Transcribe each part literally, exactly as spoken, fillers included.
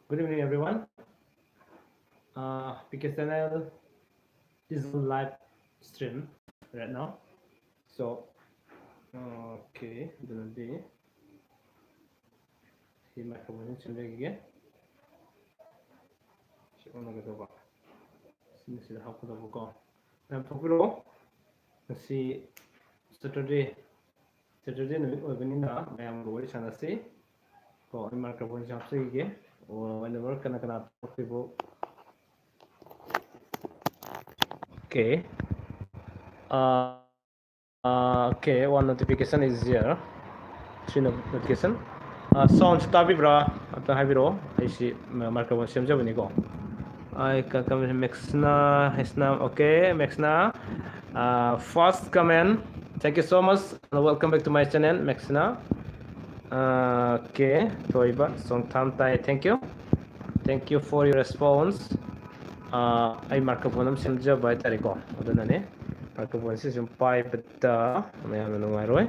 Good evening, everyone. Uh, P K channel is on live stream right now. So, okay, ꯑꯗꯨꯅꯗꯤ ꯁꯤ microphone ꯁꯦꯝꯖꯈꯤꯒꯦ꯫ ꯁꯤ ꯑꯣꯟꯒꯗꯧꯕ꯫ ꯁꯤꯅ ꯁꯤꯗ ꯍꯥꯞꯀꯗꯧꯕꯀꯣ꯫ ꯃꯌꯥꯝ ꯊꯣꯛꯄꯤꯔꯛꯑꯣ꯫ ꯉꯁꯤ Saturday, Saturday ꯅꯨꯃꯤꯠ ꯑꯣꯏꯕꯅꯤꯅ ꯃꯌꯥꯝꯒ ꯋꯥꯔꯤ ꯁꯥꯟꯅꯁꯤ꯫ ꯀꯣ, ꯑꯩ microphone ꯁꯦ ꯍꯥꯞꯆꯈꯤꯒꯦ꯫ ꯑꯣ, ꯋꯥꯔꯤ number ꯀꯅꯥ ꯀꯅꯥ ꯊꯣꯛꯄꯤꯕ? Okay. Uh, uh, okay, one notification is here. Three notification. Uh, sound ꯁꯤ ꯇꯥꯕꯤꯕ꯭ꯔꯥ? ꯑꯝꯇ ꯍꯥꯏꯕꯤꯔꯛꯑꯣ꯫ ꯑꯩꯁꯤ microphone ꯁꯦꯝꯖꯕꯅꯤꯀꯣ꯫ ꯑꯩ ꯀ-, ꯀ-, ꯃꯦꯛꯁꯅꯥ, Heisnam, okay, ꯃꯦꯛꯁꯅꯥ꯫ Uh, first comment, thank you so much. Welcome back to my channel, ꯃꯦꯛꯁꯅꯥ꯫ Uh, okay, ꯊꯣꯏꯕ ꯆꯣꯡꯊꯥꯝ ꯇꯥꯏ, thank you. Thank you for your response. Uh, ꯑꯩ microphone ꯑꯃ ꯁꯦꯝꯖꯕ ꯍꯥꯏꯇꯥꯔꯦꯀꯣ, ꯑꯗꯨꯅꯅꯦ꯫ Microphone ꯁꯤ ꯁꯨꯝ ꯄꯥꯏꯕꯗ ꯃꯌꯥꯝꯅ ꯅꯨꯡꯉꯥꯏꯔꯣꯏ꯫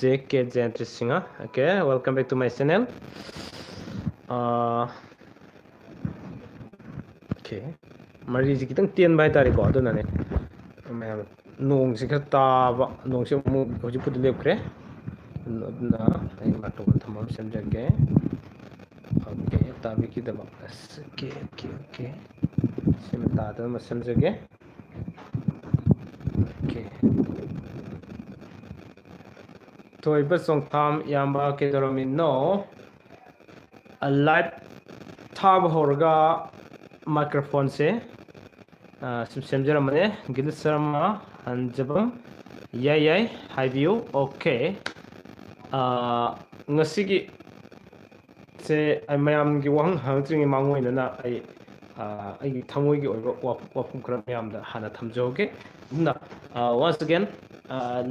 J K ꯖꯌꯟꯇ Singh, okay, welcome back to my channel. Uh, okay, ꯃꯔꯤꯁꯤ ꯈꯤꯇꯪ ꯇꯦꯟꯕ ꯍꯥꯏꯇꯥꯔꯦꯀꯣ, ꯑꯗꯨꯅꯅꯦ꯫ ꯃꯌꯥꯝ, ꯅꯣꯡꯁꯤ ꯈꯔ ꯇꯥꯕ, ꯅꯣꯡꯁꯤ ꯑꯃꯨꯛ ꯍꯧꯖꯤꯛꯄꯨꯗꯤ ꯂꯦꯞꯈ꯭ꯔꯦ꯫ ꯑꯗꯨꯅ ꯑꯩ microphone ꯊꯝꯕ ꯑꯃ ꯁꯦꯝꯖꯒꯦ꯫ Okay, ꯇꯥꯕꯤꯈꯤꯗꯕ꯫ ꯑꯁ, okay, okay, okay. ꯁꯤꯃ ꯇꯥꯗꯅꯕ ꯁꯦꯝꯖꯒꯦ꯫ Okay. ꯊꯣꯏꯕ ꯆꯣꯡꯊꯥꯝ ꯏꯌꯥꯝꯕ, ꯀꯩꯗꯧꯔꯝꯃꯤꯅꯣ? ꯑ, live ꯊꯥꯕ ꯍꯧꯔꯒ microphone ꯁꯦ, ꯑ, ꯁꯨꯝ ꯁꯦꯝꯖꯔꯝꯕꯅꯦ꯫ ꯒꯤꯂꯤꯠ ꯁꯔꯃ ꯍꯟꯖꯕꯝ, ꯌꯥꯏ ꯌꯥꯏ, ꯍꯥꯏꯕꯤꯌꯨ꯫ Okay. ꯑ, ꯉꯁꯤꯒꯤ ꯁꯦ ꯑꯩ ꯃꯌꯥꯝꯒꯤ ꯋꯥꯍꯪ ꯍꯪꯉꯛꯇ꯭ꯔꯤꯉꯩ ꯃꯥꯡꯑꯣꯏꯅꯅ ꯑꯩ, ꯑ, ꯑꯩꯒꯤ ꯊꯃꯣꯏꯒꯤ ꯑꯣꯏꯕ ꯋꯥꯐ-, ꯋꯥꯐꯝ ꯈꯔ ꯃꯌꯥꯝꯗ ꯍꯥꯟꯅ ꯊꯝꯖꯍꯧꯒꯦ꯫ ꯑꯗꯨꯅ, ꯑ, once again, ꯑ,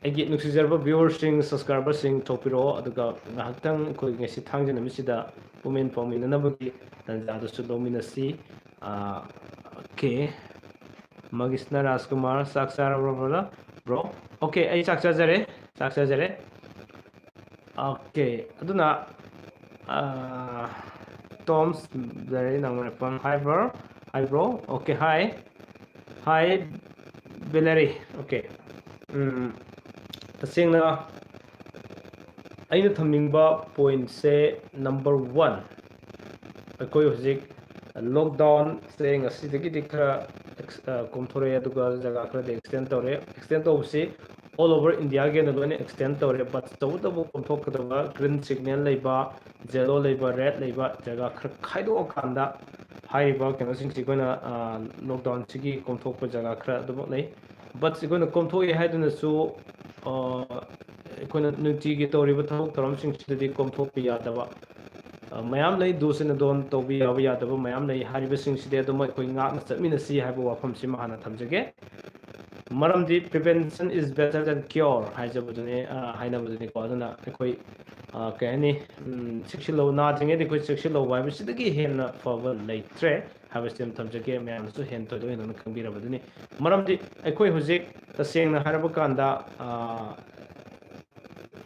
ꯑꯩꯒꯤ ꯅꯨꯡꯁꯤꯖꯔꯕ viewer ꯁꯤꯡ, subscriber ꯁꯤꯡ ꯊꯣꯛꯄꯤꯔꯛꯑꯣ, ꯑꯗꯨꯒ ꯉꯥꯏꯍꯥꯛꯇꯪ ꯑꯩꯈꯣꯏ ꯉꯁꯤ ꯊꯥꯡꯖ ꯅꯨꯃꯤꯠꯁꯤꯗ ꯄꯨꯛꯃꯦꯟ ꯄꯥꯎꯃꯤꯟꯅꯅꯕꯒꯤ ꯇꯥꯟꯖꯥꯗꯨꯁꯨ ꯂꯧꯃꯤꯟꯅꯁꯤ꯫ ꯑ, okay. ꯃꯒꯤꯁꯅ ꯔꯥꯖꯀꯨꯃꯥꯔ, ꯆꯥꯛ ꯆꯥꯔꯕ꯭ꯔꯣ, brother? Bro? Okay, ꯑꯩ ꯆꯥꯛ ꯆꯥꯖꯔꯦ, ꯆꯥꯛ ꯆꯥꯖꯔꯦ꯫ Okay, ꯑꯗꯨꯅ, ꯑ, Tom's Valerie ꯅꯪ ꯃꯅꯤꯄꯨꯔ ꯍꯥꯏꯕ꯭ꯔꯣ? ꯍꯥꯏꯕ꯭ꯔꯣ? Okay, hi. Hi, Valerie. Okay. ꯎꯝ, ꯇꯁꯦꯡꯅ ꯑꯩꯅ ꯊꯝꯅꯤꯡꯕ ꯄꯣꯏꯟꯠꯁꯦ, ꯅꯝꯕꯔ ꯋꯥꯟ, ꯑꯩꯈꯣꯏ ꯍꯧꯖꯤꯛ ꯂꯣꯛꯗꯥꯎꯟꯁꯦ ꯉꯁꯤꯗꯒꯤꯗꯤ ꯈꯔ ꯑꯦꯛꯁ-, ꯑ, ꯀꯣꯝꯊꯣꯔꯛꯑꯦ, ꯑꯗꯨꯒ ꯖꯒꯥ ꯈꯔꯗꯤ ꯑꯦꯛꯁꯇꯦꯟ ꯇꯧꯔꯦ꯫ ꯑꯦꯛꯁꯇꯦꯟ ꯇꯧꯕꯁꯤ all over India ꯒꯤ ꯑꯣꯏꯅ ꯂꯣꯏꯅ ꯑꯦꯛꯁꯇꯦꯟ ꯇꯧꯔꯦ, but ꯇꯧꯕꯇꯕꯨ ꯀꯣꯝꯊꯣꯛꯀꯗꯕ ꯒ꯭ꯔꯤꯟ ꯁꯤꯒꯅꯦꯜ ꯂꯩꯕ, ꯌꯦꯂꯣ ꯂꯩꯕ, ꯔꯦꯗ ꯂꯩꯕ ꯖꯒꯥ ꯈꯔ ꯈꯥꯏꯗꯣꯛꯑꯀꯥꯟꯗ ꯍꯥꯏꯔꯤꯕ ꯀꯩꯅꯣꯁꯤꯡꯁꯤ ꯑꯩꯈꯣꯏꯅ, ꯑ, ꯂꯣꯛꯗꯥꯎꯟꯁꯤꯒꯤ ꯀꯣꯝꯊꯣꯛꯄ ꯖꯒꯥ ꯈꯔ ꯑꯗꯨꯃꯛ ꯂꯩ꯫ But ꯑꯩꯈꯣꯏꯅ ꯀꯣꯝꯊꯣꯛꯑꯦ ꯍꯥꯏꯗꯨꯅꯁꯨ, ꯑ, ꯑꯩꯈꯣꯏꯅ ꯅꯨꯡꯇꯤꯒꯤ ꯇꯧꯔꯤꯕ ꯊꯕꯛ ꯊꯧꯔꯝꯁꯤꯡꯁꯤꯗꯗꯤ ꯀꯣꯝꯊꯣꯛꯄ ꯌꯥꯗꯕ, ꯑ, ꯃꯌꯥꯝ ꯂꯩ꯫ Do's and don't ꯇꯧꯕ ꯌꯥꯕ ꯌꯥꯗꯕ ꯃꯌꯥꯝ ꯂꯩ꯫ ꯍꯥꯏꯔꯤꯕꯁꯤꯡꯁꯤꯗꯤ ꯑꯗꯨꯝ ꯑꯩꯈꯣꯏ ꯉꯥꯛꯅ ꯆꯠꯃꯤꯟꯅꯁꯤ ꯍꯥꯏꯕ ꯋꯥꯐꯝꯁꯤꯃ ꯍꯥꯟꯅ ꯊꯝꯖꯒꯦ꯫ ꯃꯔꯝꯗꯤ prevention is better than cure ꯍꯥꯏꯖꯕꯗꯨꯅꯤ, ꯑ, ꯍꯥꯏꯅꯕꯗꯨꯅꯤꯀꯣ꯫ ꯑꯗꯨꯅ ꯑꯩꯈꯣꯏ, ꯑ, ꯀꯩ ꯍꯥꯏꯅꯤ, ꯎꯝ, ꯆꯦꯛꯁꯤꯜꯍꯧ-, ꯅꯥꯗ꯭ꯔꯤꯉꯩꯗ ꯑꯩꯈꯣꯏ ꯆꯦꯛꯁꯤꯜꯍꯧꯕ ꯍꯥꯏꯕꯁꯤꯗꯒꯤ ꯍꯦꯟꯅ ꯐꯕ ꯂꯩꯇ꯭ꯔꯦ ꯍꯥꯏꯕꯁꯤ ꯑꯗꯨꯝ ꯊꯝꯖꯒꯦ꯫ ꯃꯌꯥꯝꯅꯁꯨ ꯍꯦꯟꯅ ꯊꯣꯏꯗꯣꯛ ꯍꯦꯟꯗꯣꯛꯅ ꯈꯪꯕꯤꯔꯕꯗꯨꯅꯤ꯫ ꯃꯔꯝꯗꯤ ꯑꯩꯈꯣꯏ ꯍꯧꯖꯤꯛ ꯇꯁꯦꯡꯅ ꯍꯥꯏꯔꯕ ꯀꯥꯟꯗ, ꯑ,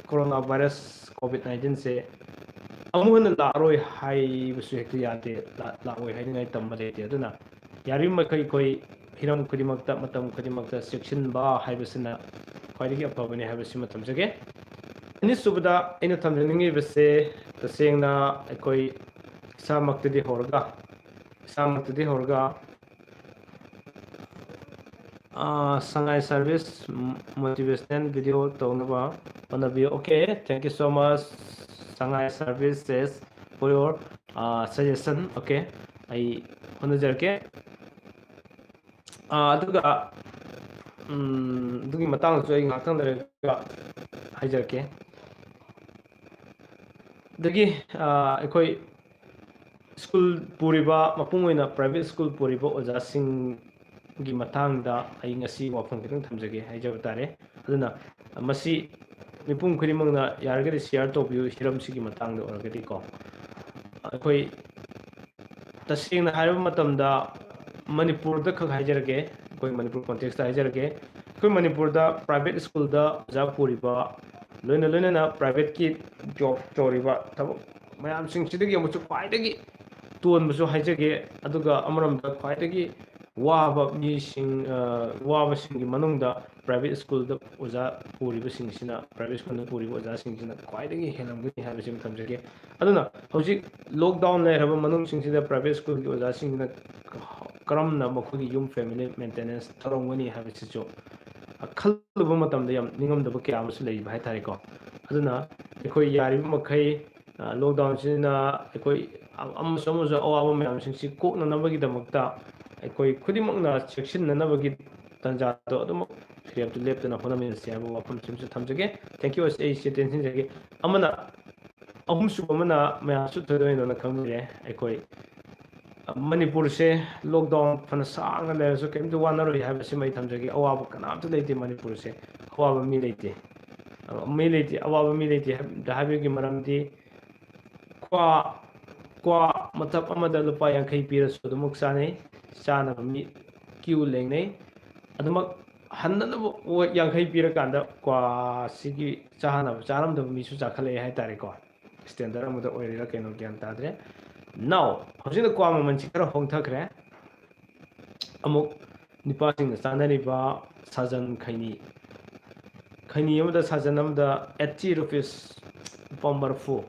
ꯀꯣꯔꯣꯅꯥ ꯚꯥꯏꯔꯁ ꯀꯣꯚꯤꯗ ꯅꯥꯏꯟꯇꯤꯟꯁꯦ ꯑꯃꯨꯛ ꯍꯟꯅ ꯂꯥꯛꯑꯔꯣꯏ ꯍꯥꯏꯕꯁꯨ ꯍꯦꯛꯇ ꯌꯥꯗꯦ, ꯂꯥ-, ꯂꯥꯛꯑꯣꯏ ꯍꯥꯏꯅꯤꯡꯉꯥꯏ ꯇꯝꯕ ꯂꯩꯇꯦ꯫ ꯑꯗꯨꯅ ꯌꯥꯔꯤꯕꯃꯈꯩ ꯑꯩꯈꯣꯏ ꯍꯤꯔꯝ ꯈꯨꯗꯤꯡꯃꯛꯇ, ꯃꯇꯝ ꯈꯨꯗꯤꯡꯃꯛꯇ ꯆꯦꯛꯁꯤꯟꯕ ꯍꯥꯏꯕꯁꯤꯅ ꯈ꯭ꯋꯥꯏꯗꯒꯤ ꯑꯐꯕꯅꯤ ꯍꯥꯏꯕꯁꯤꯃ ꯊꯝꯖꯒꯦ꯫ ꯑꯅꯤꯁꯨꯕꯗ ꯑꯩꯅ ꯊꯝꯖꯅꯤꯡꯉꯤꯕꯁꯦ, ꯇꯁꯦꯡꯅ ꯑꯩꯈꯣꯏ ꯏꯁꯥꯃꯛꯇꯗꯤ ꯍꯧꯔꯒ, ꯏꯁꯥꯃꯛꯇꯗꯤ ꯍꯧꯔꯒ, ꯑꯥ, ꯁꯉꯥꯏ ꯁꯥꯔꯚꯤꯁ motivational video ꯇꯧꯅꯕ ꯍꯣꯠꯅꯕꯤꯌꯨ꯫ Okay, thank you so much, Sangai services, for your, ah, suggestion꯫ Okay, ꯑꯩ ꯍꯣꯠꯅꯖꯔꯛꯀꯦ꯫ ꯑꯥ, ꯑꯗꯨꯒ, ꯎꯝ, ꯑꯗꯨꯒꯤ ꯃꯇꯥꯡꯗꯁꯨ ꯑꯩ ꯉꯥꯏꯍꯥꯛꯇꯪ ꯂꯩꯔꯒ ꯍꯥꯏꯖꯔꯛꯀꯦ꯫ ꯑꯗꯒꯤ, ꯑꯥ, ꯑꯩꯈꯣꯏ ꯁ꯭ꯀꯨꯜ ꯄꯨꯔꯤꯕ, ꯃꯄꯨꯡ ꯑꯣꯏꯅ private ꯁ꯭ꯀꯨꯜ ꯄꯨꯔꯤꯕ ꯑꯣꯖꯥꯁꯤꯡꯒꯤ ꯃꯇꯥꯡꯗ ꯑꯩ ꯉꯁꯤ ꯋꯥꯐꯝ ꯈꯤꯇꯪ ꯊꯝꯖꯒꯦ ꯍꯥꯏꯖꯕ ꯇꯥꯔꯦ꯫ ꯑꯗꯨꯅ ꯃꯁꯤ ꯃꯤꯄꯨꯝ ꯈꯨꯗꯤꯡꯃꯛꯅ ꯌꯥꯔꯒꯗꯤ share ꯇꯧꯕꯤꯌꯨ, ꯍꯤꯔꯝꯁꯤꯒꯤ ꯃꯇꯥꯡꯗ ꯑꯣꯏꯔꯒꯗꯤꯀꯣ꯫ ꯑꯩꯈꯣꯏ ꯇꯁꯦꯡꯅ ꯍꯥꯏꯔꯕ ꯃꯇꯝꯗ ꯃꯅꯤꯄꯨꯔꯗ ꯈꯛ ꯍꯥꯏꯖꯔꯒꯦ, ꯑꯩꯈꯣꯏ ꯃꯅꯤꯄꯨꯔ context ꯇ ꯍꯥꯏꯖꯔꯒꯦ꯫ ꯑꯩꯈꯣꯏ ꯃꯅꯤꯄꯨꯔꯗ private ꯁ꯭ꯀꯨꯜꯗ ꯑꯣꯖꯥ ꯄꯨꯔꯤꯕ, ꯂꯣꯏꯅ ꯂꯣꯏꯅꯅ private ꯀꯤ job ꯇꯧꯔꯤꯕ, ꯊꯕꯛ ꯃꯌꯥꯝꯁꯤꯡꯁꯤꯗꯒꯤ ꯑꯃꯨꯛꯁꯨ ꯈ꯭ꯋꯥꯏꯗꯒꯤ ꯇꯣꯟꯕꯁꯨ ꯍꯥꯏꯖꯒꯦ꯫ ꯑꯗꯨꯒ ꯑꯃꯔꯣꯝꯗ ꯈ꯭ꯋꯥꯏꯗꯒꯤ ꯋꯥꯕ ꯃꯤꯁꯤꯡ, ꯑ, ꯋꯥꯕꯁꯤꯡꯒꯤ ꯃꯅꯨꯡꯗ private schoolꯗ ꯑꯣꯖꯥ ꯄꯨꯔꯤꯕꯁꯤꯡꯁꯤꯅ, private schoolꯗ ꯄꯨꯔꯤꯕ ꯑꯣꯖꯥꯁꯤꯡꯁꯤꯅ ꯈ꯭ꯋꯥꯏꯗꯒꯤ ꯍꯦꯜꯂꯝꯒꯅꯤ ꯍꯥꯏꯕꯁꯤꯃ ꯊꯝꯖꯒꯦ꯫ ꯑꯗꯨꯅ ꯍꯧꯖꯤꯛ lockdown ꯂꯩꯔꯕ ꯃꯅꯨꯡꯁꯤꯡꯁꯤꯗ private schoolꯒꯤ ꯑꯣꯖꯥꯁꯤꯡꯁꯤꯅ ꯀꯔꯝꯅ ꯃꯈꯣꯏꯒꯤ ꯌꯨꯝ family maintenance ꯇꯧꯔꯝꯒꯅꯤ ꯍꯥꯏꯕꯁꯤꯁꯨ ꯈꯜꯂꯨꯕ ꯃꯇꯝꯗ ꯌꯥꯝ ꯅꯤꯡꯉꯝꯗꯕ ꯀꯌꯥ ꯑꯃꯁꯨ ꯂꯩꯕ ꯍꯥꯏꯇꯥꯔꯦꯀꯣ꯫ ꯑꯗꯨꯅ ꯑꯩꯈꯣꯏ ꯌꯥꯔꯤꯕ ꯃꯈꯩ, ꯑ, lockdownꯁꯤꯅ ꯑꯩꯈꯣꯏ ꯑꯃꯁꯨ ꯑꯃꯁꯨ ꯑꯋꯥꯕ ꯃꯌꯥꯝꯁꯤꯡꯁꯤ ꯀꯣꯛꯅꯅꯕꯒꯤꯗꯃꯛꯇ ꯑꯩꯈꯣꯏ ꯈꯨꯗꯤꯡꯃꯛꯅ ꯆꯦꯛꯁꯤꯟꯅꯅꯕꯒꯤ ꯇꯥꯟꯖꯥꯗꯣ ꯑꯗꯨꯃꯛ ꯐꯤꯔꯦꯞꯇꯨ ꯂꯦꯞꯇꯅ ꯍꯣꯠꯅꯃꯤꯟꯅꯁꯤ ꯍꯥꯏꯕ ꯋꯥꯐꯝꯁꯤꯃꯁꯨ ꯊꯝꯖꯒꯦ꯫ Thank you, ꯑꯩ ꯁꯤ ꯇꯦꯟꯁꯤꯟꯖꯒꯦ꯫ ꯑꯃꯅ, ꯑꯍꯨꯝꯁꯨꯕ ꯑꯃꯅ ꯃꯌꯥꯝꯁꯨ ꯊꯣꯏꯗꯣꯛ ꯍꯦꯟꯗꯣꯛꯅ ꯈꯪꯕꯤꯔꯦ, ꯑꯩꯈꯣꯏ ꯃꯅꯤꯄꯨꯔꯁꯦ lockdown ꯐꯅ ꯁꯥꯡꯅ ꯂꯩꯔꯁꯨ ꯀꯔꯤꯝꯇ ꯋꯥꯅꯔꯣꯏ ꯍꯥꯏꯕꯁꯤꯃ ꯑꯩ ꯊꯝꯖꯒꯦ꯫ ꯑꯋꯥꯕ ꯀꯅꯥꯝꯇ ꯂꯩꯇꯦ ꯃꯅꯤꯄꯨꯔꯁꯦ, ꯑꯋꯥꯕ ꯃꯤ ꯂꯩꯇꯦ꯫ ꯑ, ꯃꯤ ꯂꯩꯇꯦ, ꯑꯋꯥꯕ ꯃꯤ ꯂꯩꯇꯦ ꯍꯥꯏꯕ, ꯍꯥꯏꯕꯒꯤ ꯃꯔꯝꯗꯤ ꯀ꯭ꯋꯥ, ꯀ꯭ꯋꯥ ꯃꯇꯞ ꯑꯃꯗ ꯂꯨꯄꯥ ꯌꯥꯡꯈꯩ ꯄꯤꯔꯁꯨ ꯑꯗꯨꯃꯛ ꯆꯥꯅꯩ, ꯆꯥꯅꯕ ꯃꯤ queue ꯂꯦꯡꯅꯩ꯫ ꯑꯗꯨꯃꯛ ꯍꯟꯅꯅꯕ ꯑꯣ-, ꯌꯥꯡꯈꯩ ꯄꯤꯔꯀꯥꯟꯗ ꯀ꯭ꯋꯥꯁꯤꯒꯤ ꯆꯥꯅꯕ, ꯆꯥꯔꯝꯗꯕ ꯃꯤꯁꯨ ꯆꯥꯈꯠꯂꯛꯑꯦ ꯍꯥꯏꯇꯥꯔꯦꯀꯣ꯫ Standard ꯑꯃꯗ ꯑꯣꯏꯔꯤꯔꯥ ꯀꯩꯅꯣ ꯒ꯭ꯌꯥꯟ ꯇꯥꯗ꯭ꯔꯦ꯫ Now ꯍꯧꯖꯤꯛꯅ ꯀ꯭ꯋꯥ ꯃꯃꯜꯁꯤ ꯈꯔ ꯍꯣꯡꯊꯈ꯭ꯔꯦ꯫ ꯑꯃꯨꯛ ꯅꯨꯄꯥꯁꯤꯡꯅ ꯆꯥꯅꯔꯤꯕ ꯁꯥꯖꯟ ꯈꯩꯅꯤ, ꯈꯩꯅꯤ ꯑꯃꯗ, ꯁꯥꯖꯟ ꯑꯃꯗ eighty rupees, ꯂꯨꯄꯥ ꯃꯔꯤꯐꯨ,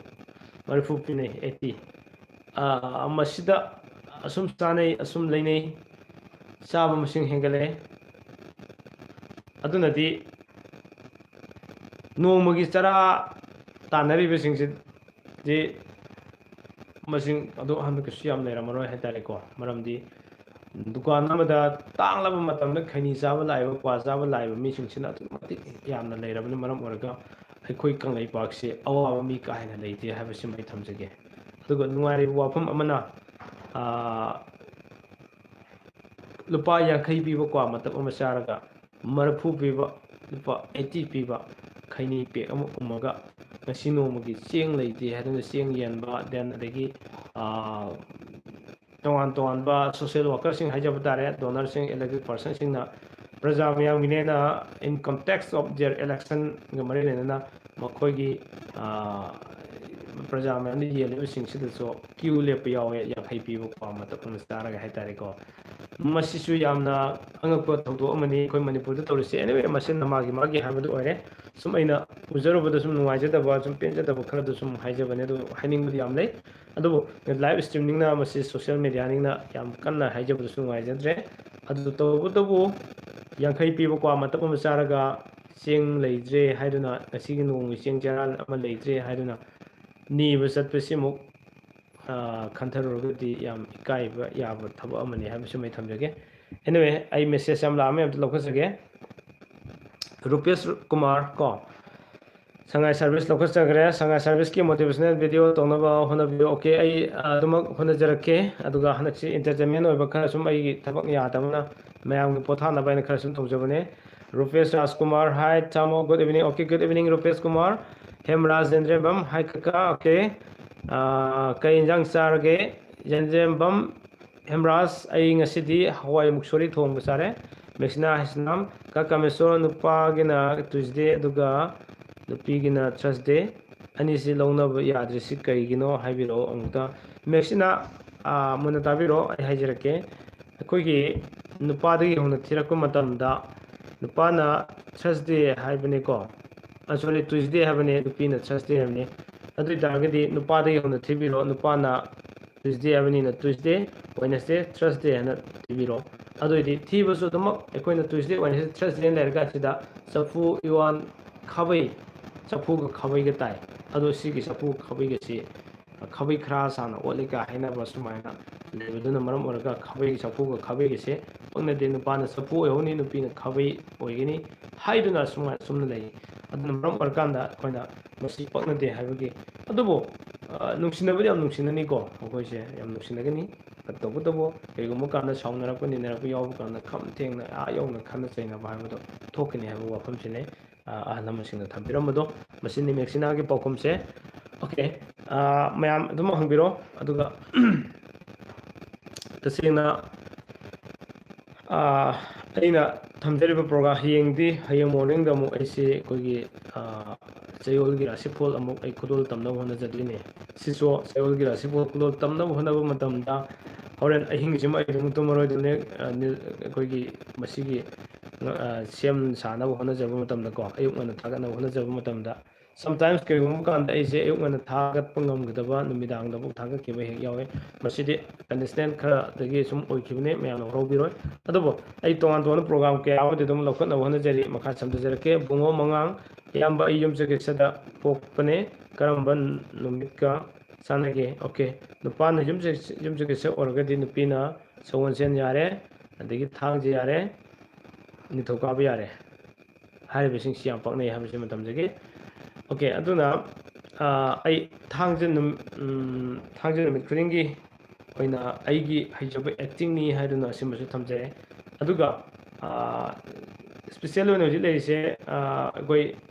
ꯃꯔꯤꯐꯨ ꯄꯤꯅꯩ, eighty꯫ ꯑꯥ, ꯃꯁꯤꯗ ꯑꯁꯨꯝ ꯆꯥꯅꯩ, ꯑꯁꯨꯝ ꯂꯩꯅꯩ, ꯆꯥꯕ ꯃꯁꯤꯡ ꯍꯦꯟꯒꯠꯂꯛꯑꯦ꯫ ꯑꯗꯨꯅꯗꯤ ꯅꯣꯡꯃꯒꯤ ꯆꯔꯥ ꯇꯥꯟꯅꯔꯤꯕꯁꯤꯡꯁꯤꯗꯤ ꯃꯁꯤꯡ ꯑꯗꯨ ꯍꯟꯗꯛꯀꯤꯁꯨ ꯌꯥꯝ ꯂꯩꯔꯝꯃꯔꯣꯏ ꯍꯥꯏꯇꯥꯔꯦꯀꯣ꯫ ꯃꯔꯝꯗꯤ ꯗꯨꯀꯥꯟ ꯑꯃꯗ ꯇꯥꯡꯂꯕ ꯃꯇꯝꯗ ꯈꯩꯅꯤ ꯆꯥꯕ ꯂꯥꯛꯏꯕ, ꯀ꯭ꯋꯥ ꯆꯥꯕ ꯂꯥꯛꯏꯕ ꯃꯤꯁꯤꯡꯁꯤꯅ ꯑꯗꯨꯛꯀꯤ ꯃꯇꯤꯛ ꯌꯥꯝꯅ ꯂꯩꯔꯕꯅ ꯃꯔꯝ ꯑꯣꯏꯔꯒ ꯑꯩꯈꯣꯏ ꯀꯪꯂꯩꯄꯥꯛꯁꯤ ꯑꯋꯥꯕ ꯃꯤ ꯀꯥ ꯍꯦꯟꯅ ꯂꯩꯇꯦ ꯍꯥꯏꯕꯁꯤꯃ ꯑꯩ ꯊꯝꯖꯒꯦ꯫ ꯑꯗꯨꯒ ꯅꯨꯡꯉꯥꯏꯔꯤꯕ ꯋꯥꯐꯝ ꯑꯃꯅ, ꯑꯥ, ꯂꯨꯄꯥ ꯌꯥꯡꯈꯩ ꯄꯤꯕ ꯀ꯭ꯋꯥ ꯃꯇꯞ ꯑꯃ ꯆꯥꯔꯒ ꯃꯔꯤꯐꯨ ꯄꯤꯕ, ꯂꯨꯄꯥ eighty ꯄꯤꯕ ꯈꯩꯅꯤ pack ꯑꯃ ꯎꯝꯃꯒ ꯉꯁꯤ ꯅꯣꯡꯃꯒꯤ ꯆꯦꯡ ꯂꯩꯇꯦ ꯍꯥꯏꯗꯨꯅ ꯆꯦꯡ ꯌꯦꯟꯕ, then ꯑꯗꯒꯤ, ꯑꯥ, ꯇꯣꯉꯥꯟ ꯇꯣꯉꯥꯟꯕ social workerꯁꯤꯡ ꯍꯥꯏꯖꯕ ꯇꯥꯔꯦ, donorꯁꯤꯡ, elected personꯁꯤꯡꯅ ꯄ꯭ꯔꯖꯥ ꯃꯌꯥꯝꯒꯤꯅꯦꯅ income tax of their electionꯒ ꯃꯔꯤ ꯂꯩꯅꯅ ꯃꯈꯣꯏꯒꯤ, ꯑꯥ, ꯄ꯭ꯔꯖꯥ ꯃꯌꯥꯝꯅ ꯌꯦꯜꯂꯤꯕꯁꯤꯡꯁꯤꯗꯁꯨ ꯀ꯭ꯌꯨ ꯂꯦꯞꯄ ꯌꯥꯎꯋꯦ, ꯌꯥꯡꯈꯩ ꯄꯤꯕ ꯀ꯭ꯋꯥ ꯃꯇꯞ ꯑꯃ ꯆꯥꯔꯒ ꯍꯥꯏꯇꯥꯔꯦꯀꯣ꯫ ꯃꯁꯤꯁꯨ ꯌꯥꯝꯅ ꯑꯉꯛꯄ ꯊꯧꯗꯣꯛ ꯑꯃꯅꯤ ꯑꯩꯈꯣꯏ ꯃꯅꯤꯄꯨꯔꯗ ꯇꯧꯔꯤꯁꯦ꯫ Anyway, ꯃꯁꯤꯅ ꯃꯥꯒꯤ ꯃꯥꯒꯤ ꯍꯥꯏꯕꯗꯨ ꯑꯣꯏꯔꯦ꯫ ꯁꯨꯝ ꯑꯩꯅ ꯎꯖꯔꯨꯕꯗ ꯁꯨꯝ ꯅꯨꯡꯉꯥꯏꯖꯗꯕ, ꯁꯨꯝ ꯄꯦꯟꯖꯗꯕ ꯈꯔꯗꯨ ꯁꯨꯝ ꯍꯥꯏꯖꯕꯅꯦ꯫ ꯑꯗꯨ ꯍꯥꯏꯅꯤꯡꯕꯗꯤ ꯌꯥꯝ ꯂꯩ, ꯑꯗꯨꯕꯨ live streamingꯅ ꯃꯁꯤ social mediaꯅꯤꯅ ꯌꯥꯝ ꯀꯟꯅ ꯍꯥꯏꯖꯕꯗꯨꯁꯨ ꯅꯨꯡꯉꯥꯏꯖꯗ꯭ꯔꯦ꯫ ꯑꯗꯨ ꯇꯧꯕꯇꯕꯨ ꯌꯥꯡꯈꯩ ꯄꯤꯕ ꯀ꯭ꯋꯥ ꯃꯇꯞ ꯑꯃ ꯆꯥꯔꯒ ꯆꯦꯡ ꯂꯩꯇ꯭ꯔꯦ ꯍꯥꯏꯗꯨꯅ, ꯉꯁꯤꯒꯤ ꯅꯣꯡꯃꯒꯤ ꯆꯦꯡ ꯆꯔꯥ ꯑꯃ ꯂꯩꯇ꯭ꯔꯦ ꯍꯥꯏꯗꯨꯅ ꯅꯤꯕ ꯆꯠꯄꯁꯤꯃꯨꯛ, ꯑ, ꯈꯟꯊꯔꯨꯔꯒꯗꯤ ꯌꯥꯝ ꯏꯀꯥꯏꯕ ꯌꯥꯕ ꯊꯕꯛ ꯑꯃꯅꯤ ꯍꯥꯏꯕꯁꯤꯃ ꯑꯩ ꯊꯝꯖꯒꯦ꯫ Anyway, ꯑꯩ message ꯌꯥꯝ ꯂꯥꯛꯑꯝꯃꯦ, ꯑꯝꯇ ꯂꯧꯈꯠꯆꯒꯦ꯫ ꯔꯨꯄꯦꯁ ꯀꯨꯃꯥꯔ ꯀꯣ, ꯁꯉꯥꯏ service ꯂꯧꯈꯠꯆꯈ꯭ꯔꯦ꯫ ꯁꯉꯥꯏ serviceꯀꯤ motivational video ꯇꯧꯅꯕ ꯍꯣꯠꯅꯕꯤꯌꯨ꯫ Okay, ꯑꯩ, ꯑ, ꯑꯗꯨꯃꯛ ꯍꯣꯠꯅꯖꯔꯛꯀꯦ꯫ ꯑꯗꯨꯒ ꯍꯟꯗꯛꯁꯤ entertainment ꯑꯣꯏꯕ ꯈꯔ ꯁꯨꯝ ꯑꯩꯒꯤ ꯊꯕꯛ ꯌꯥꯗꯕꯅ ꯃꯌꯥꯝꯒꯤ ꯄꯣꯊꯥꯅꯕ ꯍꯥꯏꯅ ꯈꯔ ꯁꯨꯝ ꯇꯧꯖꯕꯅꯦ꯫ ꯔꯨꯄꯦꯁ ꯔꯥꯖꯀꯨꯃꯥꯔ, hi ꯇꯥꯃꯣ, good evening꯫ Okay, good evening ꯔꯨꯄꯦꯁ Kumar. ꯍꯦꯝꯔꯥꯖ ꯆꯟꯗ꯭ꯔꯦꯝꯕꯝ, hi ꯀꯀꯥ꯫ Okay, ꯑ, ꯀꯩ ꯏꯟꯖꯥꯡ ꯆꯥꯔꯒꯦ? ꯆꯟꯗ꯭ꯔꯦꯝꯕꯝ ꯍꯦꯝꯔꯥꯖ, ꯑꯩ ꯉꯁꯤꯗꯤ ꯍꯋꯥꯏ ꯃꯨꯛꯁꯣꯔꯤ ꯊꯣꯡꯕ ꯆꯥꯔꯦ꯫ ꯃꯦꯛꯁꯤꯅꯥ ꯍꯩꯁꯅꯥꯝ, ꯀꯥ ꯀꯥꯃꯦꯁꯣꯔ, ꯅꯨꯄꯥꯒꯤꯅ Tuesday ꯑꯗꯨꯒ ꯅꯨꯄꯤꯒꯤꯅ Thursday꯫ ꯑꯅꯤꯁꯤ ꯂꯧꯅꯕ ꯌꯥꯗ꯭ꯔꯤꯁꯤ ꯀꯩꯒꯤꯅꯣ ꯍꯥꯏꯕꯤꯔꯛꯑꯣ ꯑꯃꯨꯛꯇ꯫ ꯃꯦꯛꯁꯤꯅꯥ, ꯑ, ꯃꯨꯟꯅ ꯇꯥꯕꯤꯔꯣ, ꯑꯩ ꯍꯥꯏꯖꯔꯛꯀꯦ꯫ ꯑꯩꯈꯣꯏꯒꯤ ꯅꯨꯄꯥꯗꯒꯤ ꯍꯧꯅ ꯊꯤꯔꯛꯄ ꯃꯇꯝꯗ ꯅꯨꯄꯥꯅ Thursday ꯍꯥꯏꯕꯅꯤꯀꯣ, ꯑ, sorry, Tuesday ꯍꯥꯏꯕꯅꯤ, ꯅꯨꯄꯤꯅ Thursday ꯍꯥꯏꯕꯅꯤ꯫ ꯑꯗꯨ ꯑꯣꯏ ꯇꯥꯔꯒꯗꯤ ꯅꯨꯄꯥꯗꯒꯤ ꯍꯧꯅ ꯊꯤꯕꯤꯔꯣ, ꯅꯨꯄꯥꯅ Tuesday ꯍꯥꯏꯕꯅꯤꯅ Tuesday, Wednesday, Thursday ꯍꯥꯏꯅ ꯊꯤꯕꯤꯔꯣ꯫ ꯑꯗꯨ ꯑꯣꯏꯗꯤ ꯊꯤꯕꯁꯨ ꯑꯗꯨꯃꯛ ꯑꯩꯈꯣꯏꯅ Tuesday, Wednesday, Thursday ꯍꯥꯏꯅ ꯂꯩꯔꯀꯥꯟꯁꯤꯗ ꯆꯐꯨ, ꯏꯋꯥꯟ, ꯈꯥꯕꯩ, ꯆꯐꯨꯒ ꯈꯥꯕꯩꯒ ꯇꯥꯏ꯫ ꯑꯗꯣ ꯁꯤꯒꯤ ꯆꯐꯨ ꯈꯥꯕꯩꯒꯁꯤ ꯈꯥꯕꯩ ꯈꯔ ꯁꯥꯡꯅ ꯑꯣꯠꯂꯤꯒ ꯍꯥꯏꯅꯕ ꯁꯨꯃꯥꯏꯅ ꯂꯩꯕꯗꯨꯅ ꯃꯔꯝ ꯑꯣꯏꯔꯒ ꯈꯥꯕꯩ, ꯆꯐꯨꯒ ꯈꯥꯕꯩꯒꯁꯦ ꯄꯛꯅꯗꯦ, ꯅꯨꯄꯥꯅ ꯆꯐꯨ ꯑꯣꯏꯍꯧꯅꯤ, ꯅꯨꯄꯤꯅ ꯈꯥꯕꯩ ꯑꯣꯏꯒꯅꯤ ꯍꯥꯏꯗꯨꯅ ꯁꯨꯃꯥꯏꯅ ꯁꯨꯝꯅ ꯂꯩ꯫ ꯑꯗꯨꯅ ꯃꯔꯝ ꯑꯣꯏꯔꯀꯥꯟꯗ ꯑꯩꯈꯣꯏꯅ ꯃꯁꯤ ꯄꯛꯅꯗꯦ ꯍꯥꯏꯕꯒꯤ, ꯑꯗꯨꯕꯨ, ꯑ, ꯅꯨꯡꯁꯤꯅꯕꯗꯤ ꯌꯥꯝ ꯅꯨꯡꯁꯤꯅꯅꯤꯀꯣ, ꯃꯈꯣꯏꯁꯦ ꯌꯥꯝ ꯅꯨꯡꯁꯤꯅꯒꯅꯤ꯫ ꯇꯧꯕꯇꯕꯨ ꯀꯩꯒꯨꯝꯕ ꯀꯥꯟꯗ ꯁꯥꯎꯅꯔꯛꯄ, ꯅꯤꯅꯔꯛꯄ ꯌꯥꯎꯕ ꯀꯥꯟꯗ ꯈꯝ ꯊꯦꯡꯅ ꯑꯥ ꯌꯧꯅ ꯈꯠꯅ ꯆꯩꯅꯕ ꯍꯥꯏꯕꯗꯣ ꯊꯣꯛꯀꯅꯤ ꯍꯥꯏꯕ ꯋꯥꯐꯝꯁꯤꯅꯤ, ꯑ, ꯑꯍꯜ ꯂꯃꯟꯁꯤꯡꯅ ꯊꯝꯕꯤꯔꯝꯕꯗꯣ꯫ ꯃꯁꯤꯅꯤ ꯃꯦꯛꯁꯤꯅꯥꯒꯤ ꯄꯥꯎꯈꯨꯝꯁꯦ꯫ Okay, ꯑ, ꯃꯌꯥꯝ ꯑꯗꯨꯝ ꯍꯪꯕꯤꯔꯣ꯫ ꯑꯗꯨꯒ ꯇꯁꯦꯡꯅ, ꯑ, ꯑꯩꯅ ꯊꯝꯖꯔꯤꯕ ꯄ꯭ꯔꯣꯒ꯭ꯔꯥꯝ ꯍꯌꯦꯡꯗꯤ, ꯍꯌꯦꯡ ꯃꯣꯔꯅꯤꯡꯗ ꯑꯃꯨꯛ ꯑꯩꯁꯦ ꯑꯩꯈꯣꯏꯒꯤ ꯆꯌꯣꯜꯒꯤ ꯔꯥꯁꯤꯐꯣꯜ ꯑꯃꯨꯛ ꯑꯩ ꯈꯨꯗꯣꯜ ꯇꯝꯅꯕ ꯍꯣꯠꯅꯖꯗꯣꯏꯅꯦ꯫ ꯁꯤꯁꯨ ꯆꯌꯣꯜꯒꯤ ꯔꯥꯁꯤꯐꯣꯜ ꯈꯨꯗꯣꯜ ꯇꯝꯅꯕ ꯍꯣꯠꯅꯕ ꯃꯇꯝꯗ ꯍꯣꯔꯦꯟ ꯑꯍꯤꯡꯁꯤꯃ ꯑꯩ ꯑꯗꯨꯝ ꯇꯨꯝꯃꯔꯣꯏꯗꯕꯅꯦ꯫ ꯑꯩꯈꯣꯏꯒꯤ ꯃꯁꯤꯒꯤ ꯁꯦꯝ ꯁꯥꯅꯕ ꯍꯣꯠꯅꯖꯕ ꯃꯇꯝꯗꯀꯣ, ꯑꯌꯨꯛ ꯉꯟꯅ ꯊꯥꯒꯠꯅꯕ ꯍꯣꯠꯅꯖꯕ ꯃꯇꯝꯗ sometimes ꯀꯔꯤꯒꯨꯝꯕ ꯀꯥꯟꯗ ꯑꯩꯁꯦ ꯑꯌꯨꯛ ꯉꯟꯅ ꯊꯥꯒꯠꯄ ꯉꯝꯒꯗꯕ ꯅꯨꯃꯤꯗꯥꯡꯗꯐꯥꯎ ꯊꯥꯒꯠꯈꯤꯕ ꯍꯦꯛ ꯌꯥꯎꯋꯦ꯫ ꯃꯁꯤꯗꯤ ꯀꯟꯗꯤꯁꯅꯦꯜ ꯈꯔꯗꯒꯤ ꯁꯨꯝ ꯑꯣꯏꯈꯤꯕꯅꯦ, ꯃꯌꯥꯝꯅ ꯋꯥꯔꯧꯕꯤꯔꯣꯏ꯫ ꯑꯗꯨꯕꯨ ꯑꯩ ꯇꯣꯉꯥꯟ ꯇꯣꯉꯥꯟꯕ ꯄ꯭ꯔꯣꯒ꯭ꯔꯥꯝ ꯀꯌꯥ ꯑꯃꯗꯤ ꯑꯗꯨꯝ ꯂꯧꯈꯠꯅꯕ ꯍꯣꯠꯅꯖꯔꯤ꯫ ꯃꯈꯥ ꯁꯝꯊꯖꯔꯛꯀꯦ꯫ ꯕꯨꯡꯉꯣ ꯃꯉꯥꯡ, ꯏꯌꯥꯝꯕ ꯑꯩ ꯌꯨꯝꯁꯀꯩꯁꯗ ꯄꯣꯛꯄꯅꯦ, ꯀꯔꯝꯕ ꯅꯨꯃꯤꯠꯀ ꯆꯥꯟꯅꯒꯦ? ꯑꯣꯀꯦ, ꯅꯨꯄꯥꯅ ꯌꯨꯝꯁꯀꯩꯁ ꯑꯣꯏꯔꯒꯗꯤ ꯅꯨꯄꯤꯅ ꯁꯒꯣꯜꯁꯦꯟ ꯌꯥꯔꯦ, ꯑꯗꯒꯤ ꯊꯥꯡꯖ ꯌꯥꯔꯦ, ꯅꯤꯡꯊꯧꯀꯥꯕ ꯌꯥꯔꯦ꯫ ꯍꯥꯏꯔꯤꯕꯁꯤꯡꯁꯤ ꯌꯥꯝ ꯄꯛꯅꯩ ꯍꯥꯏꯕꯁꯤꯃ ꯊꯝꯖꯒꯦ꯫ ꯑꯣꯀꯦ, ꯑꯗꯨꯅ ꯑꯩ ꯊꯥꯡꯖ ꯅꯨꯃꯤꯠ ꯊꯥꯡꯖ ꯅꯨꯃꯤꯠ ꯈꯨꯗꯤꯡꯒꯤ ꯑꯣꯏꯅ ꯑꯩꯒꯤ ꯍꯩꯖꯕ ꯑꯦꯛꯇꯤꯡꯅꯤ ꯍꯥꯏꯗꯨꯅ ꯑꯁꯤꯃꯁꯨ ꯊꯝꯖꯔꯦ꯫ ꯑꯗꯨꯒ ꯏꯁꯄꯤꯁꯦꯜ ꯑꯣꯏꯅ ꯍꯧꯖꯤꯛ ꯂꯩꯔꯤꯁꯦ, ꯑꯩꯈꯣꯏ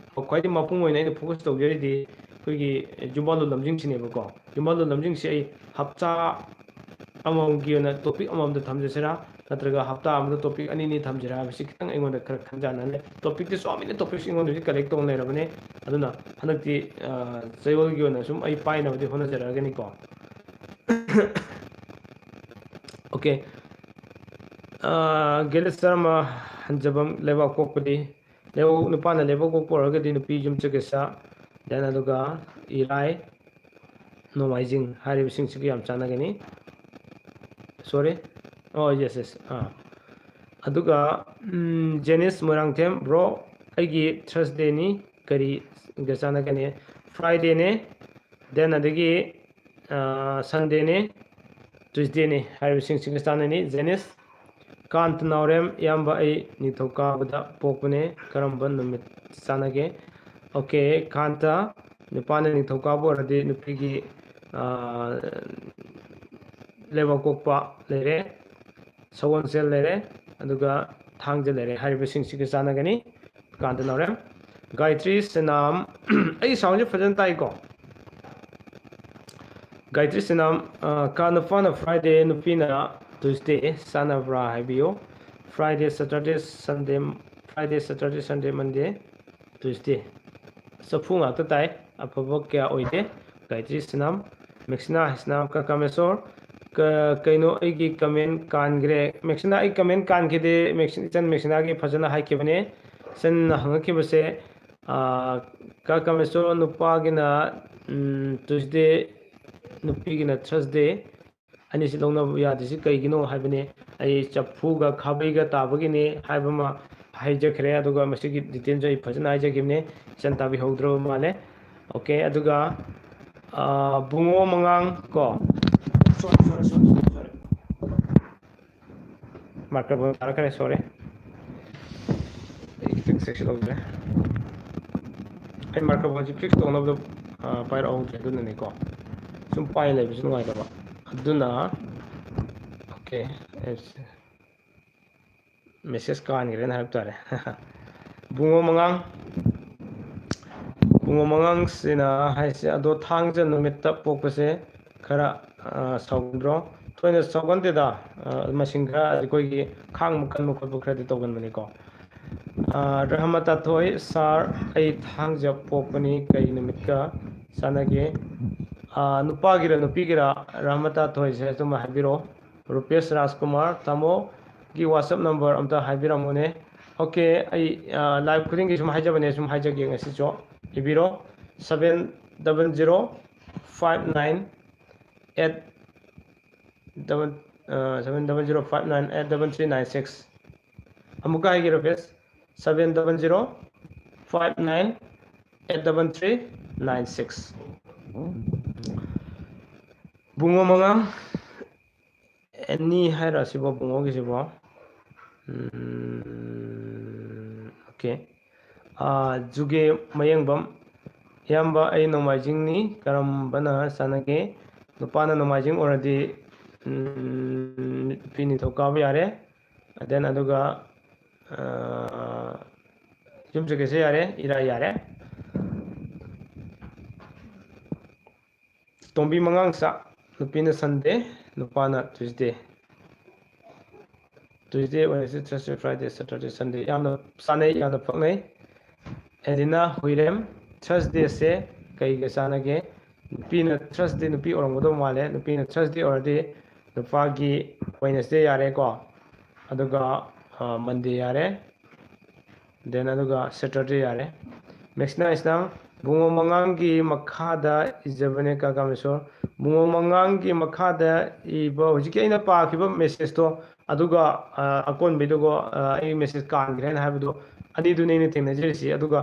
ꯈ꯭ꯋꯥꯏꯗꯒꯤ ꯃꯄꯨꯡ ꯑꯣꯏꯅ ꯑꯩꯅ ꯐꯣꯀꯁ ꯇꯧꯖꯔꯤꯗꯤ ꯑꯩꯈꯣꯏꯒꯤ ꯌꯨꯝꯕꯥꯜꯂꯣꯟ ꯂꯝꯖꯤꯡꯁꯤꯅꯦꯕꯀꯣ꯫ ꯌꯨꯝꯕꯥꯜꯂꯣꯟ ꯂꯝꯖꯤꯡꯁꯤ ꯑꯩ ꯍꯞꯇꯥ ꯑꯃꯃꯝꯒꯤ ꯑꯣꯏꯅ ꯇꯣꯄꯤꯛ ꯑꯃꯃꯝꯗ ꯊꯝꯖꯁꯤꯔꯥ, ꯅꯠꯇ꯭ꯔꯒ ꯍꯞꯇꯥ ꯑꯃꯗ ꯇꯣꯄꯤꯛ ꯑꯅꯤ ꯑꯅꯤ ꯊꯝꯁꯤꯔꯥ ꯍꯥꯏꯕꯁꯤ ꯈꯤꯇꯪ ꯑꯩꯉꯣꯟꯗ ꯈꯔ ꯈꯟꯖꯥꯟꯅꯍꯜꯂꯦ꯫ ꯇꯣꯄꯤꯛꯇꯤ ꯁꯣ ꯃꯦꯅꯤ ꯇꯣꯄꯤꯛꯁ ꯑꯩꯉꯣꯟꯗ ꯍꯧꯖꯤꯛ ꯀꯂꯦꯛ ꯇꯧꯅ ꯂꯩꯔꯕꯅꯦ꯫ ꯑꯗꯨꯅ ꯍꯟꯗꯛꯇꯤ ꯆꯌꯣꯜꯒꯤ ꯑꯣꯏꯅ ꯁꯨꯝ ꯑꯩ ꯄꯥꯏꯅꯕꯗꯤ ꯍꯣꯠꯅꯖꯔꯛꯑꯒꯅꯤꯀꯣ꯫ ꯑꯣꯀꯦ꯫ ꯒꯦꯂꯤꯁ ꯆꯔꯃ, ꯍꯟꯖꯕꯝ, ꯂꯩꯕꯥꯛ ꯄꯣꯛꯄꯗꯤ, ꯂꯩꯕꯥꯛ, ꯅꯨꯄꯥꯅ ꯂꯩꯕꯥꯛ ꯄꯣꯛꯄ ꯑꯣꯏꯔꯒꯗꯤ ꯅꯨꯄꯤ ꯌꯨꯝꯁꯀꯩꯁ, then ꯑꯗꯨꯒ ꯏꯔꯥꯏ, ꯅꯣꯡꯃꯥꯏꯖꯤꯡ ꯍꯥꯏꯔꯤꯕꯁꯤꯡꯁꯤꯒ ꯌꯥꯝ ꯆꯥꯟꯅꯒꯅꯤ꯫ ꯁꯣꯔꯤ꯫ ꯑꯣ, ꯌꯦꯁ, ꯌꯦꯁ꯫ ꯑꯥ꯫ ꯑꯗꯨꯒ ꯖꯦꯅꯤꯁ ꯃꯣꯏꯔꯥꯡꯊꯦꯝ, ꯕ꯭ꯔꯣ, ꯑꯩꯒꯤ ꯊꯔꯁꯗꯦꯅꯤ, ꯀꯔꯤꯒ ꯆꯥꯟꯅꯒꯅꯤ? ꯐ꯭ꯔꯥꯏꯗꯦꯅꯦ, then ꯑꯗꯒꯤ ꯁꯟꯗꯦꯅꯦ, ꯇ꯭ꯌꯨꯁꯗꯦꯅꯦ ꯍꯥꯏꯔꯤꯕꯁꯤꯡꯁꯤꯒ ꯆꯥꯟꯅꯅꯤ꯫ ꯖꯦꯅꯤꯁ꯫ ꯀꯥꯟꯇ ꯅꯥꯎꯔꯦꯝ, ꯏꯌꯥꯝꯕ ꯑꯩ ꯅꯤꯡꯊꯧꯀꯥꯕꯗ ꯄꯣꯛꯄꯅꯦ, ꯀꯔꯝꯕ ꯅꯨꯃꯤꯠ ꯆꯥꯟꯅꯒꯦ? ꯑꯣꯀꯦ, ꯀꯥꯟꯇ, ꯅꯨꯄꯥꯅ ꯅꯤꯡꯊꯧꯀꯥꯕ ꯑꯣꯏꯔꯗꯤ ꯅꯨꯄꯤꯒꯤ ꯂꯩꯕꯥꯛꯄꯣꯛꯄ ꯂꯩꯔꯦ, ꯁꯒꯣꯜꯁꯦꯜ ꯂꯩꯔꯦ, ꯑꯗꯨꯒ ꯊꯥꯡꯖ ꯂꯩꯔꯦ ꯍꯥꯏꯔꯤꯕꯁꯤꯡꯁꯤꯒ ꯆꯥꯟꯅꯒꯅꯤ꯫ ꯀꯥꯟꯇ ꯅꯥꯎꯔꯦꯝ꯫ ꯒꯥꯌꯇ꯭ꯔꯤ ꯁꯅꯥꯝ, ꯑꯩ ꯁꯥꯎꯟꯁꯦ ꯐꯖꯅ ꯇꯥꯏꯀꯣ? ꯒꯥꯌꯇ꯭ꯔꯤ ꯁꯅꯥꯝ, ꯀꯥ ꯅꯨꯄꯥꯅ ꯐ꯭ꯔꯥꯏꯗꯦ, ꯅꯨꯄꯤꯅ ꯇ꯭ꯌꯨꯁꯗꯦ ꯆꯥꯟꯅꯕ꯭ꯔꯥ ꯍꯥꯏꯕꯤꯌꯨ꯫ Friday, Saturday, Sunday, Friday, Saturday, Sunday, Monday, Tuesday. ꯆꯐꯨ ꯉꯥꯛꯇ ꯇꯥꯏ, ꯑꯐꯕ ꯀꯌꯥ ꯑꯣꯏꯗꯦ꯫ ꯒꯥꯌꯇ꯭ꯔꯤ ꯁꯅꯥꯝ, ꯃꯦꯛꯁꯤꯅꯥ ꯍꯩꯁꯅꯥꯝ, ꯀꯀꯥꯃꯦꯁꯣꯔ꯫ ꯀ-, ꯀꯩꯅꯣ, ꯑꯩꯒꯤ comment ꯀꯥꯟꯈ꯭ꯔꯦ꯫ ꯃꯦꯛꯁꯤꯅꯥ, ꯑꯩ comment ꯀꯥꯟꯈꯤꯗꯦ꯫ ꯃꯦꯛꯁꯤ-, ꯏꯆꯟ ꯃꯦꯛꯁꯤꯅꯥꯒꯤ ꯐꯖꯅ ꯍꯥꯏꯈꯤꯕꯅꯦ꯫ ꯏꯆꯟꯅ ꯍꯪꯉꯛꯈꯤꯕꯁꯦ, ꯑꯥ, ꯀꯀꯥꯃꯦꯁꯣꯔ, ꯅꯨꯄꯥꯒꯤꯅ, ꯎꯝ, Tuesday, ꯅꯨꯄꯤꯒꯤꯅ Thursday꯫ ꯑꯅꯤꯁꯤ ꯂꯧꯅꯕ ꯌꯥꯗ꯭ꯔꯤꯁꯤ ꯀꯩꯒꯤꯅꯣ ꯍꯥꯏꯕꯅꯤ꯫ ꯑꯩ ꯆꯐꯨꯒ ꯈꯥꯕꯩꯒ ꯇꯥꯕꯒꯤꯅꯤ ꯍꯥꯏꯕ ꯑꯃ ꯍꯥꯏꯖꯈ꯭ꯔꯦ, ꯑꯗꯨꯒ ꯃꯁꯤꯒꯤ detailꯁꯨ ꯑꯩ ꯐꯖꯅ ꯍꯥꯏꯖꯈꯤꯕꯅꯤ, ꯏꯆꯟ ꯇꯥꯕꯤꯍꯧꯗ꯭ꯔꯕ ꯃꯥꯜꯂꯦ꯫ Okay, ꯑꯗꯨꯒ, ꯑꯥ, ꯕꯨꯡꯉꯣ ꯃꯉꯥꯡ ꯀꯣ, sorry, sorry, sorry, sorry, sorry. Microphone ꯇꯥꯔꯛꯈ꯭ꯔꯦ, sorry. ꯑꯩ ꯈꯤꯇꯪ ꯆꯦꯛꯁꯤꯜꯍꯧꯗ꯭ꯔꯦ꯫ ꯑꯩ microphoneꯁꯤ fix ꯇꯧꯅꯕꯗꯣ, ꯑꯥ, ꯄꯥꯏꯔꯛꯍꯧꯗ꯭ꯔꯦ, ꯑꯗꯨꯅꯅꯤꯀꯣ꯫ ꯁꯨꯝ ꯄꯥꯏ ꯂꯩꯕꯁꯨ ꯅꯨꯡꯉꯥꯏꯇꯕ꯫ ꯑꯗꯨꯅ, okay, ꯑꯩꯁꯦ message ꯀꯥꯟꯈ꯭ꯔꯦꯅ ꯍꯥꯏꯕ ꯇꯥꯔꯦ꯫ ꯕꯨꯡꯉꯣ ꯃꯉꯥꯡ, ꯕꯨꯡꯉꯣ ꯃꯉꯥꯡꯁꯤꯅ ꯍꯥꯏꯁꯦ, ꯑꯗꯣ ꯊꯥꯡꯖ ꯅꯨꯃꯤꯠꯇ ꯄꯣꯛꯄꯁꯦ ꯈꯔ, ꯑ, ꯁꯥꯎꯒꯟꯕ꯭ꯔꯣ? ꯊꯣꯏꯅ ꯁꯥꯎꯒꯟꯗꯦꯗ, ꯑ, ꯃꯁꯤꯡ ꯈꯔ ꯑꯩꯈꯣꯏꯒꯤ ꯈꯥꯡꯕ ꯀꯟꯕ ꯈꯣꯠꯄ ꯈꯔꯗꯤ ꯇꯧꯒꯟꯕꯅꯤꯀꯣ꯫ ꯑ, ꯔꯍꯃꯇꯥꯊꯣꯏ, sir, ꯑꯩ ꯊꯥꯡꯖ ꯄꯣꯛꯄꯅꯤ, ꯀꯩ ꯅꯨꯃꯤꯠꯀ ꯆꯥꯟꯅꯒꯦ? ꯑ, ꯅꯨꯄꯥꯒꯤꯔ ꯅꯨꯄꯤꯒꯤꯔ? ꯔꯍꯃꯇꯥꯊꯣꯏꯁꯦ ꯑꯗꯨꯃ ꯍꯥꯏꯕꯤꯔꯛꯑꯣ꯫ ꯔꯨꯄꯦꯁ ꯔꯥꯖꯀꯨꯃꯥꯔ, ꯇꯥꯃꯣꯒꯤ WhatsApp number ꯑꯝꯇ ꯍꯥꯏꯕꯤꯔꯝꯃꯨꯅꯦ꯫ Okay, ꯑꯩ, ꯑ, live ꯈꯨꯗꯤꯡꯒꯤ ꯁꯨꯝ ꯍꯥꯏꯖꯕꯅꯦ, ꯁꯨꯝ ꯍꯥꯏꯖꯒꯦ ꯉꯁꯤꯁꯨ꯫ ꯏꯕꯤꯔꯣ, seven double zero five nine eight double, ꯑ, seven double zero five nine eight double three nine six꯫ ꯑꯃꯨꯛꯀ ꯍꯥꯏꯒꯦ ꯔꯨꯄꯦꯁ, seven double zero five nine eight double three nine six꯫ ꯕꯨꯡꯉꯣ ꯃꯉꯥꯡ, ꯑꯦꯅꯤ ꯍꯥꯏꯔ ꯁꯤꯕꯣ, ꯕꯨꯡꯉꯣꯒꯤꯁꯤꯕꯣ? ꯎꯝ, okay. ꯑꯥ, ꯖꯨꯒꯦ ꯃꯌꯦꯡꯕꯝ, ꯏꯌꯥꯝꯕ, ꯑꯩ ꯅꯣꯡꯃꯥꯏꯖꯤꯡꯅꯤ, ꯀꯔꯝꯕꯅ ꯆꯥꯟꯅꯒꯦ? ꯅꯨꯄꯥꯅ ꯅꯣꯡꯃꯥꯏꯖꯤꯡ ꯑꯣꯏꯔꯗꯤ, ꯎꯝ, ꯅꯨꯄꯤ ꯅꯤꯡꯊꯧꯀꯥꯕ ꯌꯥꯔꯦ꯫ Then ꯑꯗꯨꯒ, ꯑꯥ, ꯌꯨꯝꯁꯀꯩꯁ ꯌꯥꯔꯦ, ꯏꯔꯥꯏ ꯌꯥꯔꯦ꯫ ꯇꯣꯝꯕꯤ ꯃꯉꯥꯡꯆꯥ, ꯅꯨꯄꯤꯅ Sunday, ꯅꯨꯄꯥꯅ Tuesday꯫ Tuesday, Wednesday, Thursday, Friday, Saturday, Sunday ꯌꯥꯝꯅ ꯆꯥꯅꯩ, ꯌꯥꯝꯅ ꯄꯛꯅꯩ꯫ ꯑꯦꯗꯤꯅꯥ ꯍꯨꯏꯔꯦꯝ, Thursdayꯁꯦ ꯀꯩꯒ ꯆꯥꯟꯅꯒꯦ? ꯅꯨꯄꯤꯅ Thursday, ꯅꯨꯄꯤ ꯑꯣꯏꯔꯝꯒꯗꯧ ꯃꯥꯜꯂꯦ꯫ ꯅꯨꯄꯤꯅ Thursday ꯑꯣꯏꯔꯗꯤ ꯅꯨꯄꯥꯒꯤ Wednesday ꯌꯥꯔꯦꯀꯣ, ꯑꯗꯨꯒ Monday ꯌꯥꯔꯦ, then ꯑꯗꯨꯒ Saturday ꯌꯥꯔꯦ꯫ ꯃꯦꯛꯁꯤꯅꯥ ꯏꯁꯅꯥꯝ, ꯕꯨꯡꯉꯣ ꯃꯉꯥꯡꯒꯤ ꯃꯈꯥꯗ ꯏꯖꯕꯅꯦ ꯀꯥ ꯀꯥꯃꯦꯁꯣꯔ꯫ ꯕꯨꯡꯉꯣ ꯃꯉꯥꯡꯒꯤ ꯃꯈꯥꯗ ꯏꯕ ꯍꯧꯖꯤꯛꯀꯤ ꯑꯩꯅ ꯄꯥꯈꯤꯕ messageꯇꯣ, ꯑꯗꯨꯒ ꯑꯀꯣꯟꯕꯩꯗꯨꯒ ꯑꯩ message ꯀꯥꯟꯈ꯭ꯔꯦꯅ ꯍꯥꯏꯕꯗꯣ, ꯑꯅꯤꯗꯨꯅꯦ ꯑꯩꯅ ꯊꯦꯡꯅꯖꯔꯤꯁꯤ꯫ ꯑꯗꯨꯒ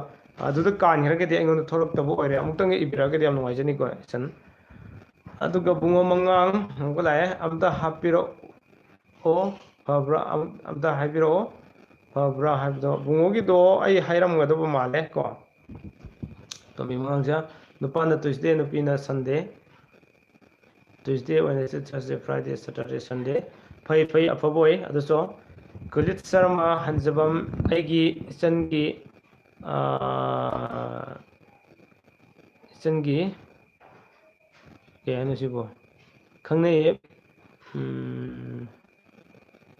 ꯑꯗꯨꯗ ꯀꯥꯟꯈ꯭ꯔꯒꯗꯤ ꯑꯩꯉꯣꯟꯗ ꯊꯣꯛꯂꯛꯇꯕ ꯑꯣꯏꯔꯦ꯫ ꯑꯃꯨꯛꯇꯪꯒ ꯏꯕꯤꯔꯛꯑꯒꯗꯤ ꯌꯥꯝ ꯅꯨꯡꯉꯥꯏꯖꯅꯤꯀꯣ, ꯏꯆꯟ꯫ ꯑꯗꯨꯒ ꯕꯨꯡꯉꯣ ꯃꯉꯥꯡ ꯑꯃꯨꯛꯀ ꯂꯥꯛꯑꯦ, ꯑꯝꯇ ꯍꯥꯞꯄꯤꯔꯛꯑꯣ, ꯐꯕ꯭ꯔꯥ? ꯑꯝ-, ꯑꯝꯇ ꯍꯥꯏꯕꯤꯔꯛꯑꯣ, ꯐꯕ꯭ꯔꯥ ꯍꯥꯏꯕꯗꯣ꯫ ꯕꯨꯡꯉꯣꯒꯤꯗꯣ ꯑꯩ ꯍꯥꯏꯔꯝꯒꯗꯕ ꯃꯥꯜꯂꯦ ꯀꯣ꯫ ꯇꯣꯝꯕꯤ ꯃꯉꯥꯡꯁꯦ ꯅꯨꯄꯥꯅ Tuesday, ꯅꯨꯄꯤꯅ Sunday꯫ Tuesday, Wednesday, Thursday, Friday, Saturday, Sunday꯫ ꯐꯩ, ꯐꯩ, ꯑꯐꯕ ꯑꯣꯏ꯫ ꯑꯗꯨꯁꯨ ꯀꯨꯂꯤꯠ ꯁꯔꯃ ꯍꯟꯖꯕꯝ, ꯑꯩꯒꯤ ꯏꯆꯟꯒꯤ, ꯑꯥ, ꯏꯆꯟꯒꯤ, ꯀꯩ ꯍꯥꯏꯅꯣ ꯁꯤꯕꯣ? ꯈꯪꯅꯩꯌꯦ꯫ ꯎꯝ,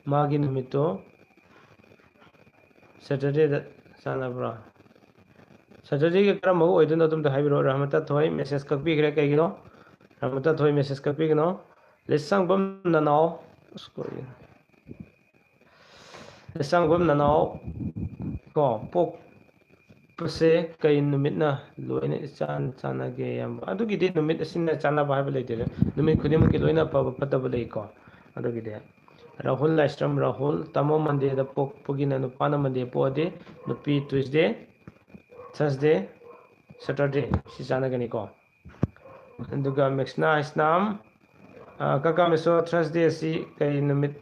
ꯃꯥꯒꯤ ꯅꯨꯃꯤꯠꯇꯣ Saturdayꯗ ꯆꯥꯟꯅꯕ꯭ꯔꯣ? Saturdayꯒ ꯀꯔꯝꯕꯒ ꯑꯣꯏꯗꯣꯏꯅꯣ? ꯑꯗꯨꯝꯇ ꯍꯥꯏꯕꯤꯔꯛꯑꯣ꯫ ꯔꯍꯃꯇ ꯊꯣꯏ message ꯀꯛꯄꯤꯈ꯭ꯔꯦ꯫ ꯀꯩꯒꯤꯅꯣ? ꯔꯍꯃꯇ ꯊꯣꯏ message ꯀꯛꯄꯤꯒꯅꯣ꯫ ꯂꯤꯁꯥꯡꯕꯝ ꯅꯅꯥꯎ, ꯑꯁ, ꯀꯔꯤꯅꯣ? ꯂꯤꯁꯥꯡꯕꯝ ꯅꯅꯥꯎ ꯀꯣ, ꯄꯣꯛꯄꯁꯦ ꯀꯩ ꯅꯨꯃꯤꯠꯅ ꯂꯣꯏꯅ ꯏꯆꯥꯟ ꯆꯥꯟꯅꯒꯦ, ꯏꯌꯥꯝꯕ? ꯑꯗꯨꯒꯤꯗꯤ ꯅꯨꯃꯤꯠ ꯑꯁꯤꯅ ꯆꯥꯟꯅꯕ ꯍꯥꯏꯕ ꯂꯩꯇꯦꯗ꯫ ꯅꯨꯃꯤꯠ ꯈꯨꯗꯤꯡꯃꯛꯀꯤ ꯂꯣꯏꯅ ꯐꯕ ꯐꯠꯇꯕ ꯂꯩꯀꯣ꯫ ꯑꯗꯨꯒꯤꯗꯤ ꯔꯥꯍꯨꯜ ꯂꯥꯏꯁ꯭ꯔꯝ ꯔꯥꯍꯨꯜ, ꯇꯥꯃꯣ Mondayꯗ ꯄꯣꯛꯄꯒꯤꯅ ꯅꯨꯄꯥꯅ Monday ꯄꯣꯛꯑꯗꯤ, ꯅꯨꯄꯤ Tuesday, Thursday, Saturday ꯁꯤ ꯆꯥꯟꯅꯒꯅꯤꯀꯣ꯫ ꯑꯗꯨꯒ ꯃꯦꯛꯁꯅꯥ ꯏꯁꯅꯥꯝ, ꯑ, ꯀꯀꯥ ꯃꯦꯁꯣ, Thursday ꯑꯁꯤ ꯀꯔꯤ ꯅꯨꯃꯤꯠ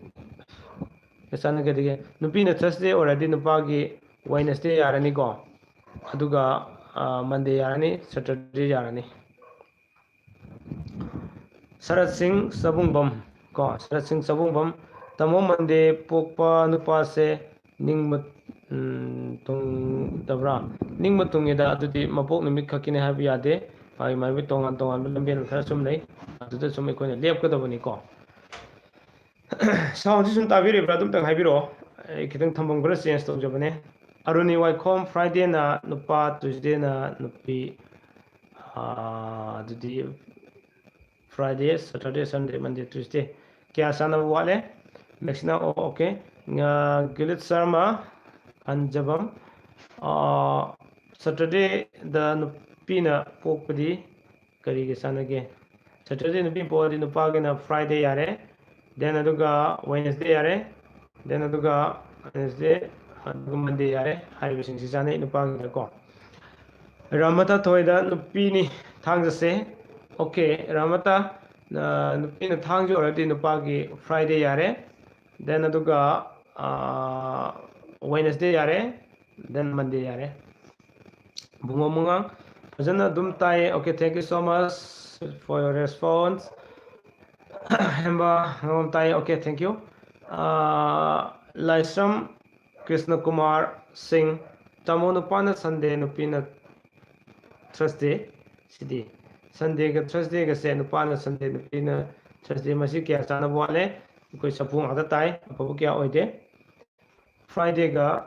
ꯆꯥꯟꯅꯒꯗꯒꯦ? ꯅꯨꯄꯤꯅ Thursday ꯑꯣꯏꯔꯗꯤ ꯅꯨꯄꯥꯒꯤ Wednesday ꯌꯥꯔꯅꯤꯀꯣ, ꯑꯗꯨꯒ, ꯑ, Monday ꯌꯥꯔꯅꯤ, Saturday ꯌꯥꯔꯅꯤ꯫ ꯁꯔꯠ ꯁꯤꯡ ꯆꯕꯨꯡꯕꯝ ꯀꯣ, ꯁꯔꯠ ꯁꯤꯡ ꯆꯕꯨꯡꯕꯝ, ꯇꯥꯃꯣ Monday ꯄꯣꯛꯄ ꯅꯨꯄꯥꯁꯦ ꯅꯤꯡꯕ, ꯎꯝ, ꯊꯨꯡꯗꯕ꯭ꯔꯥ? ꯅꯤꯡꯕ ꯊꯨꯡꯉꯦꯗ, ꯑꯗꯨꯗꯤ ꯃꯄꯣꯛ ꯅꯨꯃꯤꯠ ꯈꯛꯀꯤꯅꯦ ꯍꯥꯏꯕ ꯌꯥꯗꯦ꯫ ꯃꯥꯒꯤ ꯃꯥꯒꯤ ꯇꯣꯉꯥꯟ ꯇꯣꯉꯥꯟꯕ ꯂꯝꯕꯦꯜ ꯈꯔ ꯁꯨꯝ ꯂꯩ, ꯑꯗꯨꯗ ꯁꯨꯝ ꯑꯩꯈꯣꯏꯅ ꯂꯦꯞꯀꯗꯕꯅꯤꯀꯣ꯫ Soundꯁꯤ ꯁꯨꯝ ꯇꯥꯕꯤꯔꯤꯕ꯭ꯔꯥ? ꯑꯗꯨꯝꯇꯪ ꯍꯥꯏꯕꯤꯔꯛꯑꯣ꯫ ꯑꯩ ꯈꯤꯇꯪ ꯊꯝꯐꯝ ꯈꯔ change ꯇꯧꯖꯕꯅꯦ꯫ ꯑꯔꯨꯅꯤ ꯋꯥꯏꯈꯣꯝ, Fridayꯅ ꯅꯨꯄꯥ, Tuesdayꯅ ꯅꯨꯄꯤ꯫ ꯑꯗꯨꯗꯤ Friday, Saturday, Sunday, Monday, Tuesday꯫ ꯀꯌꯥ ꯆꯥꯟꯅꯕ ꯋꯥꯠꯂꯦ? ꯃꯦꯛꯁꯤꯅ, ꯑꯣ, okay꯫ ꯒꯤꯂꯤꯠ ꯁꯔꯃ, ꯑꯟꯖꯕꯝ꯫ Saturdayꯗ ꯅꯨꯄꯤꯅ ꯄꯣꯛꯄꯗꯤ ꯀꯔꯤꯒ ꯆꯥꯟꯅꯒꯦ? Saturday ꯅꯨꯄꯤ ꯄꯣꯛꯑꯗꯤ ꯅꯨꯄꯥꯒꯤꯅ Friday ꯌꯥꯔꯦ꯫ Then ꯑꯗꯨꯒ Wednesday ꯌꯥꯔꯦ꯫ Then ꯑꯗꯨꯒ Wednesday, ꯑꯗꯨꯒ Monday ꯌꯥꯔꯦ꯫ ꯍꯥꯏꯔꯤꯕꯁꯤꯡꯁꯤ ꯆꯥꯅꯩ ꯅꯨꯄꯥꯒꯤꯗꯀꯣ꯫ ꯔꯥꯃꯇꯥ ꯊꯣꯏꯗ ꯅꯨꯄꯤꯅꯤ ꯊꯥꯡꯖꯁꯦ꯫ Okay, ꯔꯥꯃꯇꯥ, ꯅꯨꯄꯤꯅ ꯊꯥꯡꯖ ꯑꯣꯏꯔꯗꯤ ꯅꯨꯄꯥꯒꯤ Friday ꯌꯥꯔꯦ꯫ Then ꯑꯗꯨꯒ Wednesday ꯌꯥꯔꯦ꯫ Then Monday ꯌꯥꯔꯦ꯫ ꯕꯨꯡꯉꯣ ꯃꯉꯥꯡ, ꯐꯖꯅ ꯑꯗꯨꯝ ꯇꯥꯏꯌꯦ꯫ Okay, thank you so much for your response꯫ ꯍꯦꯝꯕ ꯉꯥꯉꯣꯝ ꯇꯥꯏꯌꯦ꯫ Okay, thank you꯫ ꯂꯥꯏꯁ꯭ꯔꯝ ꯀ꯭ꯔꯤꯁꯅ ꯀꯨꯃꯥꯔ ꯁꯤꯡ, ꯇꯥꯃꯣ, ꯅꯨꯄꯥꯅ Sunday, ꯅꯨꯄꯤꯅ Thursday꯫ ꯁꯤꯗꯤ Sundayꯒ Thursdayꯒꯁꯦ, ꯅꯨꯄꯥꯅ Sunday, ꯅꯨꯄꯤꯅ Thursday, ꯃꯁꯤ ꯀꯌꯥ ꯆꯥꯟꯅꯕ ꯋꯥꯠꯂꯦ꯫ ꯑꯩꯈꯣꯏ ꯆꯐꯨ ꯉꯥꯛꯇ ꯇꯥꯏ, ꯑꯐꯕ ꯀꯌꯥ ꯑꯣꯏꯗꯦ꯫ Fridayꯒ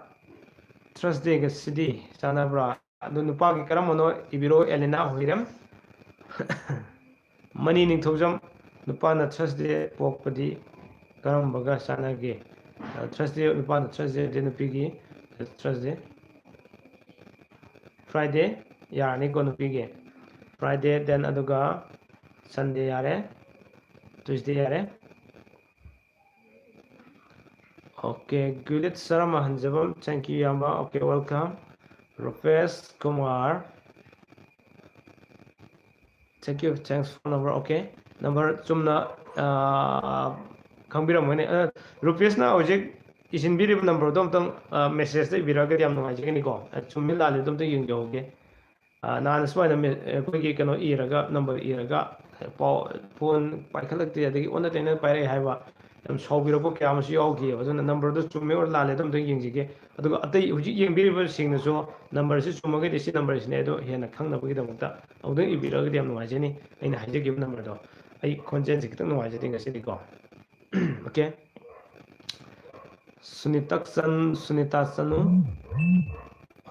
Thursdayꯒ ꯁꯤꯗꯤ ꯆꯥꯟꯅꯕ꯭ꯔꯥ? ꯑꯗꯨ ꯅꯨꯄꯥꯒꯤ ꯀꯔꯝꯕꯅꯣ ꯏꯕꯤꯔꯣ, ꯑꯦꯂꯤꯅꯥ ꯍꯨꯏꯔꯝ꯫ ꯃꯅꯤ ꯅꯤꯡꯊꯧꯖꯝ, ꯅꯨꯄꯥꯅ Thursday ꯄꯣꯛꯄꯗꯤ ꯀꯔꯝꯕꯒ ꯆꯥꯟꯅꯒꯦ? Thursday, ꯅꯨꯄꯥꯅ Thursday, ꯑꯗꯩ ꯅꯨꯄꯤꯒꯤ Thursday꯫ Friday ꯌꯥꯔꯅꯤꯀꯣ ꯅꯨꯄꯤꯒꯤ꯫ Friday, then ꯑꯗꯨꯒ Sunday ꯌꯥꯔꯦ, Tuesday ꯌꯥꯔꯦ꯫ Okay, ꯒꯨꯂꯤꯠ ꯁꯔꯃ ꯍꯟꯖꯕꯝ, thank you ꯏꯌꯥꯝꯕ꯫ Okay, welcome꯫ ꯔꯨꯄꯦꯁ Kumar, thank you, thanks for number꯫ Okay, number ꯆꯨꯝꯅ ꯈꯪꯕꯤꯔꯝꯒꯅꯤ꯫ ꯔꯨꯄꯦꯁꯅ ꯍꯧꯖꯤꯛ ꯏꯁꯤꯟꯕꯤꯔꯤꯕ numberꯗꯣ ꯑꯝꯇꯪ messageꯇ ꯏꯕꯤꯔꯛꯑꯒꯗꯤ ꯌꯥꯝ ꯅꯨꯡꯉꯥꯏꯖꯒꯅꯤꯀꯣ꯫ ꯆꯨꯝꯃꯤ ꯂꯥꯜꯂꯤꯗꯣ ꯑꯝꯇ ꯌꯦꯡꯖꯍꯧꯒꯦ꯫ ꯅꯍꯥꯟ ꯁꯨꯃꯥꯏꯅ ꯑꯩꯈꯣꯏꯒꯤ ꯀꯩꯅꯣ ꯏꯔꯒ, number ꯏꯔꯒ ꯄꯥꯎ, phone ꯄꯥꯏꯈꯠꯂꯛꯇꯦ, ꯑꯗꯒꯤ ꯑꯣꯟꯅ ꯇꯩꯅ ꯄꯥꯏꯔꯛꯑꯦ ꯍꯥꯏꯕ ꯌꯥꯝ ꯁꯥꯎꯕꯤꯔꯛꯄ ꯀꯌꯥ ꯑꯃꯁꯨ ꯌꯥꯎꯈꯤꯑꯕ꯫ ꯑꯗꯨꯅ numberꯗꯣ ꯆꯨꯝꯃꯦ or ꯂꯥꯜꯂꯦ ꯑꯗꯨ ꯑꯝꯇꯪ ꯌꯦꯡꯖꯒꯦ꯫ ꯑꯗꯨꯒ ꯑꯇꯩ ꯍꯧꯖꯤꯛ ꯌꯦꯡꯕꯤꯔꯤꯕꯁꯤꯡꯅꯁꯨ numberꯁꯤ ꯆꯨꯝꯃꯒꯗꯤ ꯁꯤ numberꯁꯤꯅꯦ ꯑꯗꯣ ꯍꯦꯟꯅ ꯈꯪꯅꯕꯒꯤꯗꯃꯛꯇ ꯑꯃꯨꯛꯇꯪ ꯏꯕꯤꯔꯛꯑꯒꯗꯤ ꯌꯥꯝ ꯅꯨꯡꯉꯥꯏꯖꯅꯤ꯫ ꯑꯩꯅ ꯍꯥꯏꯖꯈꯤꯕ numberꯗꯣ꯫ ꯑꯩ ꯈꯣꯟꯖꯦꯜꯁꯦ ꯈꯤꯇꯪ ꯅꯨꯡꯉꯥꯏꯖꯗꯦ ꯉꯁꯤꯗꯤꯀꯣ꯫ Okay. Sunitaksan, Sunita Sanu.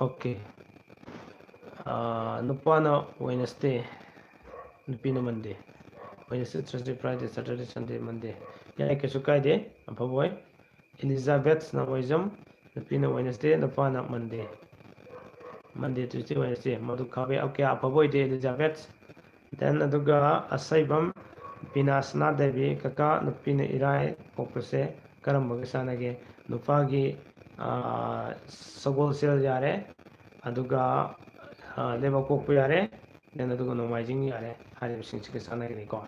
Okay. ꯑꯥ, ꯅꯨꯄꯥꯅ Wednesday, ꯅꯨꯄꯤꯅ Monday. Wednesday, Thursday, Friday, Saturday, Sunday, Monday. ꯌꯥꯏ, ꯀꯩꯁꯨ ꯀꯥꯏꯗꯦ, ꯑꯐꯕ ꯑꯣꯏ꯫ Elizabeth ꯅ ꯑꯣꯏꯖꯝ, ꯅꯨꯄꯤꯅ Wednesday, ꯅꯨꯄꯥꯅ Monday꯫ Monday, Tuesday, Wednesday, ꯃꯗꯨ ꯈꯥꯕꯩ꯫ Okay, ꯑꯐꯕ ꯑꯣꯏꯗꯦ, Elizabeth꯫ Then ꯑꯗꯨꯒ ꯑꯁꯩꯕꯝ ꯕꯤꯅꯥꯁꯅꯥ ꯗꯦꯕꯤ, ꯀꯀꯥ, ꯅꯨꯄꯤꯅ ꯏꯔꯥꯏ ꯄꯣꯛꯄꯁꯦ ꯀꯔꯝꯕꯒ ꯆꯥꯟꯅꯒꯦ? ꯅꯨꯄꯥꯒꯤ, ꯑꯥ, ꯁꯒꯣꯜꯁꯦꯜ ꯌꯥꯔꯦ, ꯑꯗꯨꯒ, ꯑꯥ, ꯂꯩꯕꯥꯛꯄꯣꯛꯄ ꯌꯥꯔꯦ, then ꯑꯗꯨꯒ ꯅꯣꯡꯃꯥꯏꯖꯤꯡ ꯌꯥꯔꯦ, ꯍꯥꯏꯔꯤꯕꯁꯤꯡꯁꯤꯒ ꯆꯥꯟꯅꯒꯅꯤꯀꯣ꯫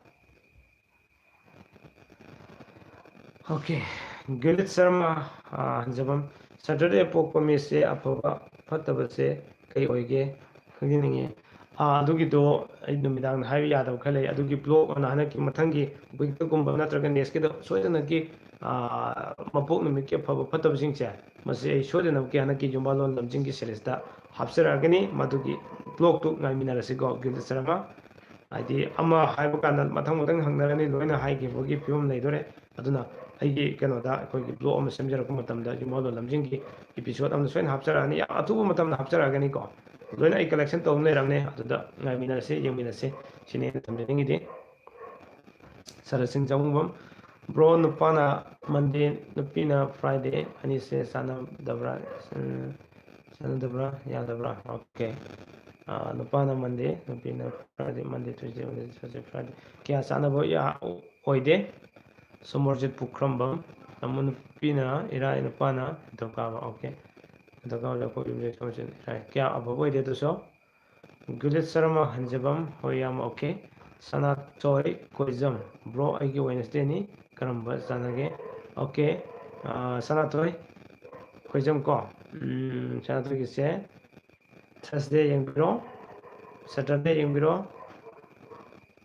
Okay, ꯒꯤꯔꯤꯠ ꯁꯔꯃ, ꯑꯥ, ꯍꯟꯖꯕꯝ, Saturday ꯄꯣꯛꯄ ꯃꯤꯁꯦ ꯑꯐꯕ ꯐꯠꯇꯕꯁꯦ ꯀꯩ ꯑꯣꯏꯒꯦ ꯈꯪꯖꯅꯤꯡꯉꯤ꯫ ꯑꯥ, ꯑꯗꯨꯒꯤꯗꯣ ꯑꯩ ꯅꯨꯃꯤꯗꯥꯡꯗ ꯍꯥꯏꯕ ꯌꯥꯗꯕ ꯈꯔ ꯂꯩ꯫ ꯑꯗꯨꯒꯤ vlog ꯑꯣꯏꯅ ꯍꯟꯗꯛꯀꯤ ꯃꯊꯪꯒꯤ week ꯇꯒꯨꯝꯕ ꯅꯠꯇ꯭ꯔꯒ next ꯀꯤꯗ ꯁꯣꯏꯗꯅꯒꯤ, ꯑꯥ, ꯃꯄꯣꯛ ꯅꯨꯃꯤꯠꯀꯤ ꯑꯐꯕ ꯐꯠꯇꯕꯁꯤꯡꯁꯦ, ꯃꯁꯤ ꯑꯩ ꯁꯣꯏꯗꯅꯃꯛꯀꯤ ꯍꯟꯗꯛꯀꯤ ꯌꯨꯝꯕꯥꯂꯣꯟ ꯂꯝꯖꯤꯡꯒꯤ series ꯇ ꯍꯥꯞꯆꯔꯛꯑꯒꯅꯤ꯫ ꯃꯗꯨꯒꯤ vlog ꯇꯨ ꯉꯥꯏꯃꯤꯟꯅꯔꯁꯤꯀꯣ, ꯒꯤꯔꯤꯠ ꯁꯔꯃ꯫ ꯍꯥꯏꯗꯤ ꯑꯃ ꯍꯥꯏꯕ ꯀꯥꯟꯗ ꯃꯊꯪ ꯃꯊꯪ ꯍꯪꯅꯔꯅꯤ, ꯂꯣꯏꯅ ꯍꯥꯏꯈꯤꯕꯒꯤ ꯐꯤꯕꯝ ꯂꯩꯗꯣꯔꯦ꯫ ꯑꯗꯨꯅ ꯑꯩꯒꯤ ꯀꯩꯅꯣꯗ, ꯑꯩꯈꯣꯏꯒꯤ vlog ꯑꯃ ꯁꯦꯝꯖꯔꯛꯄ ꯃꯇꯝꯗ ꯌꯨꯝꯕꯥꯂꯣꯟ ꯂꯝꯖꯤꯡꯒꯤ episode ꯑꯃ ꯁꯣꯏꯅ ꯍꯥꯞꯆꯔꯛꯑꯅꯤ, ꯌꯥꯝ ꯑꯊꯨꯕ ꯃꯇꯝꯗ ꯍꯥꯞꯆꯔꯛꯑꯒꯅꯤꯀꯣ꯫ ꯂꯣꯏꯅ ꯑꯩ collection ꯇꯧꯗꯨꯅ ꯂꯩꯔꯝꯅꯦ, ꯑꯗꯨꯗ ꯉꯥꯏꯃꯤꯟꯅꯔꯁꯤ, ꯌꯦꯡꯃꯤꯟꯅꯁꯤ, ꯁꯤꯅꯤ ꯑꯩꯅ ꯊꯝꯖꯅꯤꯡꯉꯤꯗꯤ꯫ ꯁꯔꯠ ꯁꯤꯡ ꯆꯥꯉꯨꯕꯝ, bro, ꯅꯨꯄꯥꯅ Monday, ꯅꯨꯄꯤꯅ Friday, ꯑꯅꯤꯁꯦ ꯆꯥꯟꯅꯗꯕ꯭ꯔꯥ? ꯎꯝ, ꯆꯥꯟꯅꯗꯕ꯭ꯔꯥ? ꯌꯥꯗꯕ꯭ꯔꯥ? Okay. ꯑꯥ, ꯅꯨꯄꯥꯅ Monday, ꯅꯨꯄꯤꯅ Friday, Monday, Tuesday, Wednesday, Thursday, Friday꯫ ꯀꯌꯥ ꯆꯥꯟꯅꯕ ꯌꯥ-, ꯑꯣꯏꯗꯦ꯫ ꯁꯣꯃꯣꯔꯖꯤꯠ ꯄꯨꯈ꯭ꯔꯝꯕꯝ, ꯑꯃ ꯅꯨꯄꯤꯅ ꯏꯔꯥꯏ, ꯅꯨꯄꯥꯅ ꯅꯤꯡꯊꯧꯀꯥꯕ꯫ Okay. ꯅꯤꯡꯊꯧꯀꯥꯕ, ꯂꯩꯈꯣꯝ, ꯌꯨꯝꯖꯩ, ꯁꯣꯃꯣꯔꯖꯤꯠ, ꯏꯔꯥꯏ꯫ ꯀꯌꯥ ꯑꯐꯕ ꯑꯣꯏꯗꯦ ꯑꯗꯨꯁꯨ꯫ ꯒꯨꯂꯤꯠ ꯁꯔꯃ ꯍꯟꯖꯕꯝ, ꯍꯣꯏ, ꯌꯥꯝ okay꯫ ꯁꯅꯥꯊꯣꯏ ꯀꯣꯏꯖꯝ, bro, ꯑꯩꯒꯤ Wednesday ꯅꯤ, ꯀꯔꯝꯕ ꯆꯥꯟꯅꯒꯦ? Okay, ꯑꯥ, ꯁꯅꯥꯊꯣꯏ ꯀꯣꯏꯖꯝ ꯀꯣ, ꯎꯝ, ꯁꯅꯥꯊꯣꯏꯒꯤꯁꯦ Thursday ꯌꯦꯡꯕꯤꯔꯣ, Saturday ꯌꯦꯡꯕꯤꯔꯣ,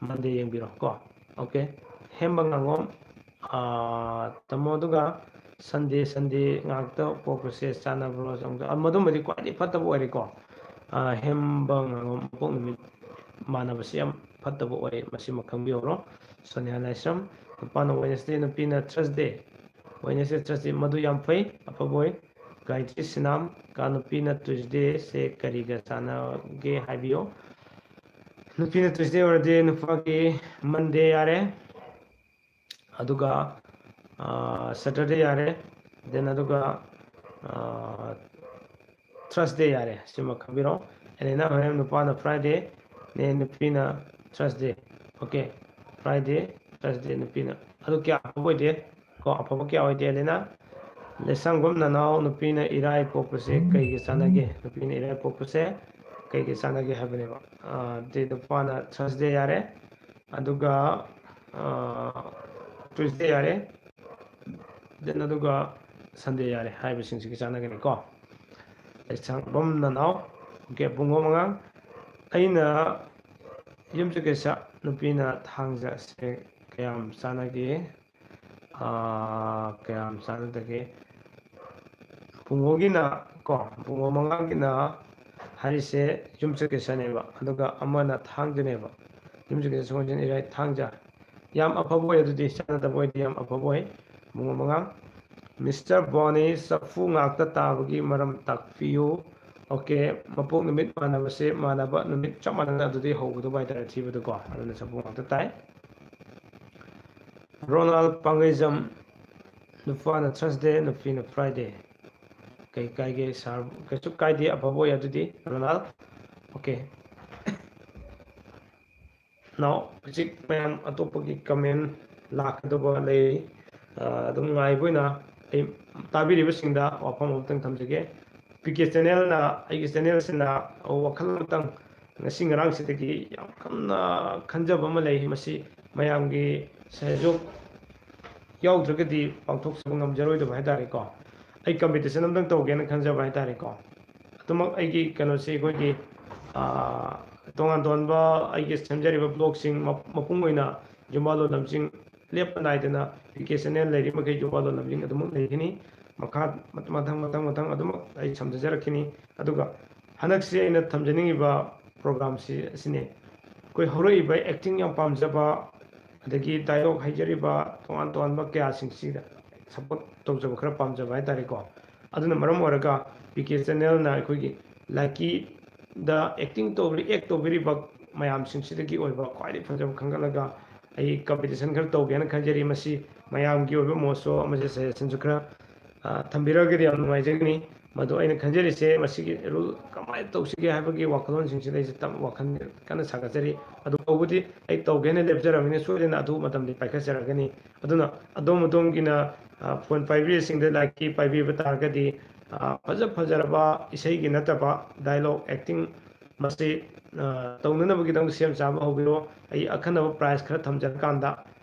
Monday ꯌꯦꯡꯕꯤꯔꯣ ꯀꯣ꯫ Okay, ꯍꯦꯝꯕ ꯉꯥꯉꯣꯝ, ꯑꯥ, ꯇꯥꯃꯣ, ꯑꯗꯨꯒ Sunday, Sunday ꯉꯥꯛꯇ ꯄꯣꯛꯄꯁꯦ ꯆꯥꯟꯅꯕ꯭ꯔꯣ? ꯑꯗꯨꯝ, ꯑ, ꯃꯗꯨꯃꯗꯤ ꯈ꯭ꯋꯥꯏꯗꯒꯤ ꯐꯠꯇꯕ ꯑꯣꯏꯔꯦꯀꯣ꯫ ꯑ, ꯍꯦꯝꯕ ꯉꯥꯉꯣꯝ ꯃꯄꯣꯛ ꯅꯨꯃꯤꯠ ꯃꯥꯟꯅꯕꯁꯤ ꯌꯥꯝ ꯐꯠꯇꯕ ꯑꯣꯏꯔꯦ, ꯃꯁꯤꯃ ꯈꯪꯕꯤꯍꯧꯔꯣ꯫ ꯁꯣꯅꯤꯌꯥ ꯂꯥꯏꯁ꯭ꯔꯝ, ꯅꯨꯄꯥꯅ Wednesday, ꯅꯨꯄꯤꯅ Thursday꯫ Wednesday, Thursday ꯃꯗꯨ ꯌꯥꯝ ꯐꯩ, ꯑꯐꯕ ꯑꯣꯏ꯫ ꯒꯥꯌꯇ꯭ꯔꯤ ꯁꯤꯅꯥꯝ ꯀ ꯅꯨꯄꯤꯅ Tuesday ꯁꯦ ꯀꯔꯤꯒ ꯆꯥꯟꯅꯒꯦ ꯍꯥꯏꯕꯤꯌꯨ꯫ ꯅꯨꯄꯤꯅ Tuesday ꯑꯣꯏꯔꯗꯤ ꯅꯨꯄꯥꯒꯤ Monday ꯌꯥꯔꯦ, ꯑꯗꯨꯒ Saturday ꯌꯥꯔꯦ, then ꯑꯗꯨꯒ Thursday ꯌꯥꯔꯦ, ꯁꯤꯃ ꯈꯪꯕꯤꯔꯣ꯫ ꯑꯦꯂꯦꯅꯥ ꯍꯣꯔꯦꯟ ꯅꯨꯄꯥꯅ Friday ꯅꯦ, ꯅꯨꯄꯤꯅ Thursday꯫ Okay, Friday, Thursday ꯅꯨꯄꯤꯅ꯫ ꯑꯗꯨ ꯀꯌꯥ ꯑꯐꯕ ꯑꯣꯏꯗꯦ ꯀꯣ, ꯑꯐꯕ ꯀꯌꯥ ꯑꯣꯏꯗꯦ꯫ ꯑꯦꯂꯦꯅꯥ, ꯂꯩꯁꯥꯡꯕꯝ ꯅꯅꯥꯎ ꯅꯨꯄꯤꯅ ꯏꯔꯥꯏ ꯄꯣꯛꯄꯁꯦ ꯀꯩꯒ ꯆꯥꯟꯅꯒꯦ? ꯅꯨꯄꯤꯅ ꯏꯔꯥꯏ ꯄꯣꯛꯄꯁꯦ ꯀꯩꯒ ꯆꯥꯟꯅꯒꯦ ꯍꯥꯏꯕꯅꯦꯕ꯫ ꯑꯗꯨꯗꯤ ꯅꯨꯄꯥꯅ Thursday ꯌꯥꯔꯦ, ꯑꯗꯨꯒ Tuesday ꯌꯥꯔꯦ, then ꯑꯗꯨꯒ Sunday ꯌꯥꯔꯦ ꯍꯥꯏꯕꯁꯤꯡꯁꯤꯒ ꯆꯥꯟꯅꯒꯅꯤꯀꯣ꯫ ꯂꯩꯁꯥꯡꯕꯝ ꯅꯅꯥꯎ, okay, ꯕꯨꯡꯉꯣ ꯃꯉꯥꯡ꯫ ꯑꯩꯅ ꯌꯨꯝꯁꯀꯩꯁ ꯅꯨꯄꯤꯅ ꯊꯥꯡꯖꯁꯦ ꯀꯌꯥꯝ ꯆꯥꯟꯅꯒꯦ? ꯀꯌꯥꯝ ꯆꯥꯟꯅꯗꯒꯦ? ꯕꯨꯡꯉꯣꯒꯤꯅ ꯀꯣ, ꯕꯨꯡꯉꯣ ꯃꯉꯥꯡꯒꯤꯅ ꯍꯥꯏꯔꯤꯁꯦ ꯌꯨꯝꯁꯀꯩꯁꯅꯦꯕ, ꯑꯗꯨꯒ ꯑꯃꯅ ꯊꯥꯡꯖꯅꯦꯕ꯫ ꯌꯨꯝꯁꯀꯩꯁ, ꯁꯒꯣꯜꯁꯦꯟ, ꯏꯔꯥꯏ, ꯊꯥꯡꯖ꯫ ꯌꯥꯝ ꯑꯐꯕ ꯑꯣꯏ, ꯑꯗꯨꯗꯤ ꯆꯥꯟꯅꯗꯕ ꯑꯣꯏꯗꯤ ꯌꯥꯝ ꯑꯐꯕ ꯑꯣꯏ꯫ ꯕꯨꯡꯉꯣ ꯃꯉꯥꯡ꯫ Mister ꯕꯣꯅꯤ, ꯆꯐꯨ ꯉꯥꯛꯇ ꯇꯥꯕꯒꯤ ꯃꯔꯝ ꯇꯥꯛꯄꯤꯌꯨ꯫ Okay, ꯃꯄꯣꯛ ꯅꯨꯃꯤꯠ ꯃꯥꯟꯅꯕꯁꯦ ꯃꯥꯟꯅꯕ ꯅꯨꯃꯤꯠ ꯆꯞ ꯃꯥꯟꯅꯅ ꯑꯗꯨꯗꯤ ꯍꯧꯒꯗꯧꯕ ꯍꯥꯏꯇꯥꯔꯦ, ꯊꯤꯕꯗꯀꯣ, ꯑꯗꯨꯅ ꯆꯐꯨ ꯉꯥꯛꯇ ꯇꯥꯏ꯫ ꯔꯣꯅꯥꯜ ꯄꯥꯡꯒꯩꯖꯝ, ꯅꯨꯄꯥꯅ Thursday, ꯅꯨꯄꯤꯅ Friday꯫ ꯀꯩ ꯀꯥꯏꯒꯦ sir? ꯀꯩꯁꯨ ꯀꯥꯏꯗꯦ, ꯑꯐꯕ ꯑꯣꯏ ꯑꯗꯨꯗꯤ, ꯔꯣꯅꯥꯜ꯫ Okay꯫ Now, ꯍꯧꯖꯤꯛ ꯃꯌꯥꯝ ꯑꯇꯣꯞꯄꯒꯤ comment ꯂꯥꯛꯀꯗꯕ ꯂꯩ꯫ ꯑꯗꯨꯝ ꯉꯥꯏꯕ ꯑꯣꯏꯅ ꯑꯩ ꯇꯥꯕꯤꯔꯤꯕꯁꯤꯡꯗ ꯋꯥꯐꯝ ꯑꯃꯇꯪ ꯊꯝꯖꯒꯦ꯫ ꯄꯤ ꯀꯦ channelꯅ, ꯑꯩꯒꯤ channelꯁꯤꯅ ꯋꯥꯈꯜ ꯑꯃꯇꯪ ꯉꯁꯤ ꯉꯔꯥꯡꯁꯤꯗꯒꯤ ꯌꯥꯝ ꯀꯟꯅ ꯈꯟꯖꯕ ꯑꯃ ꯂꯩ꯫ ꯃꯁꯤ ꯃꯌꯥꯝꯒꯤ ꯁꯍꯌꯣꯒ ꯌꯥꯎꯗ꯭ꯔꯒꯗꯤ ꯄꯥꯡꯊꯣꯛꯆꯕ ꯉꯝꯖꯔꯣꯏꯗꯕ ꯍꯥꯏꯇꯥꯔꯦꯀꯣ꯫ ꯑꯩ competition ꯑꯝꯇꯪ ꯇꯧꯒꯦꯅ ꯈꯟꯖꯕ ꯍꯥꯏꯇꯥꯔꯦꯀꯣ꯫ ꯑꯗꯨꯃꯛ ꯑꯩꯒꯤ ꯀꯩꯅꯣꯁꯤ ꯑꯩꯈꯣꯏꯒꯤ, ꯑꯥ, ꯇꯣꯉꯥꯟ ꯇꯣꯉꯥꯟꯕ ꯑꯩꯒꯤ ꯁꯦꯝꯖꯔꯤꯕ vlogꯁꯤꯡ ꯃ-, ꯃꯄꯨꯡ ꯑꯣꯏꯅ ꯖꯨꯝꯕꯥ ꯂꯣꯟ ꯂꯝꯖꯤꯡ ꯂꯦꯞꯄ ꯅꯥꯏꯗꯅ ꯄꯤ ꯀꯦ channel ꯂꯩꯔꯤ ꯃꯈꯩ ꯖꯨꯝꯕꯥ ꯂꯣꯟ ꯂꯝꯖꯤꯡ ꯑꯗꯨꯃꯛ ꯂꯩꯒꯅꯤ꯫ ꯃꯈꯥ ꯃ-, ꯃꯊꯪ, ꯃꯊꯪ, ꯃꯊꯪ ꯑꯗꯨꯃꯛ ꯑꯩ ꯁꯝꯖꯖꯔꯛꯈꯤꯅꯤ꯫ ꯑꯗꯨꯒ ꯍꯟꯗꯛꯁꯤ ꯑꯩꯅ ꯊꯝꯖꯅꯤꯡꯉꯤꯕ programꯁꯤ ꯑꯁꯤꯅꯤ꯫ ꯑꯩꯈꯣꯏ ꯍꯧꯔꯛꯏꯕ acting ꯌꯥꯝ ꯄꯥꯝꯖꯕ, ꯑꯗꯒꯤ dialogue ꯍꯩꯖꯔꯤꯕ ꯇꯣꯉꯥꯟ ꯇꯣꯉꯥꯟꯕ ꯀꯌꯥꯁꯤꯡꯁꯤꯗ support ꯇꯧꯖꯕ, ꯈꯔ ꯄꯥꯝꯖꯕ ꯍꯥꯏꯇꯥꯔꯦꯀꯣ꯫ ꯑꯗꯨꯅ ꯃꯔꯝ ꯑꯣꯏꯔꯒ ꯄꯤ ꯀꯦ channelꯅ ꯑꯩꯈꯣꯏꯒꯤ ꯂꯥꯏꯀꯤꯗ acting ꯇꯧꯕꯤ-, act ꯇꯧꯕꯤꯔꯤꯕ ꯃꯌꯥꯝꯁꯤꯡꯁꯤꯗꯒꯤ ꯑꯣꯏꯕ ꯈ꯭ꯋꯥꯏꯗꯒꯤ ꯐꯖꯕ ꯈꯟꯒꯠꯂꯒ ꯑꯩ competition ꯈꯔ ꯇꯧꯒꯦꯅ ꯈꯟꯖꯔꯤ꯫ ꯃꯁꯤ ꯃꯌꯥꯝꯒꯤ ꯑꯣꯏꯕ ꯃꯣꯠꯁꯨ ꯑꯃꯁꯨꯡ suggestionꯁꯨ ꯈꯔ, ꯑ, ꯊꯝꯕꯤꯔꯒꯗꯤ ꯌꯥꯝ ꯅꯨꯡꯉꯥꯏꯖꯒꯅꯤ꯫ ꯃꯗꯨ ꯑꯩꯅ ꯈꯟꯖꯔꯤꯁꯦ, ꯃꯁꯤꯒꯤ rule ꯀꯃꯥꯏꯅ ꯇꯧꯁꯤꯒꯦ ꯍꯥꯏꯕꯒꯤ ꯋꯥꯈꯜꯂꯣꯟꯁꯤꯡꯁꯤꯗ ꯑꯩꯁꯦ ꯇꯝ-, ꯋꯥꯈꯜ ꯀꯟꯅ ꯁꯥꯒꯠꯆꯔꯤ꯫ ꯑꯗꯨ ꯇꯧꯕꯗꯤ ꯑꯩ ꯇꯧꯒꯦꯅ ꯂꯦꯞꯆꯔꯕꯅꯤꯅ ꯁꯣꯏꯗꯅ ꯑꯗꯨ ꯃꯇꯝꯗ ꯄꯥꯏꯈꯠꯆꯔꯛꯀꯅꯤ꯫ ꯑꯗꯨꯅ ꯑꯗꯣꯝ ꯑꯗꯣꯝꯒꯤꯅ, ꯑ, phone ꯄꯥꯏꯕꯤꯔꯤꯁꯤꯡꯗ ꯂꯥꯏꯛꯀꯤ ꯄꯥꯏꯕꯤꯕ ꯇꯥꯔꯒꯗꯤ, ꯑ, ꯐꯖ ꯐꯖꯔꯕ ꯏꯁꯩꯒꯤ ꯅꯠꯇꯕ dialogue acting ꯃꯁꯤ, ꯑ, ꯇꯧꯅꯅꯕꯒꯤꯗꯃꯛ ꯁꯦꯝ ꯁꯥꯕ ꯍꯧꯕꯤꯔꯣ꯫ ꯑꯩ ꯑꯈꯟꯅꯕ prize ꯈꯔ ꯊꯝꯖꯔꯀꯥꯟꯗ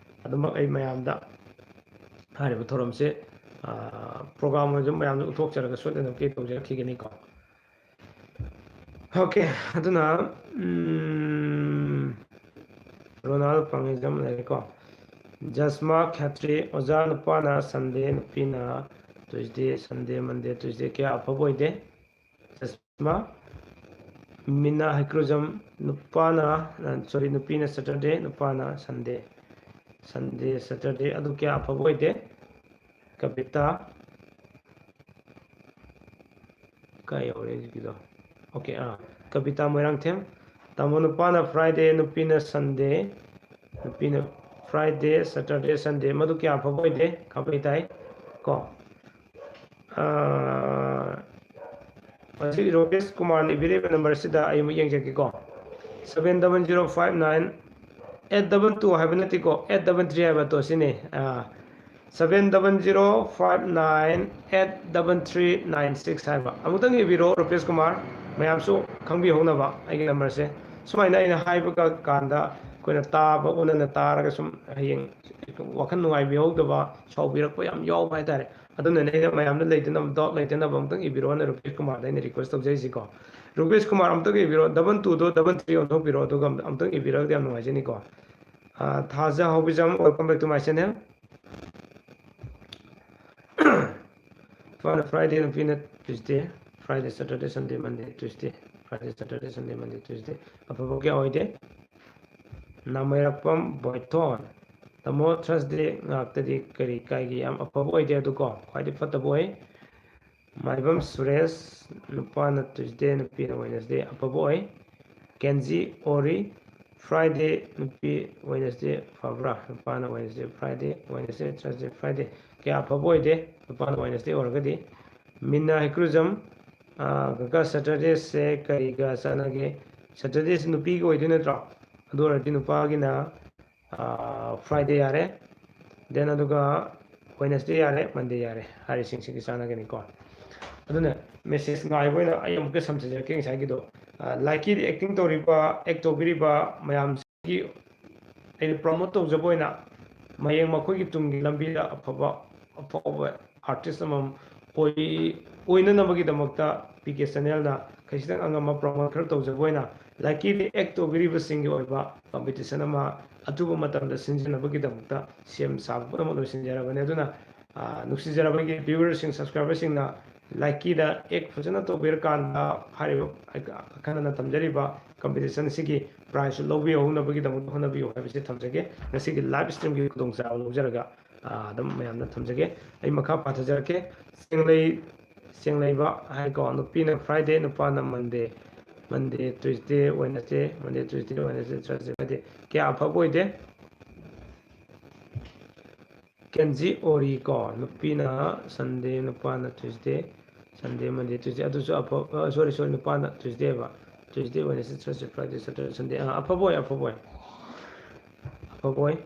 ꯑꯗꯨꯃꯛ ꯑꯩ ꯃꯌꯥꯝꯗ ꯍꯥꯏꯔꯤꯕ ꯊꯧꯔꯝꯁꯦ, ꯑ, program ꯑꯣꯏꯅ ꯃꯌꯥꯝꯗ ꯎꯠꯊꯣꯛꯆꯔꯒ ꯁꯣꯏꯗꯅꯃꯛꯀꯤ ꯇꯧꯖꯔꯛꯈꯤꯒꯅꯤꯀꯣ꯫ Okay, ꯑꯗꯨꯅ, ꯎꯝ, ꯔꯣꯅꯥꯜ ꯄꯥꯡꯉꯩꯖꯝ ꯂꯩꯔꯦꯀꯣ꯫ ꯖꯁꯃꯥ ꯈꯦꯇ꯭ꯔꯤ, ꯑꯣꯖꯥ, ꯅꯨꯄꯥꯅ Sunday, ꯅꯨꯄꯤꯅ Tuesday, Sunday, Monday, Tuesday ꯀꯌꯥ ꯑꯐꯕ ꯑꯣꯏꯗꯦ꯫ ꯖꯁꯃꯥ, ꯃꯤꯅꯥ ꯍꯩꯀ꯭ꯔꯨꯖꯝ, ꯅꯨꯄꯥꯅ, ꯑ, sorry, ꯅꯨꯄꯤꯅ Saturday, ꯅꯨꯄꯥꯅ Sunday꯫ Sunday, Saturday ꯑꯗꯨ ꯀꯌꯥ ꯑꯐꯕ ꯑꯣꯏꯗꯦ꯫ ꯀꯕꯤꯇꯥ, ꯀꯥꯏ ꯌꯧꯔꯦ ꯍꯧꯖꯤꯛꯀꯤꯗꯣ? Okay, ꯑꯥ, ꯀꯕꯤꯇꯥ ꯃꯣꯏꯔꯥꯡꯊꯦꯝ꯫ ꯇꯥꯃꯣ, ꯅꯨꯄꯥꯅ Friday, ꯅꯨꯄꯤꯅ Sunday, ꯅꯨꯄꯤꯅ Friday, Saturday, Sunday, ꯃꯗꯨ ꯀꯌꯥ ꯑꯐꯕ ꯑꯣꯏꯗꯦ, ꯈꯥꯕꯩ ꯇꯥꯏ ꯀꯣ꯫ ꯑꯥ, ꯃꯁꯤ ꯔꯣꯀꯦꯁ ꯀꯨꯃꯥꯔꯅ ꯏꯕꯤꯔꯤꯕ number ꯁꯤꯗ ꯑꯩ ꯑꯃꯨꯛ ꯌꯦꯡꯖꯒꯦꯀꯣ꯫ Seven double zero five nine eight double two ꯍꯥꯏꯕ ꯅꯠꯇꯦꯀꯣ, eight double three ꯍꯥꯏꯕ ꯇꯣ ꯁꯤꯅꯤ꯫ ꯑꯥ, seven double zero five nine eight double three nine six ꯍꯥꯏꯕ꯫ ꯑꯃꯨꯛꯇꯪ ꯏꯕꯤꯔꯣ ꯔꯨꯄꯦꯁ ꯀꯨꯃꯥꯔ, ꯃꯌꯥꯝꯁꯨ ꯈꯪꯕꯤꯍꯧꯅꯕ ꯑꯩꯒꯤ numberꯁꯦ꯫ ꯁꯨꯃꯥꯏꯅ ꯑꯩꯅ ꯍꯥꯏꯕ ꯀ-, ꯀꯥꯟꯗ ꯑꯩꯈꯣꯏꯅ ꯇꯥꯕ, ꯎꯅꯅ ꯇꯥꯔꯒ ꯁꯨꯝ ꯍꯌꯦꯡ ꯋꯥꯈꯜ ꯅꯨꯡꯉꯥꯏꯕꯤꯍꯧꯗꯕ, ꯁꯥꯎꯕꯤꯔꯛꯄ ꯌꯥꯝ ꯌꯥꯎꯕ ꯍꯥꯏꯇꯥꯔꯦ꯫ ꯑꯗꯨꯅꯅꯦ ꯑꯩꯅ ꯃꯌꯥꯝꯗ ꯂꯩꯇꯅꯕ, doubt ꯂꯩꯇꯅꯕ ꯑꯃꯨꯛꯇꯪ ꯏꯕꯤꯔꯣꯅ ꯔꯨꯄꯦꯁ ꯀꯨꯃꯥꯔꯗ ꯑꯩꯅ request ꯇꯧꯖꯔꯤꯁꯤꯀꯣ꯫ ꯔꯨꯄꯦꯁ ꯀꯨꯃꯥꯔ ꯑꯃꯨꯛꯇꯪ ꯏꯕꯤꯔꯣ, double twoꯗꯣ double three ꯑꯣꯟꯊꯣꯛꯄꯤꯔꯣ, ꯑꯗꯨꯒ ꯑꯝ-, ꯑꯃꯨꯛꯇꯪ ꯏꯕꯤꯔꯒꯗꯤ ꯌꯥꯝ ꯅꯨꯡꯉꯥꯏꯖꯅꯤꯀꯣ꯫ ꯑꯥ, ꯊꯥꯖ ꯍꯥꯎꯕꯤꯖꯝ, welcome back to my channel꯫ ꯅꯨꯄꯥꯅ Friday, ꯅꯨꯄꯤꯅ Tuesday, Friday, Saturday, Sunday, Monday, Tuesday, Friday, Saturday, Sunday, Monday, Tuesday꯫ ꯑꯐꯕ ꯀꯌꯥ ꯑꯣꯏꯗꯦ꯫ ꯅꯥꯃꯩꯔꯛꯄꯝ ꯕꯣꯏꯊꯣꯟ, ꯇꯥꯃꯣ, Thursday ꯉꯥꯛꯇꯗꯤ ꯀꯔꯤ ꯀꯥꯏꯒꯦ? ꯌꯥꯝ ꯑꯐꯕ ꯑꯣꯏꯗꯦ ꯑꯗꯨꯀꯣ, ꯈ꯭ꯋꯥꯏꯗꯒꯤ ꯐꯠꯇꯕ ꯑꯣꯏ꯫ ꯃꯥꯏꯕꯝ ꯁꯨꯔꯦꯁ, ꯅꯨꯄꯥꯅ Tuesday, ꯅꯨꯄꯤꯅ Wednesday, ꯑꯐꯕ ꯑꯣꯏ꯫ ꯀꯦꯟꯖꯤ ꯑꯣꯔꯤ, Friday, ꯅꯨꯄꯤ Wednesday ꯐꯕ꯭ꯔꯥ? ꯅꯨꯄꯥꯅ Wednesday, Friday, Wednesday, Thursday, Friday꯫ ꯀꯌꯥ ꯑꯐꯕ ꯑꯣꯏꯗꯦ, ꯅꯨꯄꯥꯅ Wednesday ꯑꯣꯏꯔꯒꯗꯤ꯫ ꯃꯤꯅꯥ ꯍꯩꯀ꯭ꯔꯨꯖꯝ, ꯑꯥ, ꯀꯀꯥ, Saturdayꯁꯦ ꯀꯔꯤꯒ ꯆꯥꯟꯅꯒꯦ? Saturdayꯁꯦ ꯅꯨꯄꯤꯒꯤ ꯑꯣꯏꯗꯣꯏ ꯅꯠꯇ꯭ꯔꯣ? ꯑꯗꯨ ꯑꯣꯏꯔꯗꯤ ꯅꯨꯄꯥꯒꯤꯅ, ꯑꯥ, Friday ꯌꯥꯔꯦ, then ꯑꯗꯨꯒ Wednesday ꯌꯥꯔꯦ, Monday ꯌꯥꯔꯦ, ꯍꯥꯏꯔꯤꯁꯤꯡꯁꯤꯒꯤ ꯆꯥꯟꯅꯒꯅꯤꯀꯣ꯫ ꯑꯗꯨꯅ message ꯉꯥꯏꯕ ꯑꯣꯏꯅ ꯑꯩ ꯑꯃꯨꯛꯀ ꯁꯝꯖꯤꯟꯖꯔꯛꯀꯦ ꯉꯁꯥꯏꯒꯤꯗꯣ꯫ ꯑꯥ, ꯂꯥꯏꯀꯤꯗ acting ꯇꯧꯔꯤꯕ, act ꯇꯧꯕꯤꯔꯤꯕ ꯃꯌꯥꯝꯁꯤꯒꯤ ꯑꯩꯅ promote ꯇꯧꯖꯕ ꯑꯣꯏꯅ ꯃꯌꯦꯡ ꯃꯈꯣꯏꯒꯤ ꯇꯨꯡꯒꯤ ꯂꯝꯕꯤꯗ ꯑꯐꯕ, ꯑꯐꯥꯎꯕ artist ꯑꯃꯃꯝ ꯑꯣꯏ-, ꯑꯣꯏꯅꯅꯕꯒꯤꯗꯃꯛꯇ ꯄꯤ ꯀꯦ channelꯅ ꯈꯖꯤꯛꯇꯪ ꯑꯉꯝꯕ promote ꯈꯔ ꯇꯧꯖꯕ ꯑꯣꯏꯅ ꯂꯥꯏꯀꯤꯗ act ꯇꯧꯕꯤꯔꯤꯕꯁꯤꯡꯒꯤ ꯑꯣꯏꯕ competition ꯑꯃ ꯑꯊꯨꯕ ꯃꯇꯝꯗ ꯁꯤꯟꯖꯅꯕꯒꯤꯗꯃꯛꯇ ꯁꯦꯝ ꯁꯥꯕ ꯄꯨꯝꯅꯃꯛ ꯂꯣꯏꯁꯤꯟꯖꯔꯕꯅꯤ꯫ ꯑꯗꯨꯅ, ꯑꯥ, ꯅꯨꯡꯁꯤꯖꯔꯕ ꯑꯩꯒꯤ viewerꯁꯤꯡ, subscriberꯁꯤꯡꯅ ꯂꯥꯏꯀꯤꯗ act ꯐꯖꯅ ꯇꯧꯕꯤꯔꯀꯥꯟꯗ ꯍꯥꯏꯔꯤꯕ ꯑꯈꯟꯅꯅ ꯊꯝꯖꯔꯤꯕ competition ꯑꯁꯤꯒꯤ prizeꯁꯨ ꯂꯧꯕꯤꯍꯧꯅꯕꯒꯤꯗꯃꯛꯇ ꯍꯣꯠꯅꯕꯤꯌꯨ ꯍꯥꯏꯕꯁꯤ ꯊꯝꯖꯒꯦ꯫ ꯉꯁꯤꯒꯤ live streamꯒꯤ ꯈꯨꯗꯣꯡꯆꯥꯕ ꯂꯧꯖꯔꯒ, ꯑꯥ, ꯑꯗꯨꯝ ꯃꯌꯥꯝꯗ ꯊꯝꯖꯒꯦ꯫ ꯑꯩ ꯃꯈꯥ ꯄꯥꯊꯖꯔꯛꯀꯦ꯫ ꯆꯦꯡꯂꯩ, ꯆꯦꯡꯂꯩꯕ ꯍꯥꯏꯀꯣ, ꯅꯨꯄꯤꯅ Friday, ꯅꯨꯄꯥꯅ Monday, Monday, Tuesday, Wednesday, Monday, Tuesday, Wednesday, Thursday, Friday꯫ ꯀꯌꯥ ꯑꯐꯕ ꯑꯣꯏꯗꯦ꯫ ꯀꯦꯟꯖꯤ ꯑꯣꯔꯤ ꯀꯣ, ꯅꯨꯄꯤꯅ Sunday, ꯅꯨꯄꯥꯅ Tuesday, Sunday, Monday, Tuesday, ꯑꯗꯨꯁꯨ ꯑꯐꯕ, ꯑ, sorry, sorry, ꯅꯨꯄꯥꯅ Tuesday ꯍꯥꯏꯕ, Tuesday, Wednesday, Thursday, Friday, Saturday, Sunday, ꯑ, ꯑꯐꯕ ꯑꯣꯏ, ꯑꯐꯕ ꯑꯣꯏ, ꯑꯐꯕ ꯑꯣꯏ꯫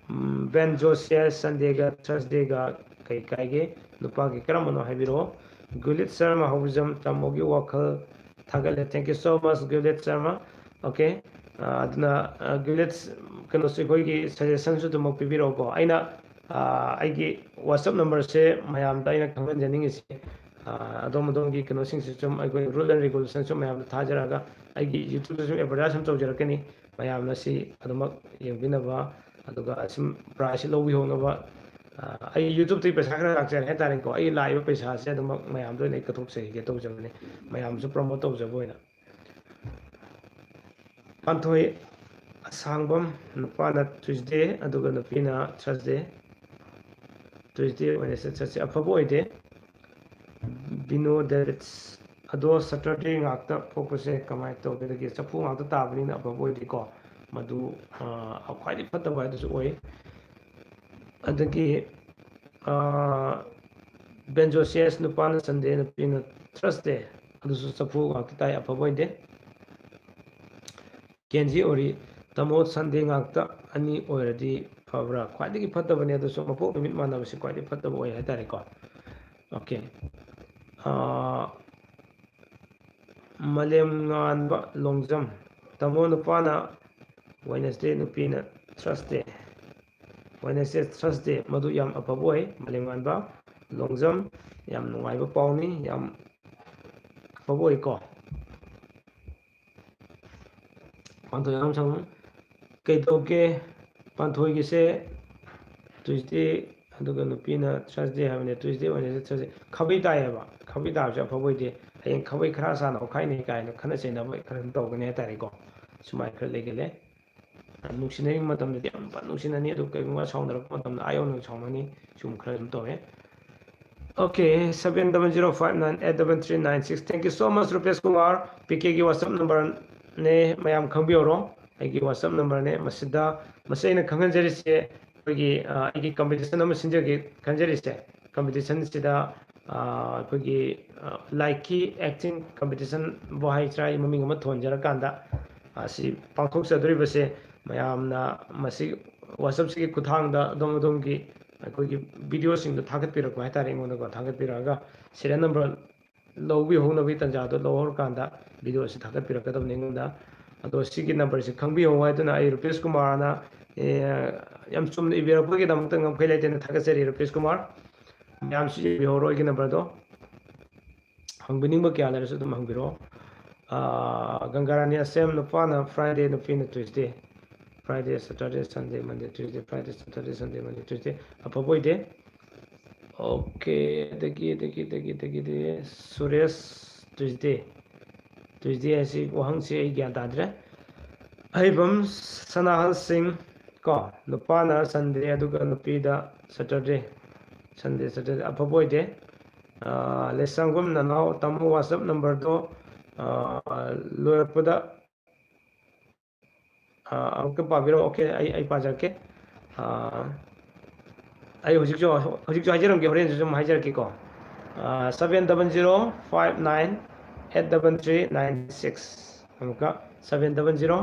ꯎꯝ, Ben Josiah, Sundayꯒ Thursdayꯒ ꯀꯩ ꯀꯥꯏꯒꯦ? ꯅꯨꯄꯥꯒꯤ ꯀꯔꯝꯕꯅꯣ ꯍꯥꯏꯕꯤꯔꯛꯑꯣ꯫ ꯒꯨꯂꯤꯠ ꯁꯔꯃ ꯍꯧꯖꯝ, ꯇꯥꯃꯣꯒꯤ ꯋꯥꯈꯜ ꯊꯥꯒꯠꯂꯦ꯫ Thank you so much, ꯒꯨꯂꯤꯠ Sharma. Okay, ꯑ, ꯑꯗꯨꯅ, ꯑ, ꯒꯨꯂꯤꯠ, ꯀꯩꯅꯣꯁꯨ ꯑꯩꯈꯣꯏꯒꯤ suggestionꯁꯨ ꯑꯗꯨꯃꯛ ꯄꯤꯕꯤꯔꯛꯎꯀꯣ꯫ ꯑꯩꯅ, ꯑ, ꯑꯩꯒꯤ WhatsApp numberꯁꯦ ꯃꯌꯥꯝꯗ ꯑꯩꯅ ꯈꯪꯍꯟꯖꯅꯤꯡꯉꯤꯁꯦ, ꯑ, ꯑꯗꯣꯝ ꯑꯗꯣꯝꯒꯤ ꯀꯩꯅꯣꯁꯤꯡꯁꯨ ꯁꯨꯝ ꯑꯩꯈꯣꯏ rule and regulationꯁꯨ ꯃꯌꯥꯝꯗ ꯊꯥꯖꯔꯒ ꯑꯩꯒꯤ YouTubeꯇꯁꯨ advertise ꯑꯃ ꯇꯧꯖꯔꯛꯀꯅꯤ꯫ ꯃꯌꯥꯝꯅ ꯁꯤ ꯑꯗꯨꯃꯛ ꯌꯦꯡꯕꯤꯅꯕ, ꯑꯗꯨꯒ ꯁꯨꯝ prizeꯁꯤ ꯂꯧꯕꯤꯍꯧꯅꯕ꯫ ꯑ, ꯑꯩ YouTubeꯇꯒꯤ ꯄꯩꯁꯥ ꯈꯔ ꯂꯥꯛꯆꯔꯦ ꯍꯥꯏꯇꯥꯔꯦꯀꯣ꯫ ꯑꯩ ꯂꯥꯛꯏꯕ ꯄꯩꯁꯥꯁꯦ ꯑꯗꯨꯃꯛ ꯃꯌꯥꯝꯗ ꯑꯣꯏꯅ ꯑꯩ ꯀꯠꯊꯣꯛꯆꯈꯤꯒꯦ ꯇꯧꯖꯕꯅꯤ, ꯃꯌꯥꯝꯁꯨ promote ꯇꯧꯖꯕ ꯑꯣꯏꯅ꯫ ꯄꯥꯟꯊꯣꯏ, ꯑ, ꯁꯥꯡꯕꯝ, ꯅꯨꯄꯥꯅ Tuesday ꯑꯗꯨꯒ ꯅꯨꯄꯤꯅ Thursday꯫ Tuesday, Wednesday, Thursday ꯑꯐꯕ ꯑꯣꯏꯗꯦ꯫ ꯕꯤꯅꯣ ꯗꯦꯕꯤꯠꯁ, ꯑꯗꯣ Saturday ꯉꯥꯛꯇ ꯄꯣꯛꯄꯁꯦ ꯀꯃꯥꯏꯅ ꯇꯧꯒꯗꯒꯦ? ꯆꯐꯨ ꯉꯥꯛꯇ ꯇꯥꯕꯅꯤꯅ ꯑꯐꯕ ꯑꯣꯏꯗꯦꯀꯣ꯫ ꯃꯗꯨ, ꯑ, ꯈ꯭ꯋꯥꯏꯗꯒꯤ ꯐꯠꯇꯕ ꯍꯥꯏꯗꯨꯁꯨ ꯑꯣꯏ꯫ ꯑꯗꯒꯤ, ꯑ, ꯕꯦꯟꯖꯣꯁꯤꯌꯁ, ꯅꯨꯄꯥꯅ Sunday, ꯅꯨꯄꯤꯅ Thursday, ꯑꯗꯨꯁꯨ ꯆꯐꯨ ꯉꯥꯛꯇ ꯇꯥꯏ, ꯑꯐꯕ ꯑꯣꯏꯗꯦ꯫ ꯀꯦꯟꯖꯤ ꯑꯣꯔꯤ, ꯇꯥꯃꯣ, Sunday ꯉꯥꯛꯇ ꯑꯅꯤ ꯑꯣꯏꯔꯗꯤ ꯐꯕ꯭ꯔꯥ? ꯈ꯭ꯋꯥꯏꯗꯒꯤ ꯐꯠꯇꯕꯅꯦ, ꯑꯗꯨꯁꯨ ꯃꯄꯣꯛ ꯅꯨꯃꯤꯠ ꯃꯥꯟꯅꯕꯁꯤ ꯈ꯭ꯋꯥꯏꯗꯒꯤ ꯐꯠꯇꯕ ꯑꯣꯏ ꯍꯥꯏꯇꯥꯔꯦꯀꯣ꯫ Okay꯫ ꯑ, ꯃꯥꯂꯦꯝꯉꯥꯟꯕ ꯂꯣꯡꯖꯝ, ꯇꯥꯃꯣ, ꯅꯨꯄꯥꯅ Wednesday, ꯅꯨꯄꯤꯅ Thursday꯫ Wednesday, Thursday ꯃꯗꯨ ꯌꯥꯝ ꯑꯐꯕ ꯑꯣꯏ꯫ ꯃꯥꯂꯦꯝꯉꯥꯟꯕ ꯂꯣꯡꯖꯝ, ꯌꯥꯝ ꯅꯨꯡꯉꯥꯏꯕ ꯄꯥꯎꯅꯤ, ꯌꯥꯝ ꯑꯐꯕ ꯑꯣꯏꯀꯣ꯫ ꯄꯥꯟꯊꯣꯏ ꯌꯥꯝ ꯁꯪꯉꯨ꯫ ꯀꯩꯗꯧꯒꯦ? ꯄꯥꯟꯊꯣꯏꯒꯤꯁꯦ Tuesday, ꯑꯗꯨꯒ ꯅꯨꯄꯤꯅ Thursday ꯍꯥꯏꯕꯅꯦ꯫ Tuesday, Wednesday, Thursday꯫ ꯈꯥꯕꯩ ꯇꯥꯏꯌꯦꯕ꯫ ꯈꯥꯕꯩ ꯇꯥꯕꯁꯦ ꯑꯐꯕ ꯑꯣꯏꯗꯦ꯫ ꯍꯌꯦꯡ ꯈꯥꯕꯩ ꯈꯔ ꯁꯥꯟꯅ ꯑꯣꯈꯥꯏꯅꯩ ꯀꯥꯏꯅ ꯈꯠꯅ ꯆꯩꯅꯕ ꯈꯔ ꯑꯗꯨꯝ ꯇꯧꯒꯅꯤ ꯍꯥꯏꯇꯥꯔꯦꯀꯣ꯫ ꯁꯨꯃꯥꯏꯅ ꯈꯔ ꯂꯩꯒꯜꯂꯦ꯫ ꯅꯨꯡꯁꯤꯅꯔꯤꯕ ꯃꯇꯝꯗꯗꯤ ꯌꯥꯝ ꯐꯖꯅ ꯅꯨꯡꯁꯤꯅꯅꯤ, ꯑꯗꯨ ꯀꯔꯤꯒꯨꯝꯕ ꯁꯥꯎꯅꯔꯛꯄ ꯃꯇꯝꯗ ꯑꯥ ꯌꯧꯅ ꯁꯥꯎꯅꯅꯤ꯫ ꯁꯤꯒꯨꯝꯕ ꯈꯔ ꯑꯗꯨꯝ ꯇꯧꯋꯦ꯫ Okay, seven double zero five nine eight double three nine six. Thank you so much, ꯔꯨꯄꯦꯁ Kumar. P ꯀꯦꯒꯤ WhatsApp number ꯅꯦ, ꯃꯌꯥꯝ ꯈꯪꯕꯤꯍꯧꯔꯣ꯫ ꯑꯩꯒꯤ WhatsApp number ꯅꯦ꯫ ꯃꯁꯤꯗ, ꯃꯁꯤ ꯑꯩꯅ ꯈꯪꯍꯟꯖꯔꯤꯁꯦ, ꯑꯩꯈꯣꯏꯒꯤ, ꯑ, ꯑꯩꯒꯤ competition ꯑꯃ ꯁꯤꯟꯖꯒꯦ ꯈꯟꯖꯔꯤꯁꯦ꯫ Competition ꯁꯤꯗ, ꯑ, ꯑꯩꯈꯣꯏꯒꯤ, ꯑ, ꯂꯥꯏꯛꯀꯤ acting competition ꯕꯨ ꯍꯥꯏꯁꯤꯔꯥ, ꯑꯩ ꯃꯃꯤꯡ ꯑꯃ ꯊꯣꯟꯖꯔꯀꯥꯟꯗ, ꯑ, ꯁꯤ ꯄꯥꯡꯊꯣꯛꯆꯗꯣꯔꯤꯕꯁꯦ, ꯃꯌꯥꯝꯅ ꯃꯁꯤ WhatsApp ꯁꯤꯒꯤ ꯈꯨꯠꯊꯥꯡꯗ ꯑꯗꯣꯝ ꯑꯗꯣꯝꯒꯤ ꯑꯩꯈꯣꯏꯒꯤ video ꯁꯤꯡꯗꯣ ꯊꯥꯒꯠꯄꯤꯔꯛꯄ ꯍꯥꯏꯇꯥꯔꯦ, ꯑꯩꯉꯣꯟꯗꯀꯣ ꯊꯥꯒꯠꯄꯤꯔꯛꯑꯒ serial number ꯂꯧꯕꯤꯍꯧꯅꯕꯒꯤ ꯇꯥꯟꯖꯥꯗꯣ ꯂꯧꯍꯧꯔꯀꯥꯟꯗ video ꯑꯁꯤ ꯊꯥꯒꯠꯄꯤꯔꯛꯀꯗꯕꯅꯤ ꯑꯩꯉꯣꯟꯗ꯫ ꯑꯗꯣ ꯁꯤꯒꯤ number ꯁꯦ ꯈꯪꯕꯤꯍꯧ ꯍꯥꯏꯗꯨꯅ ꯑꯩ ꯔꯨꯄꯦꯁ ꯀꯨꯃꯥꯔꯅ, ꯑꯦ, ꯌꯥꯝ ꯆꯨꯝꯅ ꯏꯕꯤꯔꯛꯄꯒꯤꯗꯃꯛꯇ ꯉꯝꯈꯩ ꯂꯩꯇꯅ ꯊꯥꯒꯠꯆꯔꯤ ꯔꯨꯄꯦꯁ ꯀꯨꯃꯥꯔ꯫ ꯃꯌꯥꯝꯁꯨ ꯌꯦꯡꯕꯤꯍꯧꯔꯣ ꯑꯩꯒꯤ number ꯗꯣ꯫ ꯍꯪꯕꯤꯅꯤꯡꯕ ꯀꯌꯥ ꯂꯩꯔꯁꯨ ꯑꯗꯨꯝ ꯍꯪꯕꯤꯔꯛꯑꯣ꯫ ꯑꯥ, ꯒꯪꯒꯥꯔꯥꯅꯤ ꯑꯁꯦꯝ, ꯅꯨꯄꯥꯅ Friday, ꯅꯨꯄꯤꯅ Tuesday꯫ Friday, Saturday, Sunday, Monday, Tuesday, Friday, Saturday, Sunday, Monday, Tuesday꯫ ꯑꯐꯕ ꯑꯣꯏꯗꯦ꯫ Okay, ꯑꯗꯒꯤ, ꯑꯗꯒꯤ, ꯑꯗꯒꯤ, ꯑꯗꯒꯤꯗꯤ ꯁꯨꯔꯦꯁ, Tuesday꯫ Tuesday ꯍꯥꯏꯁꯤ ꯋꯥꯍꯪꯁꯤ ꯑꯩ ꯒ꯭ꯌꯥꯟ ꯇꯥꯗ꯭ꯔꯦ꯫ ꯑꯍꯩꯕꯝ ꯁꯅꯥꯍꯟ ꯁꯤꯡ ꯀꯣ, ꯅꯨꯄꯥꯅ Sunday ꯑꯗꯨꯒ ꯅꯨꯄꯤꯗ Saturday, Sunday, Saturday ꯑꯐꯕ ꯑꯣꯏꯗꯦ꯫ ꯑꯥ, ꯂꯩꯁꯪꯒꯨꯝ ꯅꯅꯥꯎ ꯇꯥꯃꯣ WhatsApp numberꯗꯣ, ꯑꯥ, ꯂꯣꯏꯔꯛꯄꯗ, ꯑꯥ, ꯑꯃꯨꯛꯇ ꯄꯥꯕꯤꯔꯛꯑꯣ꯫ Okay, ꯑꯩ, ꯑꯩ ꯄꯥꯖꯔꯛꯀꯦ꯫ ꯑꯥ, ꯑꯩ ꯍꯧꯖꯤꯛꯁꯨ, ꯍꯧꯖꯤꯛꯁꯨ ꯍꯥꯏꯖꯔꯝꯒꯦ, ꯍꯣꯔꯦꯟꯁꯨ ꯑꯗꯨꯝ ꯍꯥꯏꯖꯔꯛꯀꯦꯀꯣ꯫ ꯑꯥ, seven double zero five nine eight double three nine six꯫ ꯑꯃꯨꯛꯀ, seven double zero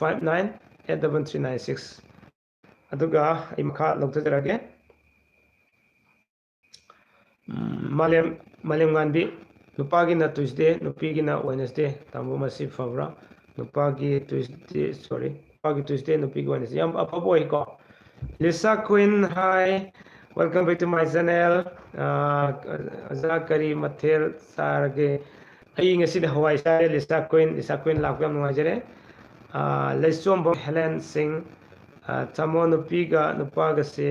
five nine eight double three nine six꯫ ꯑꯗꯨꯒ ꯑꯩ ꯃꯈꯥ ꯂꯧꯊꯖꯔꯛꯑꯒꯦ꯫ ꯎꯝ, ꯃꯥꯂꯦꯝ, ꯃꯥꯂꯦꯝꯉꯥꯟꯕꯤ, ꯅꯨꯄꯥꯒꯤꯅ Tuesday, ꯅꯨꯄꯤꯒꯤꯅ Wednesday꯫ ꯇꯥꯃꯣ, ꯃꯁꯤ ꯐꯕ꯭ꯔꯥ? ꯅꯨꯄꯥꯒꯤ Tuesday, sorry, ꯅꯨꯄꯥꯒꯤ Tuesday, ꯅꯨꯄꯤꯒꯤ Wednesday꯫ ꯌꯥꯝ ꯑꯐꯕ ꯑꯣꯏꯀꯣ꯫ Lisa Queen, hi, welcome back to my channel꯫ ꯑꯥ, ꯑꯣꯖꯥ, ꯀꯔꯤ ꯃꯊꯦꯜ ꯆꯥꯔꯒꯦ? ꯑꯩ ꯉꯁꯤꯗꯤ ꯍꯋꯥꯏ ꯆꯥꯔꯦ, Lisa Queen꯫ Lisa Queen ꯂꯥꯛꯄ ꯌꯥꯝ ꯅꯨꯡꯉꯥꯏꯖꯔꯦ꯫ ꯑꯥ, ꯂꯩꯆꯣꯝꯕꯝ ꯍꯦꯂꯦꯟ ꯁꯤꯡ, ꯑꯥ, ꯇꯥꯃꯣ, ꯅꯨꯄꯤꯒ ꯅꯨꯄꯥꯒꯁꯦ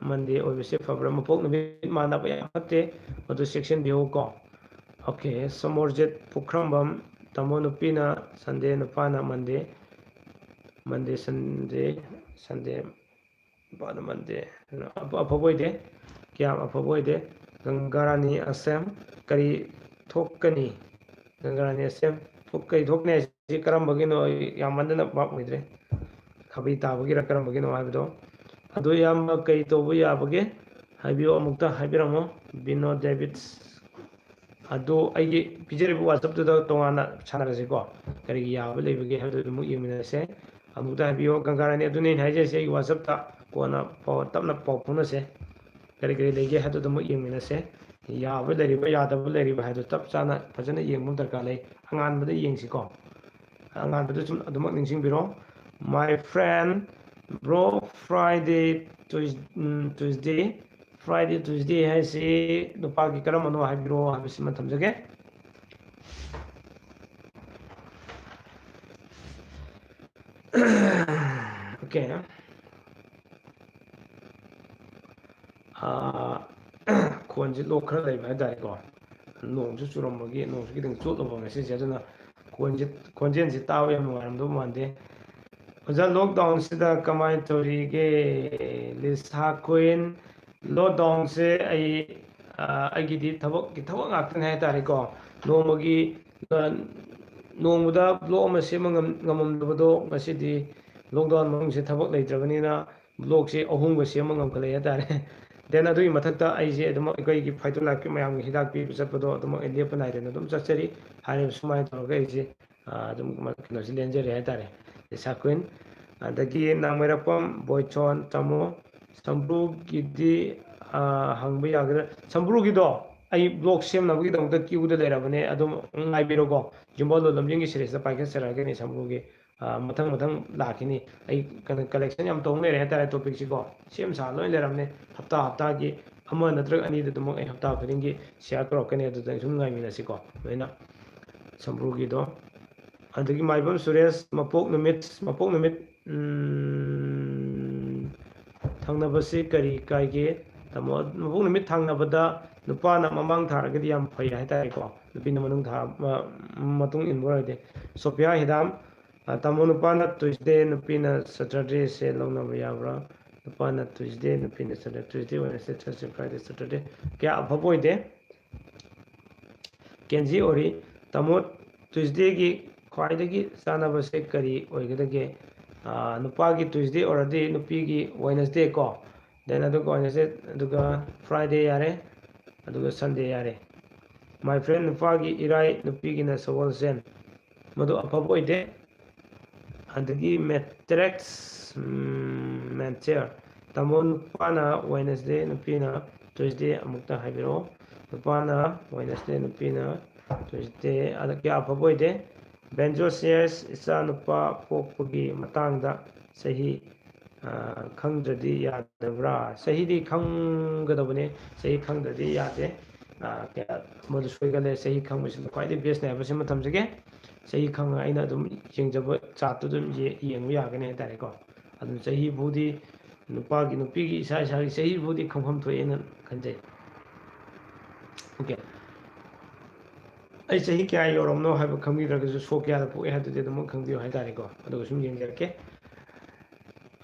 Monday ꯑꯣꯏꯕꯁꯦ ꯐꯕ꯭ꯔꯥ? ꯃꯄꯣꯛ ꯅꯨꯃꯤꯠ ꯃꯥꯟꯅꯕ ꯌꯥꯝ ꯐꯠꯇꯦ, ꯃꯗꯨ ꯆꯦꯛꯁꯤꯟꯕꯤꯌꯨꯀꯣ꯫ Okay, ꯁꯣꯃꯣꯔꯖꯤꯠ ꯄꯨꯈ꯭ꯔꯝꯕꯝ, ꯇꯥꯃꯣ, ꯅꯨꯄꯤꯅ Sunday, ꯅꯨꯄꯥꯅ Monday, Monday, Sunday, Sunday, ꯅꯨꯄꯥꯅ Monday꯫ ꯑꯐ-, ꯑꯐꯕ ꯑꯣꯏꯗꯦ, ꯀꯌꯥꯝ ꯑꯐꯕ ꯑꯣꯏꯗꯦ꯫ ꯒꯪꯒꯥꯔꯥꯅꯤ ꯑꯁꯦꯝ, ꯀꯔꯤ ꯊꯣꯛꯀꯅꯤ? ꯒꯪꯒꯥꯔꯥꯅꯤ ꯑꯁꯦꯝ, ꯊꯣꯛ-, ꯀꯔꯤ ꯊꯣꯛꯀꯅꯤ ꯍꯥꯏꯁꯤ ꯀꯔꯝꯕꯒꯤꯅꯣ? ꯑꯩ ꯌꯥꯝꯃꯟꯗꯅ ꯚꯥꯞ ꯑꯣꯏꯗ꯭ꯔꯦ꯫ ꯈꯥꯕꯩ ꯇꯥꯕꯒꯤꯔ ꯀꯔꯝꯕꯒꯤꯅꯣ ꯍꯥꯏꯕꯗꯣ꯫ ꯑꯗꯣ ꯏꯌꯥꯝꯕ, ꯀꯔꯤ ꯇꯧꯕ ꯌꯥꯕꯒꯦ? ꯍꯥꯏꯕꯤꯌꯨ, ꯑꯃꯨꯛꯇ ꯍꯥꯏꯕꯤꯔꯝꯃꯣ꯫ ꯕꯤꯅꯣ ꯗꯦꯕꯤꯠꯁ꯫ ꯑꯗꯣ ꯑꯩꯒꯤ ꯄꯤꯖꯔꯤꯕ WhatsAppꯇꯨꯗ ꯇꯣꯉꯥꯟꯅ ꯁꯥꯟꯅꯔꯁꯤꯀꯣ꯫ ꯀꯔꯤꯒꯤ ꯌꯥꯕ ꯂꯩꯕꯒꯦ ꯍꯥꯏꯕꯗꯨ ꯑꯗꯨꯃꯛ ꯌꯦꯡꯃꯤꯟꯅꯔꯁꯦ꯫ ꯑꯃꯨꯛꯇ ꯍꯥꯏꯕꯤꯌꯨ, ꯒꯪꯒꯥꯔꯥꯅꯤ, ꯑꯗꯨꯅꯤ ꯑꯩꯅ ꯍꯥꯏꯖꯔꯤꯁꯦ꯫ ꯑꯩꯒꯤ WhatsAppꯇ ꯀꯣꯟꯅ ꯄꯥꯎ, ꯇꯞꯅ ꯄꯥꯎ ꯐꯥꯎꯅꯁꯦ꯫ ꯀꯔꯤ ꯀꯔꯤ ꯂꯩꯒꯦ ꯍꯥꯏꯕꯗꯨ ꯑꯗꯨꯃꯛ ꯌꯦꯡꯃꯤꯟꯅꯁꯦ꯫ ꯌꯥꯕ ꯂꯩꯔꯤꯕ, ꯌꯥꯗꯕ ꯂꯩꯔꯤꯕ ꯍꯥꯏꯕꯗꯨ ꯆꯞ ꯆꯥꯅ ꯐꯖꯅ ꯌꯦꯡꯕ ꯑꯃ ꯗꯔꯀꯥꯔ ꯂꯩ꯫ ꯑꯉꯥꯟꯕꯗ ꯌꯦꯡꯁꯤꯀꯣ꯫ ꯑꯉꯥꯟꯕꯗ ꯁꯨꯝ ꯑꯗꯨꯃꯛ ꯅꯤꯡꯁꯤꯡꯕꯤꯔꯣ꯫ My friend, bro, Friday, Tues-, um, Tuesday, Friday, Tuesday ꯍꯥꯏꯁꯤ ꯅꯨꯄꯥꯒꯤ ꯀꯔꯝꯕꯅꯣ ꯍꯥꯏꯕꯤꯔꯣ ꯍꯥꯏꯕꯁꯤꯃ ꯊꯝꯖꯒꯦ꯫ Okay꯫ ꯑꯥ, ꯈꯣꯟꯁꯦ ꯂꯣꯛ ꯈꯔ ꯂꯩꯕ ꯍꯥꯏꯇꯥꯔꯦꯀꯣ꯫ ꯅꯣꯡꯁꯨ ꯆꯨꯔꯝꯕꯒꯤ, ꯅꯣꯡꯁꯨ ꯈꯤꯇꯪ ꯆꯣꯠꯂꯨꯕ ꯉꯁꯤꯁꯦ, ꯑꯗꯨꯅ ꯈꯣꯟꯁꯦ, ꯈꯣꯟꯖꯦꯜꯁꯦ ꯇꯥꯕ ꯌꯥꯝ ꯅꯨꯡꯉꯥꯏꯔꯝꯗꯧ ꯃꯥꯟꯗꯦ꯫ ꯑꯣꯖꯥ, ꯂꯣꯛꯗꯥꯎꯟꯁꯤꯗ ꯀꯃꯥꯏꯅ ꯇꯧꯔꯤꯒꯦ? ꯂꯤꯁꯥ ꯀ꯭ꯋꯤꯟ, ꯂꯣꯛꯗꯥꯎꯟꯁꯦ ꯑꯩ, ꯑ, ꯑꯩꯒꯤꯗꯤ ꯊꯕꯛꯀꯤ ꯊꯕꯛ ꯉꯥꯛꯇꯅꯤ ꯍꯥꯏꯇꯥꯔꯦꯀꯣ꯫ ꯅꯣꯡꯃꯒꯤ, ꯑ, ꯅꯣꯡꯃꯗ ꯕ꯭ꯂꯣꯛ ꯑꯃ ꯁꯦꯝꯕ ꯉꯝ-, ꯉꯝꯃꯝꯗꯕꯗꯣ ꯉꯁꯤꯗꯤ ꯂꯣꯛꯗꯥꯎꯟ ꯃꯅꯨꯡꯁꯦ ꯊꯕꯛ ꯂꯩꯇ꯭ꯔꯕꯅꯤꯅ ꯕ꯭ꯂꯣꯛꯁꯦ ꯑꯍꯨꯝꯒ ꯁꯦꯝꯕ ꯉꯝꯈꯠꯂꯛꯑꯦ ꯍꯥꯏꯇꯥꯔꯦ꯫ Then ꯑꯗꯨꯒꯤ ꯃꯊꯛꯇ ꯑꯩꯁꯦ ꯑꯗꯨꯝ ꯑꯩꯈꯣꯏꯒꯤ Fight to Life ꯀꯤ ꯃꯌꯥꯝꯒꯤ ꯍꯤꯗꯥꯛ ꯄꯤꯕ ꯆꯠꯄꯗꯣ ꯑꯗꯨꯝ ꯑꯩ ꯂꯦꯞꯄ ꯅꯥꯏꯗꯅ ꯑꯗꯨꯝ ꯆꯠꯆꯔꯤ꯫ ꯍꯥꯏꯔꯤꯕ ꯁꯨꯃꯥꯏꯅ ꯇꯧꯔꯒ ꯑꯩꯁꯦ, ꯑ, ꯑꯗꯨꯝ ꯀꯩꯅꯣꯁꯦ ꯂꯦꯟꯖꯔꯤ ꯍꯥꯏꯇꯥꯔꯦ, ꯂꯤꯁꯥ ꯀ꯭ꯋꯤꯟ꯫ ꯑꯗꯒꯤ ꯅꯥꯡꯃꯩꯔꯛꯄꯝ ꯕꯣꯏꯊꯣꯟ, ꯇꯥꯃꯣ, ꯁꯝꯕ꯭ꯔꯨꯒꯤꯗꯤ, ꯑ, ꯍꯪꯕ ꯌꯥꯒꯗ꯭ꯔꯥ? ꯁꯝꯕ꯭ꯔꯨꯒꯤꯗꯣ ꯑꯩ ꯕ꯭ꯂꯣꯛ ꯁꯦꯝꯅꯕꯒꯤꯗꯃꯛꯇ ꯀ꯭ꯌꯨꯗ ꯂꯩꯔꯕꯅꯦ, ꯑꯗꯨꯝ ꯉꯥꯏꯕꯤꯔꯣꯀꯣ꯫ ꯌꯨꯝꯕꯥꯜꯗꯣ ꯂꯝꯖꯤꯡꯒꯤ series ꯇ ꯄꯥꯏꯈꯠꯆꯔꯛꯑꯒꯅꯤ ꯁꯝꯕ꯭ꯔꯨꯒꯤ꯫ ꯑ, ꯃꯊꯪ ꯃꯊꯪ ꯂꯥꯛꯈꯤꯅꯤ꯫ ꯑꯩ ꯀꯩꯅꯣ, collection ꯌꯥꯝ ꯇꯧꯅ ꯂꯩꯔꯦ ꯍꯥꯏꯇꯥꯔꯦ, topic ꯁꯤꯀꯣ꯫ ꯁꯦꯝ ꯁꯥ ꯂꯣꯏ ꯂꯩꯔꯝꯅꯦ꯫ ꯍꯞꯇꯥ ꯍꯞꯇꯥꯒꯤ ꯑꯃ ꯅꯠꯇ꯭ꯔꯒ ꯑꯅꯤꯗ ꯑꯗꯨꯃꯛ ꯑꯩ ꯍꯞꯇꯥ ꯈꯨꯗꯤꯡꯒꯤ share ꯇꯧꯔꯛꯀꯅꯤ, ꯑꯗꯨꯗ ꯁꯨꯝ ꯉꯥꯏꯃꯤꯟꯅꯁꯤꯀꯣ ꯂꯣꯏꯅ꯫ ꯁꯝꯕ꯭ꯔꯨꯒꯤꯗꯣ꯫ ꯑꯗꯒꯤ ꯃꯥꯏꯕꯝ ꯁꯨꯔꯦꯁ, ꯃꯄꯣꯛ ꯅꯨꯃꯤꯠ, ꯃꯄꯣꯛ ꯅꯨꯃꯤꯠ, ꯎꯝ, ꯊꯪꯅꯕꯁꯤ ꯀꯔꯤ ꯀꯥꯏꯒꯦ? ꯇꯥꯃꯣ, ꯃꯄꯣꯛ ꯅꯨꯃꯤꯠ ꯊꯪꯅꯕꯗ ꯅꯨꯄꯥꯅ ꯃꯃꯥꯡ ꯊꯥꯔꯒꯗꯤ ꯌꯥꯝ ꯐꯩ ꯍꯥꯏꯇꯥꯔꯦꯀꯣ, ꯅꯨꯄꯤꯅ ꯃꯅꯨꯡ ꯊꯥ, ꯃ-, ꯃꯇꯨꯡ ꯏꯟꯕ ꯑꯣꯏꯔꯗꯤ꯫ ꯁꯣꯐꯤꯌꯥ ꯍꯤꯗꯥꯝ, ꯑ, ꯇꯥꯃꯣ, ꯅꯨꯄꯥꯅ Tuesday, ꯅꯨꯄꯤꯅ Saturday ꯁꯦ ꯂꯧꯅꯕ ꯌꯥꯕ꯭ꯔꯥ? ꯅꯨꯄꯥꯅ Tuesday, ꯅꯨꯄꯤꯅ Saturday, Tuesday, Wednesday, Thursday, Friday, Saturday꯫ ꯀꯌꯥ ꯑꯐꯕ ꯑꯣꯏꯗꯦ꯫ ꯀꯦꯟꯖꯤ ꯑꯣꯔꯤ, ꯇꯥꯃꯣ, Tuesday ꯒꯤ ꯈ꯭ꯋꯥꯏꯗꯒꯤ ꯆꯥꯅꯕꯁꯦ ꯀꯔꯤ ꯑꯣꯏꯒꯗꯒꯦ? ꯑ, ꯅꯨꯄꯥꯒꯤ Tuesday ꯑꯣꯏꯔꯗꯤ ꯅꯨꯄꯤꯒꯤ Wednesday ꯀꯣ, then ꯑꯗꯨꯒ Wednesday, ꯑꯗꯨꯒ Friday ꯌꯥꯔꯦ, ꯑꯗꯨꯒ Sunday ꯌꯥꯔꯦ꯫ My friend, ꯅꯨꯄꯥꯒꯤ ꯏꯔꯥꯏ, ꯅꯨꯄꯤꯒꯤꯅ ꯁꯒꯣꯜꯁꯦꯟ꯫ ꯃꯗꯨ ꯑꯐꯕ ꯑꯣꯏꯗꯦ꯫ ꯑꯗꯒꯤ ꯃꯦꯇ꯭ꯔꯦꯛꯁ, ꯎꯝ, ꯃꯦꯟꯆꯦꯔ, ꯇꯥꯃꯣ, ꯅꯨꯄꯥꯅ Wednesday, ꯅꯨꯄꯤꯅ Tuesday ꯑꯃꯨꯛꯇ ꯍꯥꯏꯕꯤꯔꯛꯑꯣ꯫ ꯅꯨꯄꯥꯅ Wednesday, ꯅꯨꯄꯤꯅ Tuesday꯫ ꯑꯗ ꯀꯌꯥ ꯑꯐꯕ ꯑꯣꯏꯗꯦ꯫ ꯕꯦꯟꯖꯣꯁꯤꯌꯁ, ꯏꯆꯥ ꯅꯨꯄꯥ ꯄꯣꯛꯄꯒꯤ ꯃꯇꯥꯡꯗ ꯆꯍꯤ, ꯑ, ꯈꯪꯗ꯭ꯔꯗꯤ ꯌꯥꯗꯕ꯭ꯔꯥ? ꯆꯍꯤꯗꯤ ꯈꯪꯒꯗꯕꯅꯦ, ꯆꯍꯤ ꯈꯪꯗ꯭ꯔꯗꯤ ꯌꯥꯗꯦ꯫ ꯑ, ꯀꯌꯥ, ꯃꯗꯨ ꯁꯣꯏꯒꯜꯂꯦ꯫ ꯆꯍꯤ ꯈꯪꯕꯁꯤꯅ ꯈ꯭ꯋꯥꯏꯗꯒꯤ best ꯅꯦ ꯍꯥꯏꯕꯁꯤꯃ ꯊꯝꯖꯒꯦ꯫ ꯆꯍꯤ ꯈꯪꯉꯒ ꯑꯩꯅ ꯑꯗꯨꯝ ꯌꯦꯡꯖꯕ chart ꯇꯨ ꯑꯗꯨꯝ ꯌꯦ-, ꯌꯦꯡꯕ ꯌꯥꯒꯅꯤ ꯍꯥꯏꯇꯥꯔꯦꯀꯣ꯫ ꯑꯗꯨ ꯆꯍꯤꯕꯨꯗꯤ ꯅꯨꯄꯥꯒꯤ, ꯅꯨꯄꯤꯒꯤ, ꯏꯁꯥ ꯏꯁꯥꯒꯤ ꯆꯍꯤꯕꯨꯗꯤ ꯈꯪꯐꯝ ꯊꯣꯛꯑꯦꯅ ꯈꯟꯖꯩ꯫ Okay꯫ ꯑꯩ ꯆꯍꯤ ꯀꯌꯥ ꯌꯧꯔꯕꯅꯣ ꯍꯥꯏꯕ ꯈꯪꯕꯤꯗ꯭ꯔꯒꯁꯨ ꯁꯣꯛ ꯀꯌꯥꯗ ꯄꯣꯛꯑꯦ ꯍꯥꯏꯕꯗꯨꯗꯤ ꯑꯗꯨꯃꯛ ꯈꯪꯕꯤꯌꯨ ꯍꯥꯏꯇꯥꯔꯦꯀꯣ꯫ ꯑꯗꯨꯒ ꯁꯨꯝ ꯌꯦꯡꯖꯔꯛꯀꯦ꯫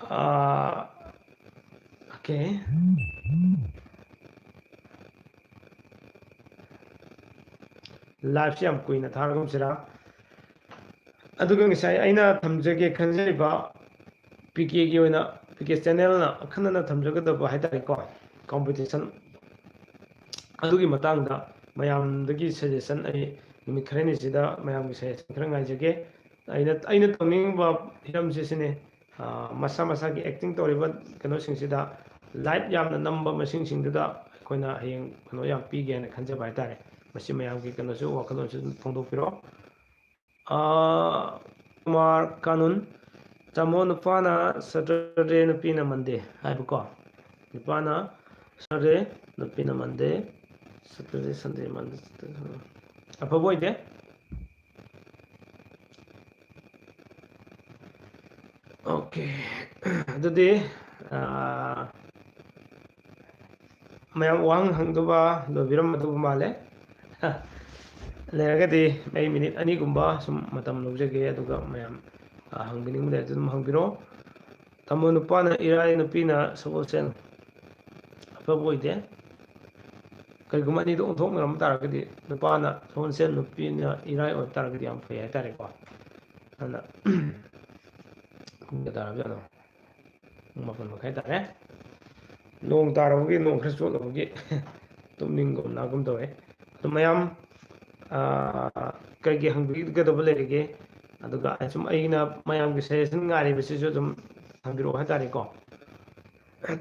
ꯑꯣꯀꯦ, ꯂꯥꯏꯐꯁꯦ ꯌꯥꯝ ꯀꯨꯏꯅ ꯊꯥꯔꯒꯨꯝꯁꯤꯔꯥ꯫ ꯑꯗꯨꯒ ꯉꯁꯥꯏ ꯑꯩꯅ ꯊꯝꯖꯒꯦ ꯈꯟꯖꯔꯤꯕ ꯄꯤ ꯀꯦꯒꯤ ꯑꯣꯏꯅ, ꯄꯤ ꯀꯦ ꯆꯦꯅꯦꯜꯅ ꯑꯈꯟꯅꯅ ꯊꯝꯖꯒꯗꯕ ꯍꯥꯏ ꯇꯥꯔꯦꯀꯣ, ꯀꯣꯝꯄꯤꯇꯤꯁꯟ ꯑꯗꯨꯒꯤ ꯃꯇꯥꯡꯗ ꯃꯌꯥꯝꯗꯒꯤ ꯁꯖꯦꯁꯟ ꯑꯩ ꯅꯨꯃꯤꯠ ꯈꯔꯅꯤꯁꯤꯗ ꯃꯌꯥꯝꯒꯤ ꯁꯖꯦꯁꯟ ꯈꯔ ꯉꯥꯏꯖꯒꯦ꯫ ꯑꯩꯅ, ꯑꯩꯅ ꯇꯧꯅꯤꯡꯕ ꯍꯤꯔꯝꯁꯤ ꯁꯤꯅꯤ, ꯃꯁꯥ ꯃꯁꯥꯒꯤ ꯑꯦꯛꯇꯤꯡ ꯇꯧꯔꯤꯕ ꯀꯩꯅꯣꯁꯤꯡꯁꯤꯗ ꯂꯥꯏꯛ ꯌꯥꯝꯅ ꯅꯝꯕ ꯃꯁꯤꯡꯁꯤꯡꯗꯨꯗ ꯑꯩꯈꯣꯏꯅ ꯍꯌꯦꯡ ꯀꯩꯅꯣ ꯌꯥꯝ ꯄꯤꯒꯦ ꯍꯥꯏꯅ ꯈꯟꯖꯕ ꯍꯥꯏ ꯇꯥꯔꯦ꯫ ꯃꯁꯤ ꯃꯌꯥꯝꯒꯤ ꯀꯩꯅꯣꯁꯨ, ꯋꯥꯈꯜꯂꯣꯟꯁꯨ ꯑꯗꯨꯝ ꯐꯣꯡꯗꯣꯛꯄꯤꯔꯛꯑꯣ꯫ ꯀꯨꯃꯥꯔ ꯀꯥꯅꯨꯟ, ꯇꯥꯃꯣ, ꯅꯨꯄꯥꯅ ꯁꯇꯔꯗꯦ, ꯅꯨꯄꯤꯅ ꯃꯟꯗꯦ ꯍꯥꯏꯕꯀꯣ꯫ ꯅꯨꯄꯥꯅ ꯁꯇꯔꯗꯦ, ꯅꯨꯄꯤꯅ ꯃꯟꯗꯦ, ꯁꯇꯔꯗꯦ, ꯁꯟꯗꯦ, ꯃꯟꯗꯦ, ꯑꯐꯕ ꯑꯣꯏꯗꯦ꯫ ꯑꯣꯀꯦ, ꯑꯗꯨꯗꯤ ꯃꯌꯥꯝ ꯋꯥꯍꯪ ꯍꯪꯗꯨꯕ ꯂꯣꯏꯕꯤꯔꯝꯃꯗꯧꯕ ꯃꯥꯜꯂꯦ꯫ ꯂꯩꯔꯒꯗꯤ ꯑꯩ ꯃꯤꯅꯤꯠ ꯑꯅꯤꯒꯨꯝꯕ ꯁꯨꯝ ꯃꯇꯝ ꯂꯧꯖꯒꯦ, ꯑꯗꯨꯒ ꯃꯌꯥꯝ ꯍꯪꯕꯤꯅꯤꯡꯕ ꯂꯩꯔꯗꯤ ꯑꯗꯨꯝ ꯍꯪꯕꯤꯔꯛꯑꯣ꯫ ꯇꯥꯃꯣ, ꯅꯨꯄꯥꯅ ꯏꯔꯥꯏ, ꯅꯨꯄꯤꯅ ꯁꯒꯣꯜꯁꯦꯟ꯫ ꯑꯐꯕ ꯑꯣꯏꯗꯦ꯫ ꯀꯔꯤꯒꯨꯝꯕ ꯑꯅꯤꯗꯣ ꯑꯣꯟꯊꯣꯛꯅꯔꯝꯕ ꯇꯥꯔꯒꯗꯤ, ꯅꯨꯄꯥꯅ ꯁꯒꯣꯜꯁꯦꯟ, ꯅꯨꯄꯤꯅ ꯏꯔꯥꯏ ꯑꯣꯏꯕ ꯇꯥꯔꯒꯗꯤ ꯌꯥꯝ ꯐꯩ ꯍꯥꯏꯇꯥꯔꯦꯀꯣ꯫ ꯑꯗꯨꯅ ꯄꯨꯡ ꯀꯌꯥ ꯇꯥꯔꯕꯖꯥꯠꯅꯣ? ꯄꯨꯡ ꯃꯥꯄꯟ ꯃꯈꯥꯏ ꯇꯥꯔꯦ꯫ ꯅꯣꯡ ꯇꯥꯔꯕꯒꯤ, ꯅꯣꯡ ꯈꯔ ꯆꯣꯠꯂꯕꯒꯤ ꯇꯨꯝꯅꯤꯡꯒꯨꯝ ꯂꯥꯛꯒꯨꯝ ꯇꯧꯋꯦ꯫ ꯑꯗꯣ ꯃꯌꯥꯝ, ꯀꯩꯒꯤ ꯍꯪꯕꯤꯒꯗꯕ ꯂꯩꯔꯤꯒꯦ? ꯑꯗꯨꯒ ꯑꯁꯨꯝ ꯑꯩꯅ ꯃꯌꯥꯝꯒꯤ ꯁꯖꯦꯁꯟ ꯉꯥꯏꯔꯤꯕꯁꯤꯁꯨ ꯑꯗꯨꯝ ꯊꯝꯕꯤꯔꯛꯑꯣ ꯍꯥꯏꯇꯥꯔꯦꯀꯣ꯫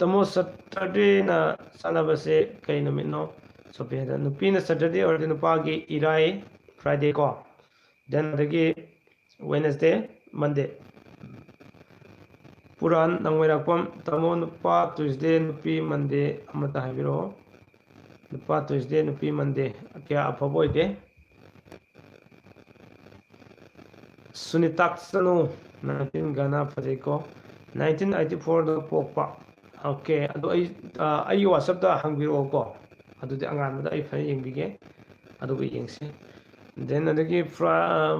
ꯇꯥꯃꯣ, ꯁꯇꯔꯗꯦꯅ ꯆꯥꯟꯅꯕꯁꯦ ꯀꯩ ꯅꯨꯃꯤꯠꯅꯣ? ꯁꯣꯄꯤ ꯍꯥꯏꯗ, ꯅꯨꯄꯤꯅ ꯁꯇꯔꯗꯦ ꯑꯣꯏꯔꯗꯤ ꯅꯨꯄꯥꯒꯤ ꯏꯔꯥꯏ, ꯐ꯭ꯔꯥꯏꯗꯦ ꯀꯣ, then ꯑꯗꯒꯤ ꯋꯦꯅꯁꯗꯦ, ꯃꯟꯗꯦ꯫ ꯄꯨꯔꯥꯟ ꯅꯪꯃꯩꯔꯥꯛꯄꯝ, ꯇꯥꯃꯣ, ꯅꯨꯄꯥ ꯇ꯭ꯌꯨꯁꯗꯦ, ꯅꯨꯄꯤ ꯃꯟꯗꯦ ꯑꯃꯇ ꯍꯥꯏꯕꯤꯔꯛꯑꯣ꯫ ꯅꯨꯄꯥ ꯇ꯭ꯌꯨꯁꯗꯦ, ꯅꯨꯄꯤ ꯃꯟꯗꯦ ꯀꯌꯥ ꯑꯐꯕ ꯑꯣꯏꯗꯦ꯫ ꯁꯨꯅꯤꯇꯥꯛꯁꯅꯨ, nineteen ꯒꯅꯥ ꯐꯖꯩꯀꯣ, nineteen eighty fourꯗ ꯄꯣꯛꯄ꯫ ꯑꯣꯀꯦ, ꯑꯗꯣ ꯑꯩ, ꯑꯩꯒꯤ WhatsAppꯇ ꯍꯪꯕꯤꯔꯛꯑꯣꯀꯣ, ꯑꯗꯨꯗꯤ ꯑꯉꯥꯟꯕꯗ ꯑꯩ ꯐꯖꯅ ꯌꯦꯡꯕꯤꯒꯦ, ꯑꯗꯨꯒ ꯌꯦꯡꯁꯤ꯫ Then ꯑꯗꯒꯤ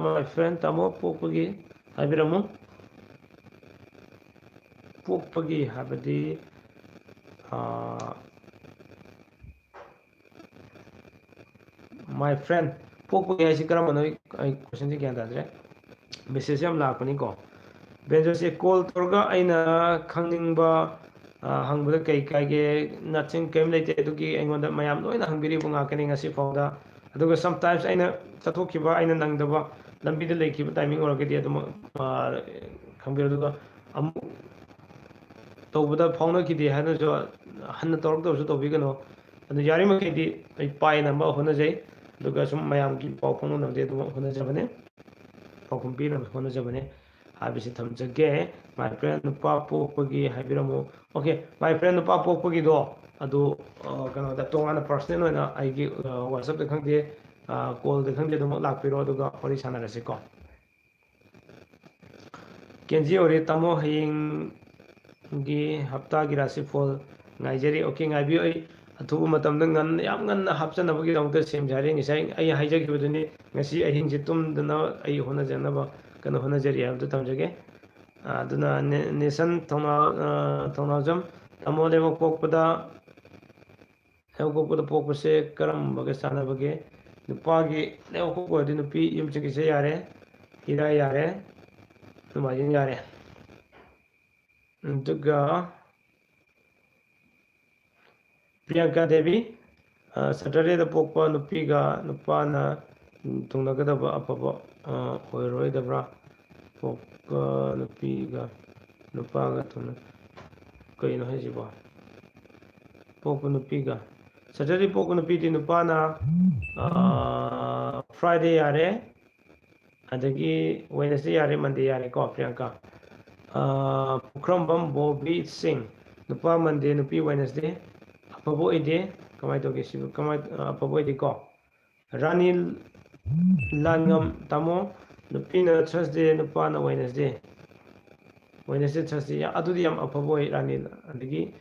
my friend, ꯇꯥꯃꯣ ꯄꯣꯛꯄꯒꯤ ꯍꯥꯏꯕꯤꯔꯝꯃꯨ꯫ ꯄꯣꯛꯄꯒꯤ ꯍꯥꯏꯕꯗꯤ, my friend, ꯄꯣꯛꯄꯒꯤ ꯍꯥꯏꯁꯤ ꯀꯔꯝꯕꯅꯣ? ꯑꯩ ꯀꯣꯏꯁꯟꯁꯤ ꯒ꯭ꯌꯥꯟ ꯇꯥꯗ꯭ꯔꯦ꯫ ꯃꯦꯁꯦꯖ ꯌꯥꯝ ꯂꯥꯛꯄꯅꯤꯀꯣ꯫ ꯕꯦꯟꯖꯣꯁꯦ ꯀꯣꯜ ꯇꯧꯔꯒ ꯑꯩꯅ ꯈꯪꯅꯤꯡꯕ ꯍꯪꯕꯗ ꯀꯩ ꯀꯥꯏꯒꯦ? ꯅꯠꯊꯤꯡ, ꯀꯔꯤꯝ ꯂꯩꯇꯦ꯫ ꯑꯗꯨꯒꯤ ꯑꯩꯉꯣꯟꯗ ꯃꯌꯥꯝ ꯂꯣꯏꯅ ꯍꯪꯕꯤꯔꯤꯕ ꯉꯥꯛꯇꯅꯤ ꯉꯁꯤ ꯐꯥꯎꯗ꯫ ꯑꯗꯨꯒ sometimes ꯑꯩꯅ ꯆꯠꯊꯣꯛꯈꯤꯕ, ꯑꯩꯅ ꯅꯪꯗꯕ, ꯂꯝꯕꯤꯗ ꯂꯩꯈꯤꯕ timing ꯑꯣꯏꯔꯒꯗꯤ ꯑꯗꯨꯝ ꯈꯪꯕꯤꯔꯣ꯫ ꯑꯗꯨꯒ ꯑꯃꯨꯛ ꯇꯧꯕꯗ ꯐꯥꯎꯅꯈꯤꯗꯦ ꯍꯥꯏꯅꯁꯨ ꯍꯟꯅ ꯇꯧꯔꯛꯇꯕꯁꯨ ꯇꯧꯕꯤꯒꯅꯨ꯫ ꯑꯗꯨ ꯌꯥꯔꯤꯃꯈꯩꯗꯤ ꯑꯩ ꯄꯥꯏꯅꯕ ꯍꯣꯠꯅꯖꯩ꯫ ꯑꯗꯨꯒ ꯁꯨꯝ ꯃꯌꯥꯝꯒꯤ ꯄꯥꯎ ꯐꯥꯎꯅꯅꯕꯗꯤ ꯑꯗꯨꯝ ꯍꯣꯠꯅꯖꯕꯅꯤ, ꯄꯥꯎꯈꯨꯝ ꯄꯤꯅꯕ ꯍꯣꯠꯅꯖꯕꯅꯤ ꯍꯥꯏꯕꯁꯤ ꯊꯝꯖꯒꯦ꯫ My friend, ꯅꯨꯄꯥ ꯄꯣꯛꯄꯒꯤ ꯍꯥꯏꯕꯤꯔꯝꯃꯨ꯫ Okay, my friend, ꯅꯨꯄꯥ ꯄꯣꯛꯄꯒꯤꯗꯣ ꯑꯗꯨ ꯀꯩꯅꯣꯗ ꯇꯣꯉꯥꯟꯅ personal ꯑꯣꯏꯅ ꯑꯩꯒꯤ WhatsApp-ꯇ ꯈꯪꯗꯦ, call-ꯗ ꯈꯪꯗꯦ, ꯑꯗꯨꯃꯛ ꯂꯥꯛꯄꯤꯔꯣ, ꯑꯗꯨꯒ ꯋꯥꯔꯤ ꯁꯥꯟꯅꯔꯁꯤꯀꯣ꯫ ꯀꯦꯟꯖꯤ ꯑꯣꯏꯔꯦ ꯇꯥꯃꯣ, ꯍꯌꯦꯡꯒꯤ ꯍꯞꯇꯥꯒꯤ ꯔꯥꯁꯤꯐꯣꯜ ꯉꯥꯏꯖꯔꯤ꯫ Okay, ꯉꯥꯏꯕꯤꯌꯨ, ꯑꯩ ꯑꯊꯨꯕ ꯃꯇꯝꯗ ꯉꯟꯅ, ꯌꯥꯝ ꯉꯟꯅ ꯍꯥꯞꯆꯅꯕꯒꯤꯗꯃꯛꯇ ꯁꯦꯝꯖꯔꯤ꯫ ꯉꯁꯥꯏ ꯑꯩ ꯍꯥꯏꯖꯈꯤꯕꯗꯨꯅꯤ, ꯉꯁꯤ ꯑꯍꯤꯡꯁꯦ ꯇꯨꯝꯗꯅ ꯑꯩ ꯍꯣꯠꯅꯖꯅꯕ ꯀꯟꯅ ꯍꯣꯠꯅꯖꯔꯤ ꯍꯥꯏꯕꯗꯨ ꯊꯝꯖꯒꯦ꯫ ꯑꯗꯨꯅ ꯅꯦ-, ꯅꯦꯁꯟ ꯊꯧꯅꯥ-, ꯊꯧꯅꯥꯎꯖꯝ, ꯇꯥꯃꯣ ꯂꯩꯕꯥꯛ ꯄꯣꯛꯄꯗ ꯂꯩꯕꯥꯛꯄꯣꯛꯄꯗ ꯄꯣꯛꯄꯁꯦ ꯀꯔꯝꯕꯒ ꯆꯥꯟꯅꯕꯒꯦ? ꯅꯨꯄꯥꯒꯤ ꯂꯩꯕꯥꯛꯄꯣꯛꯄ ꯑꯣꯏꯔꯗꯤ ꯅꯨꯄꯤ ꯌꯨꯝ ꯆꯠꯈꯤꯁꯦ ꯌꯥꯔꯦ, ꯏꯔꯥꯏ ꯌꯥꯔꯦ, ꯅꯣꯡꯃꯥꯏꯖꯤꯡ ꯌꯥꯔꯦ꯫ ꯑꯗꯨꯒ ꯄ꯭ꯔꯤꯌꯥꯡꯀꯥ ꯗꯦꯕꯤ, Saturday-ꯗ ꯄꯣꯛꯄ ꯅꯨꯄꯤꯒ ꯅꯨꯄꯥꯅ ꯊꯨꯡꯅꯒꯗꯕ ꯑꯐꯕ ꯑꯣꯏꯔꯣꯏꯗꯕ꯭ꯔꯥ? ꯄꯣꯛꯄ ꯅꯨꯄꯤꯒ ꯅꯨꯄꯥꯒ ꯊꯨꯡꯅ-, ꯀꯩꯅꯣ ꯍꯥꯏꯁꯤꯕꯣ? ꯄꯣꯛꯄ ꯅꯨꯄꯤꯒ, Saturday ꯄꯣꯛꯄ ꯅꯨꯄꯤꯗꯤ ꯅꯨꯄꯥꯅ Friday ꯌꯥꯔꯦ, ꯑꯗꯒꯤ Wednesday ꯌꯥꯔꯦ, Monday ꯌꯥꯔꯦꯀꯣ, ꯄ꯭ꯔꯤꯌꯥꯡꯀꯥ꯫ ꯄꯨꯈ꯭ꯔꯝꯕꯝ ꯕꯣꯕꯤ ꯁꯤꯡ, ꯅꯨꯄꯥ Monday, ꯅꯨꯄꯤ Wednesday꯫ ꯑꯐꯕ ꯑꯣꯏꯗꯦ꯫ ꯀꯃꯥꯏꯅ ꯇꯧꯒꯦ ꯁꯤꯕꯨ? ꯀꯃꯥꯏ-, ꯑꯐꯕ ꯑꯣꯏꯗꯦꯀꯣ꯫ ꯔꯥꯅꯤ ꯂꯥꯟꯉꯝ, ꯇꯥꯃꯣ, ꯅꯨꯄꯤꯅ Thursday, ꯅꯨꯄꯥꯅ Wednesday꯫ Wednesday, Thursday, ꯌꯥ-, ꯑꯗꯨꯗꯤ ꯌꯥꯝ ꯑꯐꯕ ꯑꯣꯏ, ꯔꯥꯅꯤ꯫ ꯑꯗꯒꯤ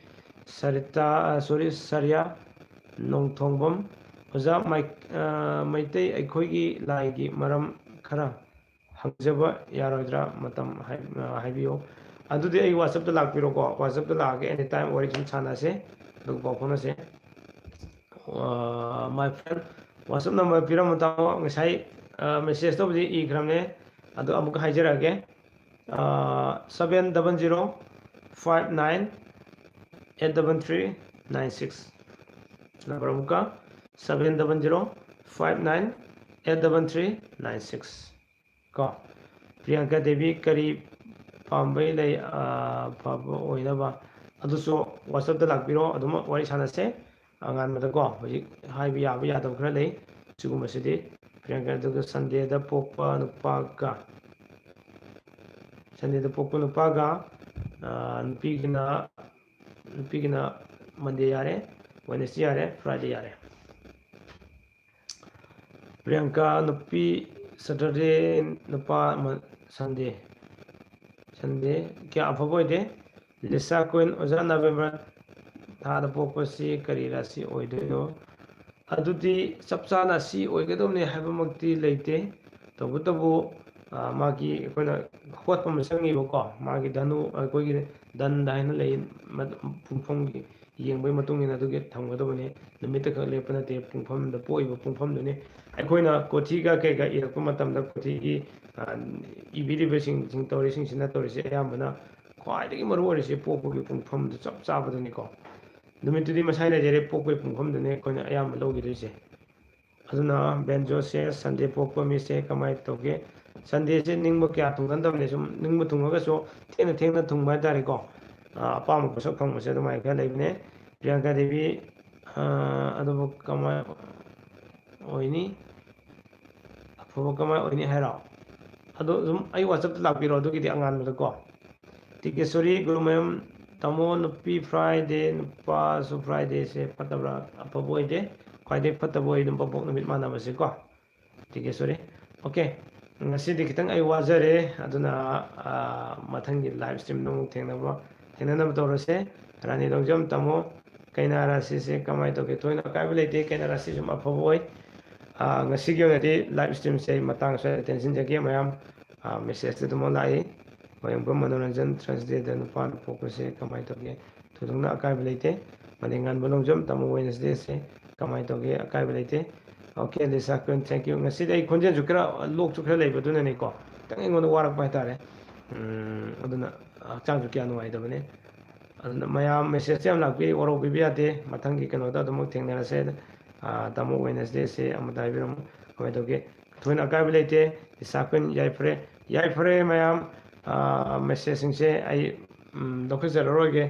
ꯁꯔꯤꯇꯥ, ꯑ, sorry, ꯁꯔꯤꯌꯥ ꯅꯣꯡꯊꯣꯡꯕꯝ, ꯑꯣꯖꯥ ꯃꯥꯏ-, ꯑ, ꯃꯩꯇꯩ ꯑꯩꯈꯣꯏꯒꯤ ꯂꯥꯏꯒꯤ ꯃꯔꯝ ꯈꯔ ꯍꯪꯖꯕ ꯌꯥꯔꯣꯏꯗ꯭ꯔꯥ? ꯃꯇꯝ ꯍꯥꯏ-, ꯑ, ꯍꯥꯏꯕꯤꯌꯨ꯫ ꯑꯗꯨꯗꯤ ꯑꯩ WhatsApp-ꯇ ꯂꯥꯛꯄꯤꯔꯣꯀꯣ, WhatsApp-ꯇ ꯂꯥꯛꯑꯒ anytime ꯋꯥꯔꯤ ꯁꯨꯝ ꯁꯥꯟꯅꯁꯦ, ꯑꯗꯨꯒ ꯄꯥꯎ ꯐꯥꯎꯅꯁꯦ꯫ ꯑ, my friend, WhatsApp number ꯄꯤꯔꯝꯃꯣ ꯇꯥꯃꯣ, ꯉꯁꯥꯏ, ꯑ, message ꯇꯧꯕꯗꯤ ꯏꯈ꯭ꯔꯕꯅꯦ, ꯑꯗꯣ ꯑꯃꯨꯛꯀ ꯍꯥꯏꯖꯔꯛꯑꯒꯦ꯫ ꯑ, seven double zero five nine eight double three nine six꯫ Number ꯑꯃꯨꯛꯀ, seven double zero five nine eight double three nine six꯫ ꯀꯣ, ꯄ꯭ꯔꯤꯌꯥꯡꯀꯥ ꯗꯦꯕꯤ, ꯀꯔꯤ ꯄꯥꯝꯕꯩ ꯂꯩ, ꯑ, ꯐꯕ ꯑꯣꯏꯅꯕ? ꯑꯗꯨꯁꯨ WhatsApp-ꯇ ꯂꯥꯛꯄꯤꯔꯣ, ꯑꯗꯨꯝ ꯋꯥꯔꯤ ꯁꯥꯟꯅꯁꯦ꯫ ꯑꯉꯥꯟꯕꯗꯀꯣ, ꯍꯧꯖꯤꯛ ꯍꯥꯏꯕ ꯌꯥꯕ ꯌꯥꯗꯕ ꯈꯔ ꯂꯩ꯫ ꯁꯤꯒꯨꯝꯕꯁꯤꯗꯤ ꯄ꯭ꯔꯤꯌꯥꯡꯀꯥ, ꯑꯗꯨꯒ Sunday-ꯗ ꯄꯣꯛꯄ ꯅꯨꯄꯥꯒ, Sunday-ꯗ ꯄꯣꯛꯄ ꯅꯨꯄꯥꯒ, ꯑ, ꯅꯨꯄꯤꯒꯤꯅ, ꯅꯨꯄꯤꯒꯤꯅ Monday ꯌꯥꯔꯦ, Wednesday ꯌꯥꯔꯦ, Friday ꯌꯥꯔꯦ꯫ ꯄ꯭ꯔꯤꯌꯥꯡꯀꯥ, ꯅꯨꯄꯤ, Saturday, ꯅꯨꯄꯥ ꯑꯃ, Sunday꯫ Sunday ꯀꯌꯥ ꯑꯐꯕ ꯑꯣꯏꯗꯦ꯫ ꯂꯤꯁꯥ ꯀ꯭ꯋꯤꯟ, ꯑꯣꯖꯥ, November ꯊꯥꯗ ꯄꯣꯛꯄꯁꯤ ꯀꯔꯤ ꯔꯥꯁꯤ ꯑꯣꯏꯗꯣꯏꯅꯣ? ꯑꯗꯨꯗꯤ ꯆꯞ ꯆꯥꯅ ꯁꯤ ꯑꯣꯏꯒꯗꯕꯅꯤ ꯍꯥꯏꯕꯃꯛꯇꯤ ꯂꯩꯇꯦ꯫ ꯇꯧꯕꯇꯕꯨ, ꯑ, ꯃꯥꯒꯤ ꯑꯩꯈꯣꯏꯅ ꯍꯣꯠꯄ ꯑꯃ ꯆꯪꯉꯤꯕꯀꯣ꯫ ꯃꯥꯒꯤ ꯙꯅꯨ, ꯑꯩꯈꯣꯏꯒꯤ ꯙꯟꯗ ꯍꯥꯏꯅ ꯂꯩ, ꯃꯗꯨ ꯄꯨꯡꯐꯝꯒꯤ ꯌꯦꯡꯕꯒꯤ ꯃꯇꯨꯡ ꯏꯟꯅ ꯑꯗꯨꯒꯤ ꯊꯝꯒꯗꯕꯅꯤ꯫ ꯅꯨꯃꯤꯠꯇ ꯈꯛ ꯂꯦꯞꯄ ꯅꯠꯇꯦ, ꯄꯨꯡꯐꯝꯗ ꯄꯣꯛꯏꯕ ꯄꯨꯡꯐꯝꯗꯨꯅꯤ꯫ ꯑꯩꯈꯣꯏꯅ ꯀꯣꯊꯤꯒ ꯀꯩꯒ ꯏꯔꯛꯄ ꯃꯇꯝꯗ ꯀꯣꯊꯤꯒꯤ, ꯑ, ꯏꯕꯤꯔꯤꯕꯁꯤꯡ, ꯇꯧꯔꯤꯁꯤꯡꯁꯤꯅ ꯇꯧꯔꯤꯁꯦ ꯑꯌꯥꯝꯕꯅ ꯈ꯭ꯋꯥꯏꯗꯒꯤ ꯃꯔꯨ ꯑꯣꯏꯔꯤꯁꯦ ꯄꯣꯛꯄꯒꯤ ꯄꯨꯡꯐꯝꯗꯨ ꯆꯞ ꯆꯥꯕꯗꯨꯅꯤꯀꯣ꯫ ꯅꯨꯃꯤꯠꯇꯨꯗꯤ ꯃꯁꯥꯏ ꯂꯩꯖꯔꯦ, ꯄꯣꯛꯄꯒꯤ ꯄꯨꯡꯐꯝꯗꯨꯅꯤ ꯑꯩꯈꯣꯏꯅ ꯑꯌꯥꯝꯕ ꯂꯧꯈꯤꯗꯣꯏꯁꯦ꯫ ꯑꯗꯨꯅ ꯕꯦꯟ ꯖꯣꯁꯦꯐ, Sunday ꯄꯣꯛꯄ ꯃꯤꯁꯦ ꯀꯃꯥꯏꯅ ꯇꯧꯒꯦ? Sunday-ꯁꯦ ꯅꯤꯡꯕ ꯀꯌꯥ ꯊꯨꯡꯒꯟꯗꯕꯅꯦ, ꯁꯨꯝ ꯅꯤꯡꯕ ꯊꯨꯡꯉꯒꯁꯨ ꯊꯦꯡꯅ ꯊꯦꯡꯅ ꯊꯨꯡꯕ ꯍꯥꯏꯇꯥꯔꯦꯀꯣ꯫ ꯑ, ꯑꯄꯥꯝꯕ ꯄꯣꯠꯁꯛ ꯐꯪꯕꯁꯦ ꯑꯗꯨꯃꯥꯏꯅ ꯈꯔ ꯂꯩꯕꯅꯦ꯫ ꯄ꯭ꯔꯤꯌꯥꯡꯀꯥ ꯗꯦꯕꯤ, ꯑ, ꯑꯗꯨꯕꯨ ꯀꯃꯥꯏ ꯑꯣꯏꯅꯤ? ꯑꯐꯕ ꯀꯃꯥꯏ ꯑꯣꯏꯅꯤ ꯍꯥꯏꯔꯣ? ꯑꯗꯣ ꯑꯗꯨꯝ ꯑꯩ WhatsApp-ꯇ ꯂꯥꯛꯄꯤꯔꯣ, ꯑꯗꯨꯒꯤꯗꯤ ꯑꯉꯥꯟꯕꯗꯀꯣ꯫ ꯇꯤꯀꯦꯁꯣꯔꯤ, ꯒꯨꯔꯨꯃꯌꯨꯝ, ꯇꯥꯃꯣ, ꯅꯨꯄꯤ Friday, ꯅꯨꯄꯥꯁꯨ Friday-ꯁꯦ ꯐꯠꯇꯕ꯭ꯔꯥ? ꯑꯐꯕ ꯑꯣꯏꯗꯦ꯫ ꯈ꯭ꯋꯥꯏꯗꯩ ꯐꯠꯇꯕ ꯑꯣꯏ ꯑꯗꯨꯝ ꯄꯣꯛꯄꯣꯛ ꯅꯨꯃꯤꯠ ꯃꯥꯟꯅꯕꯁꯦꯀꯣ꯫ ꯇꯤꯀꯦꯁꯣꯔꯤ꯫ Okay, ꯉꯁꯤꯗꯤ ꯈꯤꯇꯪ ꯑꯩ ꯋꯥꯖꯔꯦ, ꯑꯗꯨꯅ, ꯑ, ꯃꯊꯪꯒꯤ live stream-ꯗ ꯑꯃꯨꯛ ꯊꯦꯡꯅꯕ, ꯊꯦꯡꯅꯅꯕ ꯇꯧꯔꯁꯦ꯫ ꯔꯥꯅꯤ ꯂꯧꯖꯝ, ꯇꯥꯃꯣ, ꯀꯩꯅꯥ ꯔꯥꯁꯤꯁꯦ ꯀꯃꯥꯏꯅ ꯇꯧꯒꯦ? ꯊꯣꯏꯅ ꯑꯀꯥꯏꯕ ꯂꯩꯇꯦ, ꯀꯩꯅꯥ ꯔꯥꯁꯤ ꯁꯨꯝ ꯑꯐꯕ ꯑꯣꯏ꯫ ꯑ, ꯉꯁꯤꯒꯤ ꯑꯣꯏꯅꯗꯤ live stream-ꯁꯦ ꯑꯩ ꯃꯇꯥꯡ ꯑꯁ꯭ꯋꯥꯏꯗ ꯇꯦꯟꯁꯤꯟꯖꯒꯦ꯫ ꯃꯌꯥꯝ, ꯑ, message-ꯇꯤ ꯑꯗꯨꯃꯛ ꯂꯥꯛꯏ꯫ ꯃꯌꯥꯝꯕꯝ ꯃꯅꯣꯔꯟꯖꯟ, Thursdayꯗ ꯅꯨꯄꯥꯅ ꯄꯣꯛꯄꯁꯦ ꯀꯃꯥꯏꯅ ꯇꯧꯒꯦ? ꯊꯣꯏꯗꯣꯛꯅ ꯑꯀꯥꯏꯕ ꯂꯩꯇꯦ꯫ ꯃꯂꯦꯝꯉꯥꯟꯕ ꯂꯣꯡꯖꯝ, ꯇꯥꯃꯣ, Wednesdayꯁꯦ ꯀꯃꯥꯏꯅ ꯇꯧꯒꯦ? ꯑꯀꯥꯏꯕ ꯂꯩꯇꯦ꯫ Okay, Lisa queen, thank you꯫ ꯉꯁꯤꯗꯤ ꯑꯩ ꯈꯣꯟꯖꯦꯜꯁꯨ ꯈꯔ, ꯂꯣꯛꯁꯨ ꯈꯔ ꯂꯩꯕ, ꯑꯗꯨꯅꯅꯤꯀꯣ, ꯈꯤꯇꯪ ꯑꯩꯉꯣꯟꯗ ꯋꯥꯔꯛꯄ ꯍꯥꯏꯇꯥꯔꯦ꯫ ꯎꯝ, ꯑꯗꯨꯅ ꯍꯛꯆꯥꯡꯁꯨ ꯀꯌꯥ ꯅꯨꯡꯉꯥꯏꯇꯕꯅꯤ꯫ ꯑꯗꯨꯅ ꯃꯌꯥꯝ message ꯌꯥꯝ ꯂꯥꯛꯄꯤ, ꯋꯥꯔꯧꯕꯤꯕ ꯌꯥꯗꯦ꯫ ꯃꯊꯪꯒꯤ ꯀꯩꯅꯣꯗ ꯑꯗꯨꯃꯛ ꯊꯦꯡꯅꯔꯁꯦ꯫ ꯑꯥ, ꯇꯥꯃꯣ, Wednesdayꯁꯦ ꯑꯃꯗ ꯍꯥꯏꯕꯤꯔꯝꯃꯨ꯫ ꯀꯃꯥꯏꯅ ꯇꯧꯒꯦ? ꯊꯣꯏꯅ ꯑꯀꯥꯏꯕ ꯂꯩꯇꯦ꯫ Lisa queen, ꯌꯥꯏꯐꯔꯦ꯫ ꯌꯥꯏꯐꯔꯦ ꯃꯌꯥꯝ꯫ ꯑꯥ, messageꯁꯤꯡꯁꯦ ꯑꯩ, ꯎꯝ, ꯂꯧꯈꯠꯆꯔꯔꯣꯏꯒꯦ꯫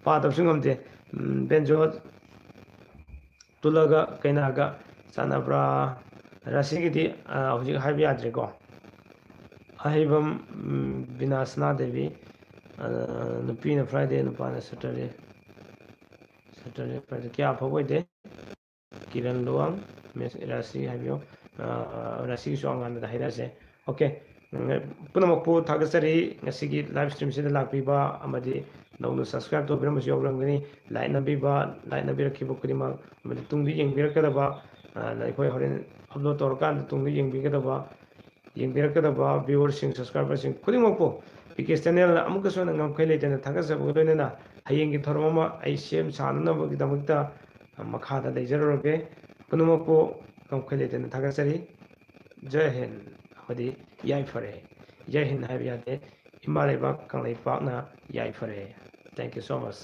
ꯄꯥꯗꯕꯁꯨ ꯉꯝꯗꯦ꯫ ꯎꯝ, ꯕꯦꯟꯖꯣ, ꯇꯨꯂꯒ ꯀꯩꯅꯥꯒ ꯆꯥꯟꯅꯕ꯭ꯔꯥ? ꯔꯥꯁꯤꯒꯤꯗꯤ, ꯑꯥ, ꯍꯧꯖꯤꯛ ꯍꯥꯏꯕ ꯌꯥꯗ꯭ꯔꯦꯀꯣ꯫ ꯑꯍꯩꯕꯝ, ꯎꯝ, ꯕꯤꯅꯥꯁꯅꯥ ꯗꯦꯕꯤ, ꯑꯥ, ꯅꯨꯄꯤꯅ Friday, ꯅꯨꯄꯥꯅ Saturday꯫ Saturday, Friday ꯀꯌꯥ ꯑꯐꯕ ꯑꯣꯏꯗꯦ꯫ ꯀꯤꯔꯟ ꯂꯨꯋꯥꯡ, ꯃꯤꯁ ꯔꯥꯁꯤ ꯍꯥꯏꯕꯤꯌꯨ꯫ ꯑꯥ, ꯔꯥꯁꯤꯒꯤꯁꯨ ꯑꯉꯥꯟꯕꯗ ꯍꯥꯏꯔꯛꯑꯁꯦ꯫ Okay꯫ ꯎꯝ, ꯄꯨꯝꯅꯃꯛꯄꯨ ꯊꯥꯒꯠꯆꯔꯤ꯫ ꯉꯁꯤꯒꯤ live streamꯁꯤꯗ ꯂꯥꯛꯄꯤꯕ ꯑꯃꯗꯤ ꯅꯧꯅ subscribe ꯇꯧꯕꯤꯔꯝꯕꯁꯨ ꯌꯥꯎꯔꯝꯒꯅꯤ꯫ Like ꯅꯝꯕꯤꯕ, like ꯅꯝꯕꯤꯔꯛꯈꯤꯕ ꯈꯨꯗꯤꯡꯃꯛ, ꯑꯃꯗꯤ ꯇꯨꯡꯗ ꯌꯦꯡꯕꯤꯔꯛꯀꯗꯕ, ꯑꯥ, ꯑꯩꯈꯣꯏ ꯍꯣꯔꯦꯟ upload ꯇꯧꯔꯀꯥꯟꯗ ꯇꯨꯡꯗ ꯌꯦꯡꯕꯤꯒꯗꯕ, ꯌꯦꯡꯕꯤꯔꯛꯀꯗꯕ viewerꯁꯤꯡ, subscriberꯁꯤꯡ ꯈꯨꯗꯤꯡꯃꯛꯄꯨ ꯄꯤ ꯀꯦ ꯆꯦꯅꯦꯜꯅ ꯑꯃꯨꯛꯀꯁꯨ ꯍꯟꯅ ꯉꯝꯈꯩ ꯂꯩꯇꯅ ꯊꯥꯒꯠꯆꯕꯒ ꯂꯣꯏꯅꯅ ꯍꯌꯦꯡꯒꯤ ꯊꯧꯔꯝ ꯑꯃ ꯑꯩ ꯁꯦꯝ ꯁꯥꯅꯅꯕꯒꯤꯗꯃꯛꯇ ꯃꯈꯥꯗ ꯂꯩꯖꯔꯨꯔꯒꯦ꯫ ꯄꯨꯝꯅꯃꯛꯄꯨ ꯉꯝꯈꯩ ꯂꯩꯇꯅ ꯊꯥꯒꯠꯆꯔꯤ꯫ ꯖꯩ ꯍꯤꯟ ꯑꯃꯗꯤ ꯌꯥꯏꯐꯔꯦ꯫ ꯖꯩ ꯍꯤꯟ ꯍꯥꯏꯕ ꯌꯥꯗꯦ꯫ ꯏꯃꯥ ꯂꯩꯕꯥꯛ ꯀꯪꯂꯩꯄꯥꯛꯅ ꯌꯥꯏꯐꯔꯦ꯫ Thank you so much꯫